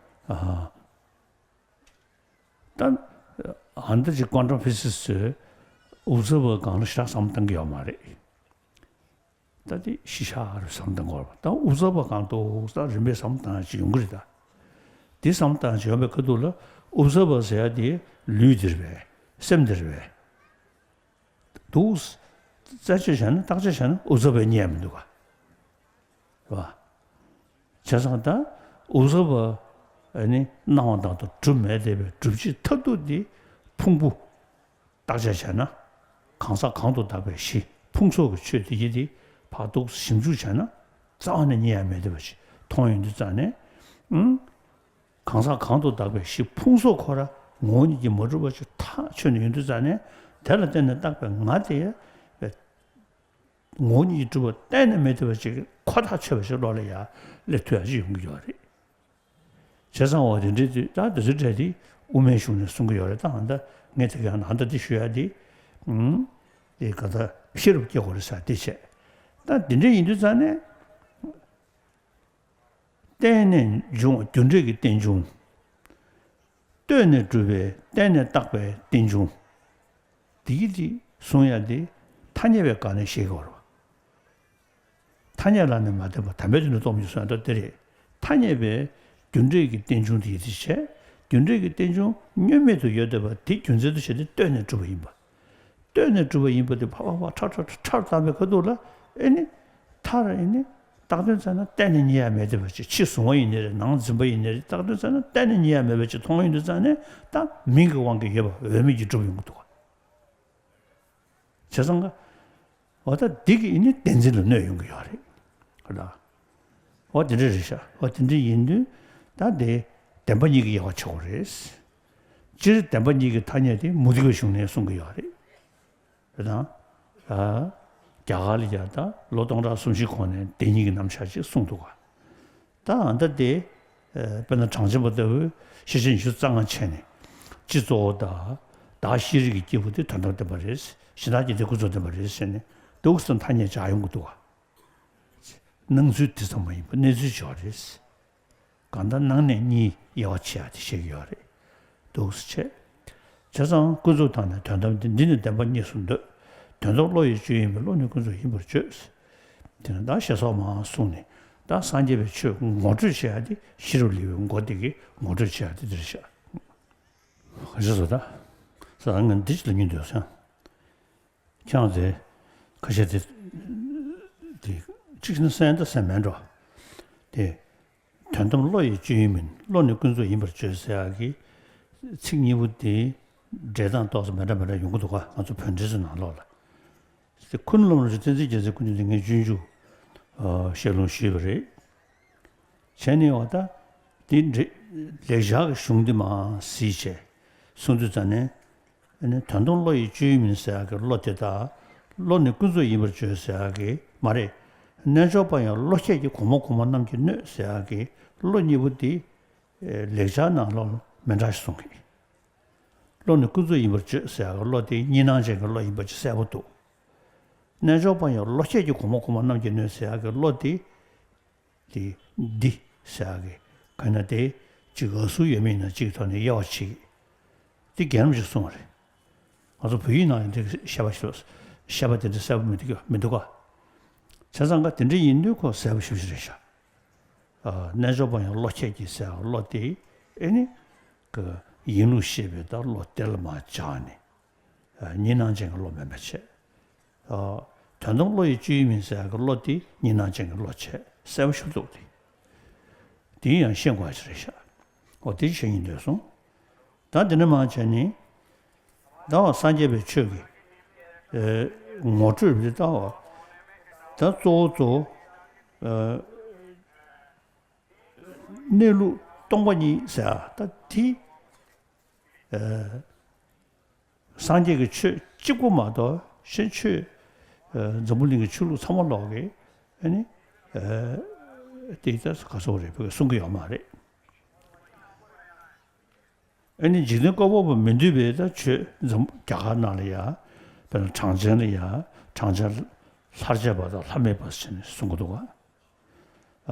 ཨ་ད་ཨ་འདི་ཅིག་ཀོན་ཊམ་ཕི་སིག་སི་ཚོས་ཨོབ་སར་བར་སྒང་ལ་ཞེ་དྲག་བསམ་བློ་གཏོང་གི་ཡོད་མ་རེད། ད་དེ་ཤི་ཤ་རུ་བསམ་བཏང་དགོས་རེད། ད་ཨོབ་སར་བར་གང་འདུག་ད་རིམ་པས་བསམ་བཏང་ཅིག་ཡོང་གི་རེད་ད། དེ་བསམ་བཏང་ཅིག་ཡོང་པའི་ཁ་ཐུག་ལ་ཨོབ་སར་བར་ཟེར་ཡ་དེ་ལུས་འདིར་བས་སེམས་འདིར་བས་འདུག་རྩད་གཅོད་བྱས་ན་བརྟག་དཔྱད་བྱས་ན་ཨོབ་སར་བར་རྙེད་ཡ་མི་འདུག་ག་རེད་བ། བྱས་ཙང་ད་ཨོབ་སར་བར་ཨ་ནི་སྣང་བ་དག་ཏུ་གྲུབ་མེད་བསྡད་པའི་སྒྲུབ་བྱེད་མཐར་ཐུག་དེ་ཕུང་པོ། བརྟག་དཔྱད་བྱས་ན། གང་ཟག་གང་དུ་བཏགས་པའི་གཞི་ཕུང་སོགས་ཀྱི་ཆོས་དེ་ཡི་དེ་ཕར་ཏོག་ཙམ་ཞིབ་འཇུག་བྱས་ན་རྩ་བ་ནས་རྙེད་ཡ་མེད་བསྡད་པ་ཞིག་མཐོང་ཡོང་དུས་ཙང་ནས། ཨང་། གང་ཟག་གང་དུ་བཏགས་པའི་གཞི་ཕུང་སོགས་ཁོ་ར་ངོ་བོ་ཉིད་ཀྱིས་མ་གྲུབ་པ་ཞིག་ཐག་ཆོད་ནས་ཡོང་དུས་ཙང་ནས་དེ་ལ་བརྟེན་ནས་བཏགས་པའི་ང་དེ་ངོ་བོ་ཉིད་ཀྱིས་གྲུབ་པ་གཏན་ནས་མེད་བསྡད་པ་ཞིག་ཁོ་ཐག་ཆོད་པ་ཞིག་བློ་ལ་ཡ་སླེབས་ཐུབ་ཡ་ཞིག་ཡོང་གི་ཡོད་རེད། བྱས་ཙང་འོ་དེ་འདྲའི་དུས་ད་དེ་ཚོའི་གྲས་དེ་དབུ་མའི་གཞུང་ནས་གསུང་གི་ཡོད་རེད། ད་ཨ་ད་ངས་དེ་ག་ཡང་ཨ་ད་དེ་ཞུ་ཡ་དེ། ཨུམ། དེ་ག་ད་ཤེས་རབ་སྐྱེ་དགོས་རེད་ཟེར་དེ་བྱས། ད་དེ་འདྲ་ཡིན་དུས་ཙང་ནས། བརྟེན་ནས་འབྱུང་བ་རྒྱུ་འབྲས་ཀྱི་རྟེན་འབྱུང་། ལྟོས་ནས་གྲུབ་པའི་བརྟེན་ནས་བཏགས་པའི་རྟེན་འབྱུང་། དེ་གི་དེ་གསུང་ཡ་དེ་ཐ་སྙད་པའི་སྒང་ནས་བཤད་དགོས་རེད་བ། ཐ་སྙད་ལ་ནི་མ་བརྟེན་པ་དམ་པའི་དོན་དུ་རྟོགས་མི་འགྱུར་གསུངས་ཡ་ད་དེ་རེད། ཐ་སྙད་པའི་རྒྱུ་འབྲས་ཀྱི་རྟེན་འབྱུང་དེ་ཡི་དེ་བྱས། རྒྱུ་འབྲས་ཀྱི་རྟེན་འབྱུང་བསྙོན་མེད་དུ་ཡོད་བསྡད་པ་དེ་རྒྱུ་མཚན་དུ་བྱས་ཏེ་ལྟོས་ནས་གྲུབ་པ་ཡིན་པ། ལྟོས་ནས་གྲུབ་པ་ཡིན་པ་དེ་ཕ་ཕ་ཕ་ཁྲ་ཁྲ་ཁྲ་ཁྲ་བཏང་བའི་ཁ་ཐུག་ལ་ཨེ་ནི། མཐར་ཨེ་ནི། བཏགས་དོན་བཙལ་ན་གཏན་ནས་རྙེད་ཡ་མེད་བསྡད་པ་ཅིག་ཕྱི་གཟུང་བ་ཡིན་ནི་རེད། ནང་འཛིན་པ་ཡིན་ནི་རེད། བཏགས་དོན་བཙལ་ན་གཏན་ནས་རྙེད་ཡ་མེད་པ་ཅིག་མཐོང་ཡོང་དུས་ཙང་ནས་ད་མིང་གི་དབང་གིས་ཡོད་པ་འོས་མིན་གྱིས་གྲུབ་ཡོང་གི་འདུག་ག་བྱས་ཙང་ཀ། འོ་ད་འདི་གི་ཨེ་ནི་བདེན་འཛིན་ལ་གནོད་ཡོང་གི་ཡོད་རེད། ཧ་ལ། འོ་དེ་འདྲ་རེད་ཤག་འོ་དེ་འདྲ་ཡིན་དུས་ད་དེ་བདེན་པ་གཉིས་ཀྱི་དབྱེ་བ་ཕྱེ་དགོས་རེད། སྤྱིར་བདེན་པ་གཉིས་ཀྱི་ཐ་སྙད་དེ་མུ་སྟེགས་པའི་གཞུང་ནས་གསུང་གི་ཡོད་རེད། རེད་དང་། ཨ། རྒྱ་གར་ལ་ཡང་ད་ལོ་སྟོང་ཕྲག་གསུམ་བཞི་གོང་ནས་བདེན་གཉིས་ཀྱི་རྣམ་གཞག་ཅིག་གསུངས་འདུག་ག་ད་ཨ་ད་དེ། ཨ། དཔེར་ན་གྲངས་ཅན་པ་ལྟ་བུས་ཤེས་བྱ་ཉི་ཤུ་རྩ་ལྔ་ཕྱེ་ནས་སྤྱི་གཙོ་བོ་དང་། བདག་ཤེས་རིག་གི་སྐྱེས་བུ་དེ་དོན་དམ་བདེན་པ་རེད། གཞན་དག་སྐྱེ་མཐའི་ཀུན་རྫོབ་བདེན་པ་རེད་ཟེར་ནས་འདུག་སེ་ཐ་སྙད་སྦྱར་ཡོང་གི་འདུག་ག་སྣང་ཚུལ་དེ་ཙམ་མ་ཡིན་པ་གནས་ཚུལ་ཅིག་ཡོད་རེད། གང་ལྟར་སྣང་གནས་གཉིས་དབྱེ་བ་ཕྱེ་ཡ་དེ་བཤད་ཀྱི་ཡོད་རེད། འདུག་སེ་བྱས། བྱས་ཙང་ཀུན་རྫོབ་དང་ནི་དོན་དམ་སྟེ། འདི་ནི་བདེན་པ་གཉིས་སུ་འདོད། དོན་དམ་བློ་ཡི་སྤྱོད་ཡིན་པས། བློ་ནི་ཀུན་རྫོབ་ཡིན་པར་བརྗོད། དེ་ནི་ད་ཞེས་སོགས་མང་གསུངས་ནས་ད་སངས་རྒྱས་པའི་ཆོས་ངོ་སྤྲོད་བྱེད་ཡ་དེ་ཤེས་རབ་ལེའུའི་མགོ་དེ་གི་ངོ་སྤྲོད་བྱེད་ཡ་དེ་འདིར་བཞག་ཞེས་སོགས་ད། ས་ང་འདི་ཅི་ལ་ཉན་འདོད་སོང་། ཁྱེད་རང་ཚོས་ཁ་ཤས་དེ་ དེ་གཅིག་ནི་སེམས་དང་སེམས་མེད་འགྲོ། དེ། དོན་དམ་བློ་ཡི་སྤྱོད་ཡུལ་མིན། བློ་ནི་ཀུན་རྫོབ་ཡིན་པར་བརྗོད་ཟེར་ཡག་གི་ཚིག་གཉིས་པོ་དེ་འགྲེལ་སྟངས་ཏོག་ཙམ་མི་འདྲ་མི་འདྲ་ཡོང་གི་འདུག་ག་ང་ཚོ་བོད་འགྲེལ་ཚོའི་ནང་ལོགས་ལ། དེ་ཁུ་ནུ་སློབ་དཔོན་རིན་པོ་ཆེ་བསྟན་འཛིན་རྒྱལ་མཚན་སྐུ་མདུན་དེ་ངས་སྤྱོད་འཇུག་ཨ་ཞལ་ལུང་ཞུས་པ་རེད། བྱས་ནས་འོ་ད་དེ་འདྲ་ལེགས་སྦྱར་གྱི་གཞུང་འདི་མར་གཟིགས་བྱས་གསུང་དུས་ཙམ་ནས། ཨ་ནི་དོན་དམ་བློ་ཡི་སྤྱོད་ཡུལ་མིན་ཟེར་ཡག་གི་བློ་དེ་དག་བློ་ནི་ཀུན་རྫོབ་ཡིན་པར་བརྗོད་ཟེར་ཡག་གི་མ་རེད། རྣལ་འབྱོར་པ་ཡང་བློ་ཁྱད་ཀྱིས། གོང་མ་གོང་མ་རྣམས་ཀྱིས་གནོད་ཟེར་ཡག་གི་བློ་གཉིས་པོ་དེ་ལེགས་སྦྱར་ནང་ལོགས་ལ་མི་འདྲ་ཞིག་གསུང་གི། བློ་ནི་ཀུན་རྫོབ་ཡིན་པར་བརྗོད་ཟེར་ཡག་གི་བློ་དེ་གཉིས་སྣང་ཅན་གྱི་བློ་ཡིན་པ་ཅིག་གསལ་པོ་འདུག་རྣལ་འབྱོར་པ་ཡང་བློ་ཁྱད་ཀྱིས། གོང་མ་གོང་མ་རྣམས་ཀྱིས་གནོད་ཟེར་ཡག་གི་བློ་དེ། དེ་འདི་ཟེར་ཡག་གི་ག་ན་དེ་གཅིག་འུ་ཚུགས་ཡོད་མེད་ན་གཅིག་ཐོག་ནས་དབྱེ་བ་ཕྱེ་གི། དེ་རྒྱལ་རབས་ཀྱིས་གསུངས་པ་རེད། ང་ཚོ་བོད་ཡིག་ནང་ཡང་དེ་བཤད་པ་ཞིག་བཤད་པ་དེ་འདྲ་གསལ་པོ་མི་འདུག་ག་མི་འདུག་ག་བྱས་ཙང་ག་དེ་འདྲ་ཡིན་དུས་ཁོ་གསལ་པོ་ཞེ་པོ་ཅིག་རེད་ཤག་ཨ། རྣལ་འབྱོར་པ་ཡང་བློ་ཁྱད་ཀྱིས་ཟེར་ཡག་བློ་དེ་ཨེ་ནི་གི་ཡིན་ལུགས་ཤེས་པའི་ད་བློ་དེ་ལ་མར་སྦྱར་ནས། གཉིས་སྣང་ཅན་གྱི་བློ་མིན་པ་བྱས། དོན་དམ་བློ་ཡི་སྤྱོད་ཡུལ་མིན་ཟེར་ཡག་གི་བློ་དེ་གཉིས་སྣང་ཅན་གྱི་བློ་བྱས་གསལ་པོ་ཞིག་འདུག་སྟེ། དེ་ཡང་ཤེས་དགོས་ཡག་ཅིག་རེད་ཤག་འོ་དེ་བཤད་སྙིང་འདོད་སོང་། ད་འདི་ནས་མར་བྱས་ནས། ད་བ་སངས་རྒྱས་པའི་ཆོས་ཀྱི་ཨེ་ངོ་སྤྲོད་འདི་ལྟ་བ། ད་གཙོ་བོ་གཙོ་བོ་ཨེ་གནས་ལུགས་སྟོང་པ་ཉིད་ཟེར་ཡག་ད་དེ་ཨེ། སངས་རྒྱས་ཀྱི་ཆོས་གཅིག་པུ་མ་གཏོགས་གཞན་ཆོས། ཨ། འཛམ་བུ་གླིང་གི་ཆོས་ལུགས་ཚང་མ་ལོག་གི་ཨ་ནི། ཨ། དེ་ལྟར་ག་ཚོད་རེད་བོད་སྐད་གསུང་གི་ཡོད་མ་རེད། ཨ་ནི་འཇིག་རྟེན་བཀོད་པ་པོ་མི་འདུས་པའི་ད་ཆོས་འཛམ་རྒྱ་གར་ནང་ལ་ཡ། དཔེར་ན་གྲངས་ཅན་ལ་ཡ། གྲངས་ཅན་ལྷར་བཅས་པ་དང་ལྷ་མེད་པ་ཟེར་ནས་གསུང་གི་འདུག་ག་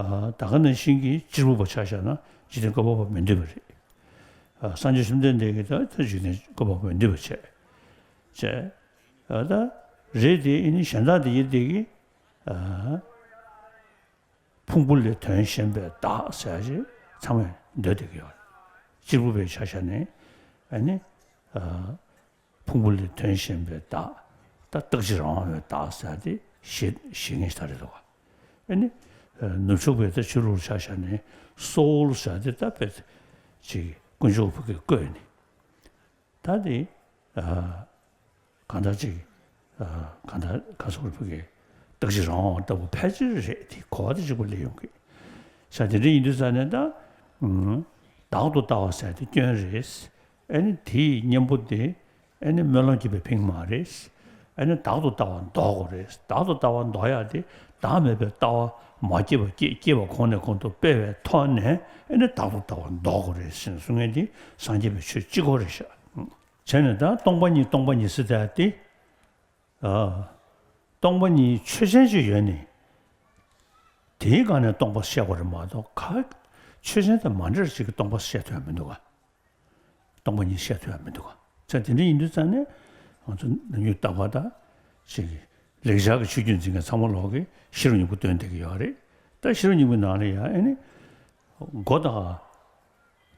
ཨ། ད་ག་ནང་བཞིན་གྱི་གཅེར་བུ་པ་ཆ་བཞག་ན་འཇིག་རྟེན་བཀོད་པ་པོ་མི་འདུས་པ་རེད། ཨ། སངས་རྒྱས་བཅོམ་ལྡན་འདས་ཀྱིས་ད་ད་འཇིག་རྟེན་བཀོད་པ་པོ་མི་འདུས་པ་བྱས། བྱས། ཨ། ད་རེད་དེ་ཨ་ནི་གཞན་དག་དེ་ཡིན་དེ་གི། ཨ། ཕུང་པོ་ལས་དོན་གཞན་པའི་བདག་ཟེར་ཞིག་ཚང་མས་འདོད་བསྡད་ཀྱི་ཡོད་རེད། གཅེར་བུ་པའི་ཆ་བཞག་ནས་ཨ་ནི། ཨ། ཕུང་པོ་ལས་དོན་གཞན་པའི་བདག་ད་རྟག་གཅིག་རང་དབང་བའི་བདག་ཟེར་དེ་བཞེད་བཞེད་མཁན་ཞིག་ད་རེད་འདུག་ག་ཨ་ནི། ཨ། ནུབ་ཕྱོགས་པའི་ད་ཆོས་ལུགས་ཆ་བཞག་ནས་སོའུལ་ཟེར་དེ་ད་དཔེ་ཅིག་དཀོན་མཆོག་ཕ་གིར་བཀོད་ནས། ད་དེ། ཨ། གང་ལྟར་ཅིག་ཨ། གང་ལྟར་ག་ཚོད་ཕ་གིར་རྟག་གཅིག་རང་དབང་ལྟ་བུ་ཕལ་ཆེར་རེད་དེ་གོ་བ་དེ་གཅིག་པ་སླེབས་ཡོང་གི། ས་དེ་འདྲ་ཡིན་དུས་ཙང་ནས་ད། ཨུམ། བདག་ཏུ་ལྟ་བ་ཟེར་དེ་སྐྱོན་རེད། ཨ་ནི་དེའི་གཉེན་པོ་དེ་ཨ་ནི་སྨོན་ལམ་གྱི་པའི་ཕིང་མ་རེད། ཨ་ནི་བདག་ཏུ་ལྟ་བ་ལྡོག་དགོས་རེད། བདག་ཏུ་ལྟ་བ་ལྡོག་ཡག་དེ་བདག་མེད་པའི་ལྟ་བ་མ་སྐྱེས་པ་སྐྱེ། སྐྱེས་པ་གོང་ནས་གོང་དུ་སྤེལ་བའི་ཐོག་ནས་ཨ་ནི་བདག་ཏུ་ལྟ་བ་ལྡོག་དགོས་རེད་ཟེར་གསུང་མཁན་དེ་སངས་རྒྱས་པའི་ཆོས་གཅིག་པོ་རེད་ཤག་བྱས་ནས་ད་སྟོང་པ་ཉིད་སྟོང་པ་ཉིད་ཟེར་ཡག་དེ། ཨ། སྟོང་པ་ཉིད་ཆོས་ཅན་ཅིག་ཡོད་ནི། དེའི་སྒང་ནས་སྟོང་པ་བཤད་དགོས་རེད་མ་གཏོགས་ག་ཆོས་ཅན་དང་མ་འདྲ་བ་ཅིག་གི་སྟོང་པ་བཤད་ཐུབ་ཡག་མི་འདུག་ག་སྟོང་པ་ཉིད་བཤད་ཐུབ་ཡག་མི་འདུག་ག་ཚེ་དེ་འདྲ་ཡིན་དུས་ཙང་ནས་ང་ཚོ་ནམ་རྒྱུན་རྟག་པར་ད་ཅིག་ལེགས་སྦྱར་གྱི་ཆོས་བརྒྱུད་འཛིན་མཁན་ཚང་མ་ལོག་གིས་ཤེས་རབ་སྙིང་པོ་འདོན་བསྡད་ཀྱི་ཡོད་རེད། ད་ཤེས་རབ་སྙིང་པོའི་ནང་ལ་ཡང་ཨ་ནི། སྒོ་དང་།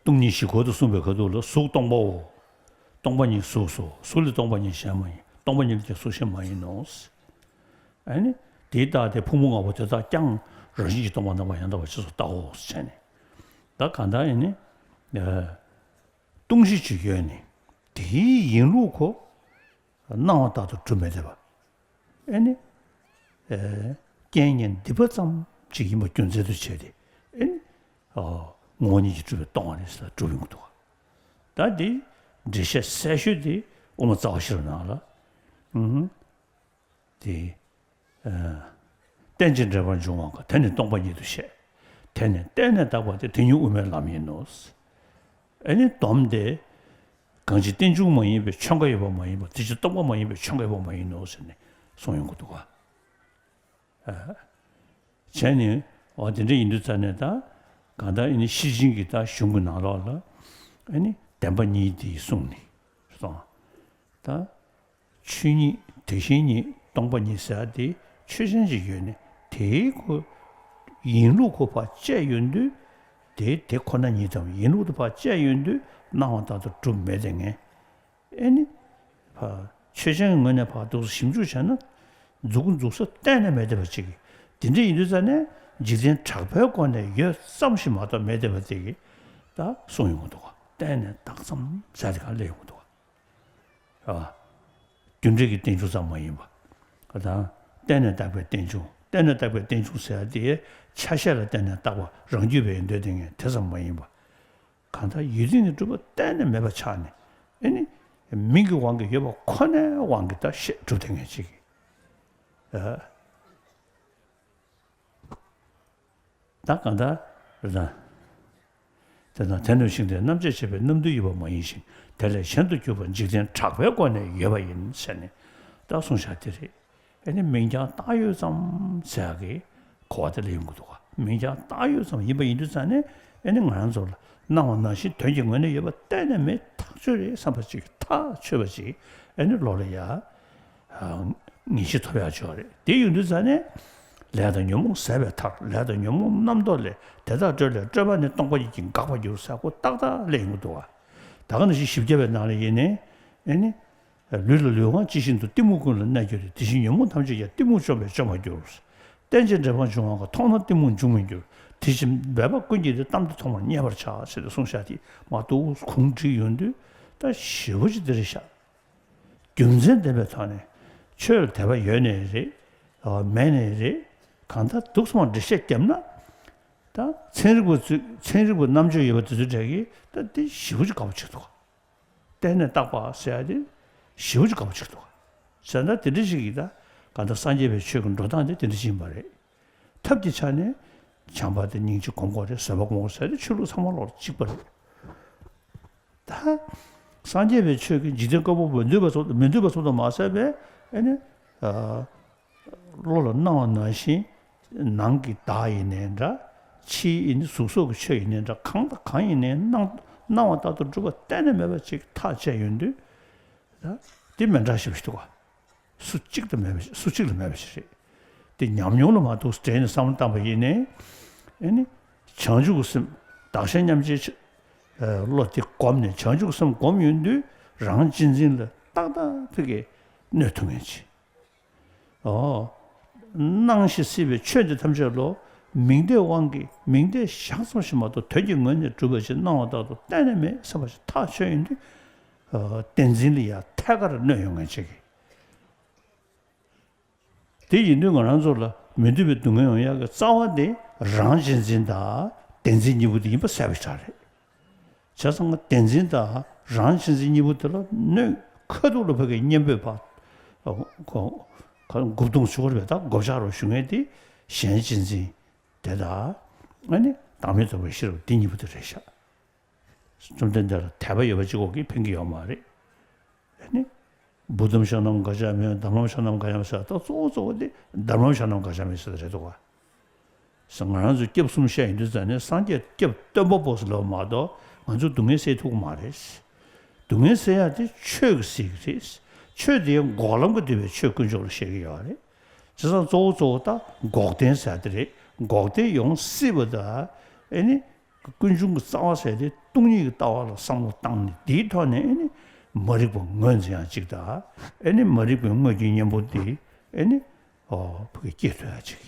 སྟོང་ཉིད་བཞི་སྐོར་དུ་གསུངས་པའི་ཁ་ཐུག་ལ་གཟུགས་སྟོང་པའོ། སྟོང་པ་ཉིད་གཟུགས་སོ། གཟུགས་ལས་སྟོང་པ་ཉིད་གཞན་མ་ཡིན། སྟོང་པ་ཉིད་ལས་ཀྱང་གཟུགས་གཞན་མ་ཡིན་ནོ། ཨ་ནི། དེ་ལྟ་སྟེ་ཕུང་པོ་ལྔ་པོ་དེ་དག་ཀྱང་རང་བཞིན་གྱིས་སྟོང་པ་རྣམ་པར་ཡང་དག་པར་རྗེས་སུ་བལྟའོ་ཟེར་ནས། ད་གང་ལྟར་ཡིན་ནི། ཨ། སྟོང་གཞི་ཅིག་ཡོད་ནི། དེའི་ཡིན་ལུགས་ཁོ། སྣང་བ་ལྟར་དུ་གྲུབ་མི་བདེ་བ། ཨེ་ནི། ཨེ། རྐྱེན་ངན་སྡིག་པ་ཙམ་ཅིག་ཡིན་པ་རྒྱུ་མཚན་དུ་བྱས་ཏེ། ཨེ་ནི། ཨ། ངོ་བོ་ཉིད་ཀྱིས་གྲུབ་པའི་སྟོང་པ་རེད་ཟེར་གྲུབ་ཡོང་གི་འདུག་ད་འདི་འགྲེལ་བཤད་གསལ་ཤོས་དེ་དབུ་མ་རྩ་བ་ཤེས་རབ་ནང་ལ། ཨུ། དེ། ཨ། རྟེན་ཅིང་འབྲེལ་པར་འབྱུང་བ་དག་དེ་ནི་སྟོང་པ་ཉིད་དུ་བཤད། དེ་ནི་བརྟེན་ནས་བཏགས་པ་སྟེ། དེ་ཉིད་དབུ་མའི་ལམ་ཡིན་ནོ། ཨེ་ནི་སྡོམ་སྟེ། གང་ཕྱིར་རྟེན་འབྱུང་མ་ཡིན་པའི་ཆོས་འགའ་ཡོད་པ་མ་ཡིན་པར། དེ་ཕྱིར་སྟོང་པ་མ་ཡིན་པའི་ཆོས་འགའ་ཡོད་པ་མ་ཡིན་ནོ་ཟེར་ནས་གསུངས་ཡོང་གི་འདུག་ག་ཨ། བྱས་ནས་འོ་དེ་འདྲ་ཡིན་དུས་ཙང་ནས་ད་གང་ལྟར་ཨེ་ནི་ཤེར་ཕྱིན་གྱི་ད་གཞུང་གི་ནང་ལོགས་ལ་ཨེ་ནི་བདེན་པ་གཉིས་དེ་གསུངས་ནས་སོང་། ད། ཆོས་ཉིད་དེ་བཞིན་ཉིད་སྟོང་པ་ཉིད་ཟེར་ཡ་དེ་ཆོས་ཅན་ཅིག་ཡོད་ནི་དེའི་ཁོ་ཡིན་ལུགས་ཁོ་ཕར་བཅད་ཡོང་དུས་དེ་དེ་ཁོ་ན་ཉིད་དམ་ཡིན་ལུགས་དེ་ཕར་བཅད་ཡོང་དུས་སྣང་བ་ལྟར་དུ་གྲུབ་མེད་དེ་ངས་ཨེ་ནི་ཕར་ཆོས་ཅན་གྱི་ངོས་ནས་ཕར་འདུག་སེ་ཞིབ་འཇུག་བྱས་ན་མཇུག་འཛུགས་ས་གཏན་ནས་མེད་བསྡད་པ་ཅིག་ དེ་འདྲ་ཡིན་དུས་ཙང་ནས་འཇིག་རྟེན་གྲགས་པའི་སྒོ་ནས་ཡོད་ཙམ་ཞིག་མ་གཏོགས་མེད་བསྡད་པ་དེ་གི་ད་གསུངས་ཡོང་གི་འདུག་ག། བརྟེན་ནས་བཏགས་ཙམ་ཟེར་དེ་ག་སླེབས་ཡོང་གི་འདུག་ག། རེད་བ། རྒྱུ་འབྲས་ཀྱི་རྟེན་འབྱུང་ཙམ་མ་ཡིན་པ། ད་བརྟེན་ནས་བཏགས་པའི་རྟེན་འབྱུང་། བརྟེན་ནས་བཏགས་པའི་རྟེན་འབྱུང་ཟེར་ཡ་དེ་ཆ་ཤས་ལ་བརྟེན་ནས་བཏགས་པ་རང་རྒྱུད་པའི་འདོད་དེ་ངས་དེ་ཙམ་མ་ཡིན་པ། གང་ལྟར་ཡུལ་ཅན་གྱི་གྲུབ་པ་གཏན་ནས་མེད་པ་ཆགས་ནས་ཨེ་ནི། མིང་གི་དབང་གིས་ཡོད་པ་ཁོ་ནའི་དབང་གིས་ད་ཤེས་གྲུབ་དེ་ངས་ཅིག་གི། ད་གང་ལྟར་རེད་ད། དེ་དང་དེ་ནོ་ཞིང་དེ་རྣམ་དཔྱོད་བྱེད་པའི་རྣམ་འདུལ་ཡོད་པ་མ་ཡིན་ཞིང་། དེ་ལས་གཞན་དུ་གྱུར་པ་འཇིག་རྟེན་གྲགས་པའི་སྒོ་ནས་ཡོད་པ་ཡིན་ཟེར་ནས་ད་གསུངས་བཞག་དེ་རེད། ཨེ་ནི་མིང་རྐྱང་བཏགས་ཡོད་ཙམ་ཟེར་ཡག་གི་གོ་བ་དེ་ལ་ཡོང་གི་འདུག་ག། མིང་རྐྱང་བཏགས་ཡོད་ཙམ་ཡིན་པ་ཡིན་དུས་ཙང་ནས་ཨེ་ནི་ང་རང་ཚོ་ལ་སྣང་བ་ནང་བཞིན་དོན་གྱི་ངོས་ནས་ཡོད་པ་གཏན་ནས་མེད་ཐག་ཆོད་རེད་བསམ་པ་ཅིག་ཐག་ཆོད་པ་ཅིག་ཨེ་ནི་བློ་ལ་ཡ། ངེས་ཤེས་ཐོབ་ཡག་ཆོག་རེད། དེ་ཡོང་དུས་ཙང་ནས་ལས་དང་ཉོན་མོངས་ཟད་པའི་མཐར། ལས་དང་ཉོན་མོངས་རྣམ་རྟོག་ལས། དེ་དག་སྤྲོས་ལས་སྤྲོས་པ་ནི། སྟོང་པ་ཉིད་ཀྱིས་འགག་པར་འགྱུར་ཟེར་ཁོ་ཏག་ཏག་སླེབས་ཡོང་གི་འདུག་ག། ད་ག་ནང་བཞིན་བཞི་བརྒྱ་པའི་ནང་ལ་ཡིན་ནའི་ཨེ་ནི། ལུས་ལ་ལུས་དབང་ཇི་བཞིན་དུ། གཏི་མུག་ཀུན་ལ་གནས་གྱུར་ཏེ། དེ་བཞིན་ཉོན་མོངས་ཐམས་ཅད་ཀྱང་། གཏི་མུག་བཅོམ་པས་བཅོམ་པར་འགྱུར། རྟེན་ཅིང་འབྲེལ་པར་འབྱུང་བ་ཀུན། མཐོང་ན་གཏི་མུག་འབྱུང་མི་འགྱུར། དེ་བཞིན་འབད་པ་ཀུན་གྱིས་ཏེ། གཏམ་དེ་མཐོང་བས་མཉེས་པར་བྱ། ཟེར་ཏེ་གསུངས་བཞག་དེ་མ་གཏོགས་གུང་བསྒྲིགས་ཡོང་དུས་ད་ཞེ་པོ་ཅིག་འདི་རེད་ཤག། རྒྱུ་མཚན་ལྡན་པའི་ཐོག་ནས་ཆོས་ལ་དད་པ་ཡོད་ནའི་རེད། མེད་ནའི་རེད། གང་ལྟར་འདུག་སེ་མར་འགྲེལ་བཤད་བརྒྱབ་ན། ད་ཚན་རིག་པ་ཚོས་ཚན་རིག་པ་རྣམ་དཔྱོད་ཡོད་པ་དེ་ཚོའི་གྲས་ཀྱིས་ད་འདི་ཞེ་པོ་ཅིག་དགའ་པོ་བྱེད་འདུག། གཏན་ནས་བཏགས་པ་ཟེར་ཡ་དེ་ཞེ་པོ་ཅིག་དགའ་པོ་བྱེད་འདུག། བྱས་ན་དེ་འདྲ་ཞིག་གིས་ད་གང་ལྟར་སངས་རྒྱས་པའི་ཆོས་ཀྱི་འགྲོ་སྟངས་དེ་དེ་འདྲ་ཞིག་ཡིན་པ་རེད། ཐབས་ཀྱི་ཆ་ནས་བྱམས་པ་དེ་སྙིང་རྗེ་སྒོམ་དགོས་རེད། བཟོད་པ་སྒོམ་དགོས་ཟེར་ཏེ་ཆོས་ལུགས་ཚང་མ་ལོག་གཅིག་པ་རེད། ད་སངས་རྒྱས་པའི་ཆོས་ཀྱིས་འཇིག་རྟེན་བཀོད་པ་པོ་མི་འདོད་པ་ཚོ་མི་འདོད་པ་ཚོ་དང་མ་ཟད་པའི་ཨེ་ནི་བློ་ལ་སྣང་བ་ནང་བཞིན་ནང་གི་བདག་ཡིན་ནའི་འདྲ། ཕྱིའི་ཨེ་ནི་གཟུགས་སོགས་ཀྱི་ཆོས་ཡིན་ནའི་འདྲ། གང་དང་གང་ཡིན་ནའི་སྣང་སྣང་བ་ལྟར་དུ་གྲུབ་པ་གཏན་ནས་མེད་པ་ཅིག་ཐག་བཅད་ཡོང་དུས། ད་དེ་མི་འདྲ་ཞིག་འདུག་ག། སུ་གཅིག་ཏུ་མེད་པ་ཞིག་སུ་གཅིག་ལ་མེད་པ་ཞིག་རེད། དེ་ཉམས་མྱོང་ལ་མ་གཏོགས་དྲན་ནས་བསམ་བློ་བཏང་པ་ཡིན་ནའི། ཨེ་ནི། བྱང་ཆུབ་ཀྱི་སེམས། བདག་གཞན་མཉམ་བརྗེའི་ཆ་བློ་དེ་བསྒོམས་ནས་བྱང་ཆུབ་ཀྱི་སེམས་བསྒོམས་ཡོང་དུས་རང་གཅེས་འཛིན་ལ་ཏག་ཏག་ཕ་གིར་གནོད་ཐུབ་མཁན་ཅིག། ཨོ། སྣང་ཞིང་སྲིད་པའི་ཆོས་འདི་ཐམས་ཅད་ལོ། མིང་བརྡའི་དབང་གིས་མིང་བརྡས་བཞག་ཙམ་ཞིག་མ་གཏོགས་དོན་གྱི་ངོས་ནས་གྲུབ་པ་ཞིག་སྣང་བ་ལྟར་དུ་གཏན་ནས་མེད་བསམ་པ་ཞིག་ཐག་ཆོད་ཡོང་དུས། ཨོ། བདེན་འཛིན་ལ་ཡང་ཐད་ཀར་གནོད་ཡོང་མཁན་ཅིག། དེ་ཡིན་དུས་ང་རང་ཚོ་ལ་མི་འདོད་པའི་སྡུག་བསྔལ་ཡོང་ཡག་གི་རྩ་བ་དེ་རང་གཅེས་འཛིན་དང་བདེན་འཛིན་གཉིས་པོ་དེ་ཡིན་པ་གསལ་པོ་ཆགས་རེད། བྱས་ཙང་བདེན་འཛིན་དང་རང་གཅེས་འཛིན་གཉིས་པོ་དེ་ལ་གནོད་ཁ་ཐུག་ལ་ཕ་གིའི་གཉེན་པོས་ཕར་མགོ་རྡུང་ཞུ་དགོས་རེད་པས། ད་མགོ་བཅག་རོགས་ཞུ་མཁན་དེ་གཞན་གཅེས་འཛིན་དེ་དང་ཨ་ནི་བདག་མེད་རྟོགས་པའི་ཤེས་རབ་འདི་གཉིས་པོ་དེ་རེད་ཤག། བཅོམ་ལྡན་འདས་ལ་དད་པ་ཡོད་པ་གཅིག་པོ་གིས་ཕན་གྱི་ཡོད་མ་རེད། ཨ་ནི། བུ་དམ་ཤ་ནམ་ག་ཅ་མེ། དམ་ལམ་ཤ་ནམ་ག་ཡམ་ཟེར། ད་གཙོ་བོ་གཙོ་བོ་དེ་དམ་ལམ་ཤ་ནམ་ག་ཅ་མེ་ཟེར་རེད་འདུག་ག། ང་རང་ཚོས་སྐྱབས་གསུམ་བཤད་ཡོང་དུས་ཙང་ནས་སངས་རྒྱས་སྐྱབས་སྟོན་པ་པོ་ཟེར་ལབ་མ་གཏོགས་ང་ཚོས་སྡུག་བསྔལ་སེལ་ཐུབ་ཀྱི་མ་རེད། སྡུག་བསྔལ་སེལ་ཡག་དེ་ཆོས་ཀྱིས་སེལ་གྱི་རེད། ཆོས་དེ་ཡང་འགོག་ལམ་གྱིས་བསྡུས་པའི་ཆོས་དཀོན་མཆོག་ལ་བཤད་ཀྱི་ཡོད་རེད། བྱས་ཙང་གཙོ་བོ་གཙོ་བོ་ད་འགོག་བདེན་ཟེར་དེ་རེད། འགོག་བདེན་ཡོང་སྲིད་པ་ད་ཨེ་ནི། ཀུན་འབྱུང་གི་རྩ་བ་ཟེར་དེ་སྟོང་ཉིད་ཀྱི་ལྟ་བ་ལ་བསམ་བློ་བཏང་ནས་དེའི་ཐོག་ནས་ཨེ་ནི། མ་རིག་པ་ངོས་འཛིན་ཡག་ཅིག་ད་ཨེ་ནི། མ་རིག་པའི་དངོས་ཀྱི་གཉེན་པོ་དེ་ཨེ་ནི། ཨོ་ཕ་གི་སྐྱེ་ཐུབ་ཡག་ཅིག།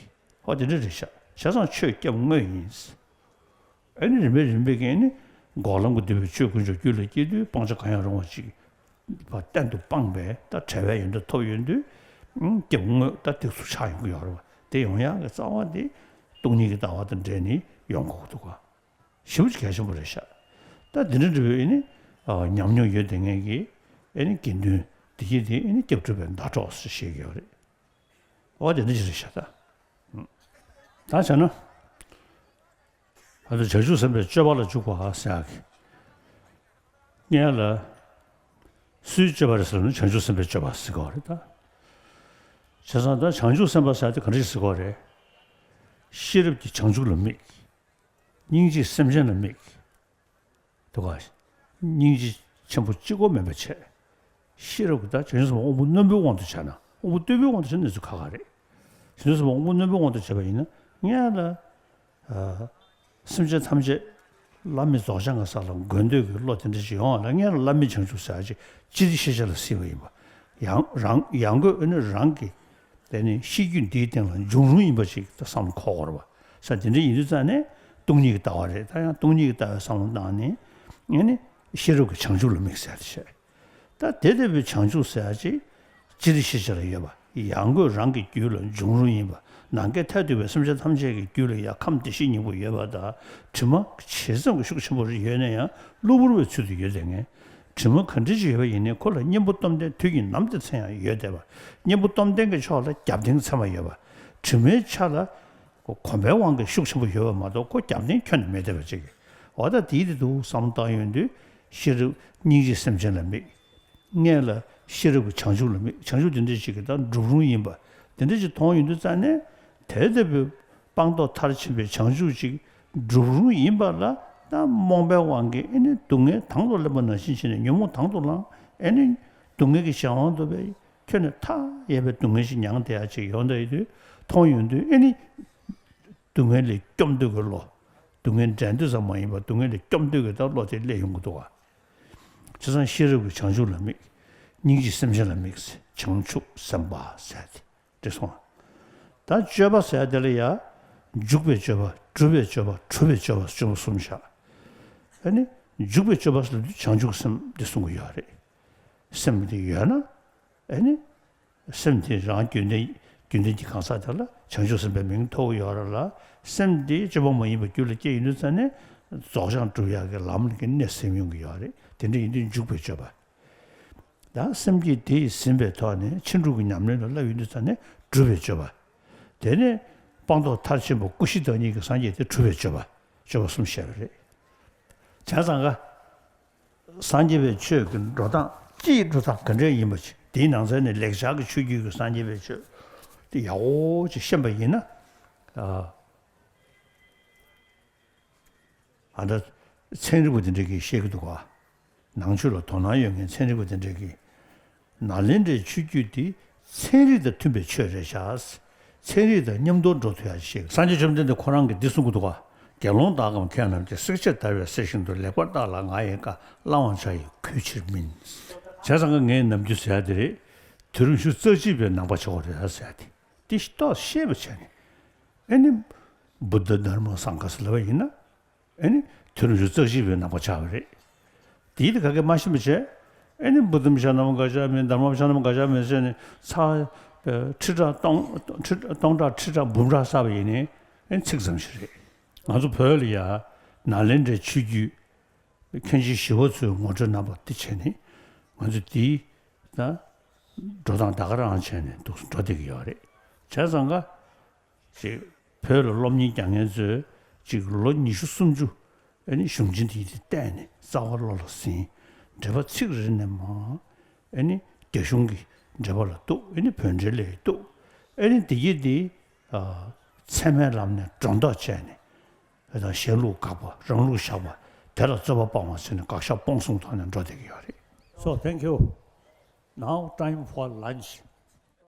ཨོ་དེ་འདྲ་རེད་ཤག། བྱས་ཙང་ཆོས་སྐྱབས་དངོས་ཡིན། ཨེ་ནི་རིམ་པས་རིམ་པས་ཀྱིས་ཨེ་ནི་འགོག་ལམ་གྱིས་བསྡུས་པའི་ཆོས་དཀོན་མཆོག་རྒྱུད་ལ་སྐྱེས་དུས་སྤང་བྱ་གང་ཡང་རུང་བ་ཅིག་བ་གཏན་དུ་སྤངས་པས་ད་བྲལ་བའི་ཡོན་ཏན་ཐོབ་ཡོང་དུས། ཨང་སྐྱབས་དངོས་ད་ཏིག་ཙམ་ཆགས་ཡོང་གི་ཡོད་རེད་བ། དེ་ཡོང་ཡག་གི་རྩ་བ་དེ་སྟོང་ཉིད་ཀྱི་ལྟ་བ་དང་འབྲེལ་ནས་ཡོང་དགོས་ཀྱི་འདུག་ག། ཞེ་པོ་ཅིག་གལ་ཆེན་པོ་རེད་ཤག། ད་འདི་འདྲ་འདྲ་བོའི་ཨེ་ནི། ཨ་ཉམས་མྱོང་ཡོད་བསྡད་མཁན་གྱི་ཨེ་ནི་དགེ་འདུན་དེ་གྱིས་དེ་ཨེ་ནི་སྐྱབས་སྒྲུབ་པའི་ཟླ་གྲོགས་ཟེར་བཤད་ཀྱི་ཡོད་རེད། འོ་དེ་འདྲ་ཞིག་རེད་ཤག་ད། ད་བྱས་ན། ཨ་ད་བྱང་ཆུབ་སེམས་དཔའི་སྤྱོད་པ་ལ་འཇུག་པ་ཟེར་ཡག་གི། སྔོན་ལ། སུའི་སྤྱོད་པ་རེད་ཟེར་ན་བྱང་ཆུབ་སེམས་དཔའི་སྤྱོད་པ་ཟེར་གྱི་ཡོད་རེད་ད། བྱས་ཙང་ད་བྱང་ཆུབ་སེམས་དཔའ་ཟེར་ཡག་དེ་ག་འདྲ་ཞིག་ཟེར་གྱི་ཡོད་རེད། ཤེས་རབ་ཀྱིས་བྱང་ཆུབ་ལ་དམིགས། སྙིང་རྗེས་སེམས་ཅན་ལ་དམིགས། དེ་ག། སྙིང་རྗེ་ཆེན་པོ་གཅིག་པོ་མིན་པ་བྱས། ཤེས་རབ་ཀྱིས་ད་བྱང་ཆུབ་སེམས་དཔའ་དབང་པོ་རྣོན་པོའི་དབང་དུ་བྱས་ན། དབང་པོ་རྟུལ་པོའི་དབང་དུ་བྱས་ན་གནས་ཚུལ་ཁག་ཁག་རེད། བྱང་ཆུབ་སེམས་དཔའ་དབང་པོ་རྣོན་པོའི་དབང་དུ་བྱས་པ་ཡིན་ན་སྔོན་ལ། ཨ། སེམས་ཅན་ཐམས་ཅད་ལྷ་མི་རྫོགས་བྱང་གི་ས་ལ་འགོད་འདོད་ཀྱི་བློ་དེ་འདྲ་ཞིག་ཡོང་བ་ལ་སྔོན་ལ་བླ་མེད་བྱང་ཆུབ་ཟེར་ཡག་ཅིག་སྤྱི་དེ་ཤེས་བྱ་ལ་སྲིད་པ་ཡིན་པ། ཡང་རང་ཡང་སྒོས་ཨ་ནི་རང་གི་ དེ་ནི་ཤེས་རྒྱུད་འདིའི་སྟེང་ལ་འབྱུང་རུང་ཡིན་པ་ཞིག་ད་བསམ་བློ་འཁོར་དགོས་རེད་པ། ས་དེ་འདྲ་ཡིན་དུས་ཙང་ནས་སྟོང་ཉིད་ཀྱི་ལྟ་བ་རེད། ད་ཡང་སྟོང་ཉིད་ཀྱི་ལྟ་བའི་བསམ་བློ་བཏང་ནས་ཨེ་ནི་ཤེས་རབ་ཀྱི་བྱང་ཆུབ་ལ་དམིགས་ཟེར་བྱས། ད་དེ་ལྟ་བུའི་བྱང་ཆུབ་ཟེར་ཡ་ཅིག་སྤྱིར་ཤེས་བྱ་ལ་ཡོད་པ། ཡང་སྒོས་རང་གི་རྒྱུད་ལ་འབྱུང་རུང་ཡིན་པ། ནམ་མཁའི་མཐས་གཏུགས་པའི་སེམས་ཅན་ཐམས་ཅད་ཀྱི་རྒྱུད་ལ་ཡང་ཁམས་བདེ་གཤེགས་སྙིང་པོ་ཡོད་པ་དང་། དྲི་མ་ཇི་ཙམ་གྱི་ཤུགས་ཆེན་པོ་ཡོད་ན་ཡང་གློ་བུར་བའི་ཚུལ་དུ་ཡོད་བསྡད་མཁན། དྲི་མ་ག་འདྲ་ཞིག་ཡོད་པ་ཡིན་ནའི་ཁོ་ལ་གཉེན་པོ་སྟོབས་ལྡན་དུས་ཀྱི་ནམ་དེ་ཚེ་ཡང་ཡོད་བསྡད་པ། གཉེན་པོ་སྟོབས་ལྡན་གྱི་ཕྱོགས་ལ་རྒྱབ་རྟེན་ཚད་མ་ཡོད་པ། དྲི་མའི་ཆ་ལ་གོམས་པའི་དབང་གིས་ཤུགས་ཆེན་པོ་ཡོད་པ་མ་གཏོགས་ཁོ་རྒྱབ་རྟེན་ཁྱོན་ནས་མེད་བསྡད་པ་ཅིག་འོ་ད་དེའི་དེ་འདུག་བསམ་བློ་བཏང་ཡོང་དུས་ཤེས་རབ་སྙིང་རྗེ་སེམས་ཅན་ལ་དམིགས། སྔོན་ལ་ཤེས་རབ་ཀྱི་བྱང་ཆུབ་ལ་དམིགས། བྱང་ཆུབ་དེ་འདྲ་ཞིག་གི་ད་འགྲུབ་རུང་ཡིན་པ་དེ་འདྲ་ཞིག་མཐོང་ཡོང་དུས་ཙང་ནས་དེ་ལྟ་བུའི་སྤངས་རྟོགས་མཐར་ཕྱིན་པའི་བྱང་ཆུབ་ཅིག་འགྲུབ་རུང་ཡིན་པ་ལ། ད་རྨོངས་པའི་དབང་གིས་ཨེ་ནི་སྡུག་བསྔལ་དང་དུ་ལེན་པ་ནང་བཞིན་བྱས་ནས་ཉོན་མོངས་དང་དུ་བླངས། ཨེ་ནི་སྡུག་བསྔལ་གྱི་གཞན་དབང་དུ་བས་ཁྱོན་ནས་མཐའ་ཡས་པའི་སྡུག་བསྔལ་ཞིག་མྱངས་བསྡད་ཡ་ཅིག་ཡོང་བསྡད་ཡོད་དུས་མཐོང་ཡོང་དུས་ཨེ་ནི། སྡུག་བསྔལ་ལས་སྐྱོབ་འདོད་ཀྱི་བློ། སྡུག་བསྔལ་འགྲན་འདོད་ཙམ་མ་ཡིན་པར་སྡུག་བསྔལ་ལས་སྐྱོབ་འདོད་ཀྱི་ད་བློ་དེ་སླེབས་ཡོང་གི་འདུག་ག་བྱས་ཙང་ཤེས་རབ་ཀྱི་བྱང་ཆུབ་ལ་དམིགས། སྙིང་རྗེ་སེམས་ཅན་ལ་དམིགས། བྱང་ཆུབ་སེམས་དཔའ་ཟེར་ཏེ་འདི་སོང་། ད་སྤྱོད་པ་ཟེར་དེ་ལ་ཡང་། འཇུག་པའི་སྤྱོད་པ། སྒྲུབ་པའི་སྤྱོད་པ། གྲུབ་པའི་སྤྱོད་པ། སྤྱོད་པ་གསུམ་བཞག་ཨ་ནི་འཇུག་པའི་སྤྱོད་པ་ཟེར་དུས་བྱང་ཆུབ་སེམས་འདི་གསུང་གི་ཡོད་རེད། སེམས་འདི་ཡོད་ན། ཨ་ནི། སེམས་དེ་རང་རྒྱུན་ལྡན་རྒྱུན་ལྡན་གྱི་གང་ཟག་དེ་ལ་བྱང་ཆུབ་སེམས་དཔའི་མིང་ཐོབ་ཀྱི་ཡོད་རེད་ལ། སེམས་དེ་སྤྱོད་པ་མ་ཡིན་པ་རྒྱུད་ལ་སྐྱེས་ཡོང་དུས་ཙང་ནས་རྫོགས་བྱང་སྒྲུབ་ཡག་གི་ལམ་གྱི་གནད་ཟིན་ཡོང་གི་ཡོད་རེད། དེ་འདྲ་ཡིན་དུས་འཇུག་པའི་སྤྱོད་པ། ད་སེམས་བསྐྱེད་དེ་ཡིས་ཟིན་པའི་ཐོག་ནས་ཕྱིན་དྲུག་གི་ཉམས་ལེན་ལ་སླེབས་ཡོང་དུས་ཙང་ནས་སྒྲུབ་པའི་སྤྱོད་པ། དེ་ནས་སྤངས་རྟོགས་མཐར་ཕྱིན་པ་སྐུ་བཞི་བདག་ཉིད་ཀྱི་སངས་རྒྱས་དེ་སྒྲུབ་པའི་སྤྱོད་པ། སྤྱོད་པ་གསུམ་བཤད་པ་རེད། བྱས་ཙང་ག་སངས་རྒྱས་པའི་ཆོས་ཀྱི་འགྲོ་སྟངས་སྤྱིའི་འགྲོ་སྟངས་ག་འདྲས་ཡིན་པ་ཞིག་དེའི་ནང་ཚན་ནས་ལེགས་སྦྱར་གྱི་ཆོས་བརྒྱུད་ཀྱི་སངས་རྒྱས་པའི་ཆོས་དེ་ཡག་པོ་ཅིག་ཤེས་པ་ཡིན་ན། ཨ་ད་ཚན་རིག་པ་དེ་འདྲས་ཀྱིས་བཤད་ཀྱི་འདུག་ག་ནང་ཆོས་ལ་དོ་སྣང་ཡོད་མཁན་ཚན་རིག་པ་དེ་འདྲས་ཀྱིས། ནཱ་ལེནྡྲའི་ཆོས་བརྒྱུད་འདི་ཚན་རིག་དང་མཐུན་པའི་ཆོས་རེད་ཤག་ཚན་རིག་དང་མཉམ་དུ་འགྲོ་ཐུབ་ཡག་ཞིག་སངས་རྒྱས་བཅོམ་ལྡན་འདས་ཁོ་རང་གིས་འདི་གསུང་གི་འདུག་ག་དགེ་སློང་དག་གམ་མཁས་རྣམས་ཀྱིས། བསྲེགས་བཅད་བརྡར་བའི་གསེར་བཞིན་དུ། ལེགས་པར་བརྟགས་ལ་ང་ཡི་བཀའ། བླང་བར་བྱ་ཡི་གུས་ཕྱིར་མིན། བྱས་ཙང་ཀ་ངའི་ནམ་རྒྱུན་ཟེར་ཡ་དེ་རེད། དུས་རབས་ཉི་ཤུ་རྩ་གཅིག་པའི་ནང་པ་ཆགས་པ་རེད་ཟེར་ཡ་དེ། འདི་ཏོག་ཤེས་པ་བྱས་ནས། ཨེ་ནི། བུདྡྷ་དྷརྨ་སངྒྷ་ཟེར་ལབ་པ་ཡིན་ན། ཨེ་ནི། དུས་རབས་ཉི་ཤུ་རྩ་གཅིག་པའི་ནང་པ་ཆགས་པ་རེད། དེའི་དེ་ག་གེ་མ་ཤེས་པ་བྱས། ཨེ་ནི་བུདྡྷམ་ཤ་ནམ་ག་ཇ་མི་དྷརྨམ་ཤ་ནམ་ག་ཇ་མི་ཟེར་ནས་ཚར་ཁྲི་ཕྲག་སྟོང་ཁྲི་སྟོང་ཕྲག་ཁྲི་ཕྲག་འབུམ་ཕྲག་བསགས་པ་ཡིན་ནའི་ཨེ་ཚིག་ཙམ་ཞིག་རེད། ང་ཚོ་བོད་ལ་ཡ་ནཱ་ལེནྡྲའི་ཆོས་བརྒྱུད་མཁན་ཆེན་ཞི་བ་འཚོའི་ངོ་སྤྲོད་རྣམ་པ་འདི་བྱས་ནས་ང་ཚོ་འདིའི་ད་འགྲོ་སྟངས་ད་ག་རང་བྱས་ནས་འདུག་འགྲོ་བསྡད་ཀྱི་ཡོད་རེད། བྱས་ཙང་ཀ་ཅིག་བོད་ལ་སློབ་གཉེར་རྒྱག་མཁན་ཚོས་ཅིག་ལོ་ཉི་ཤུ་སུམ་ཅུ་ཨེ་ནི་གཞུང་ཆེན་དེ་ཡི་དེ་བལྟས་ནས་རྩ་བ་བློ་ལ་ཟིན། འགྲེལ་པ་ཚིག་རེ་ནས་མར་ཨེ་ནི་རྒྱ་གཞུང་གི་འགྲེལ་པ་ལ་གཏུགས། ཨེ་ནི་བོད་འགྲེལ་ལ་གཏུགས། ཨེ་ནི་དེ་ཡི་དེ་ཚད་མའི་ལམ་ནས་སྒྲོ་འདོགས་བཅད་ནས་ཨེ་ད་གཞན་ལུགས་དགག་པ་རང་ལུགས་བཞག་པ་དེ་ལ་རྩོད་པ་སྤང་བ་ཟེར་ནས་དགག་བཞག་སྤོང་གསུམ་ཐོག་ནས་འགྲོ་བསྡད་ཀྱི་ཡོད་རེད། So thank you. Now time for lunch.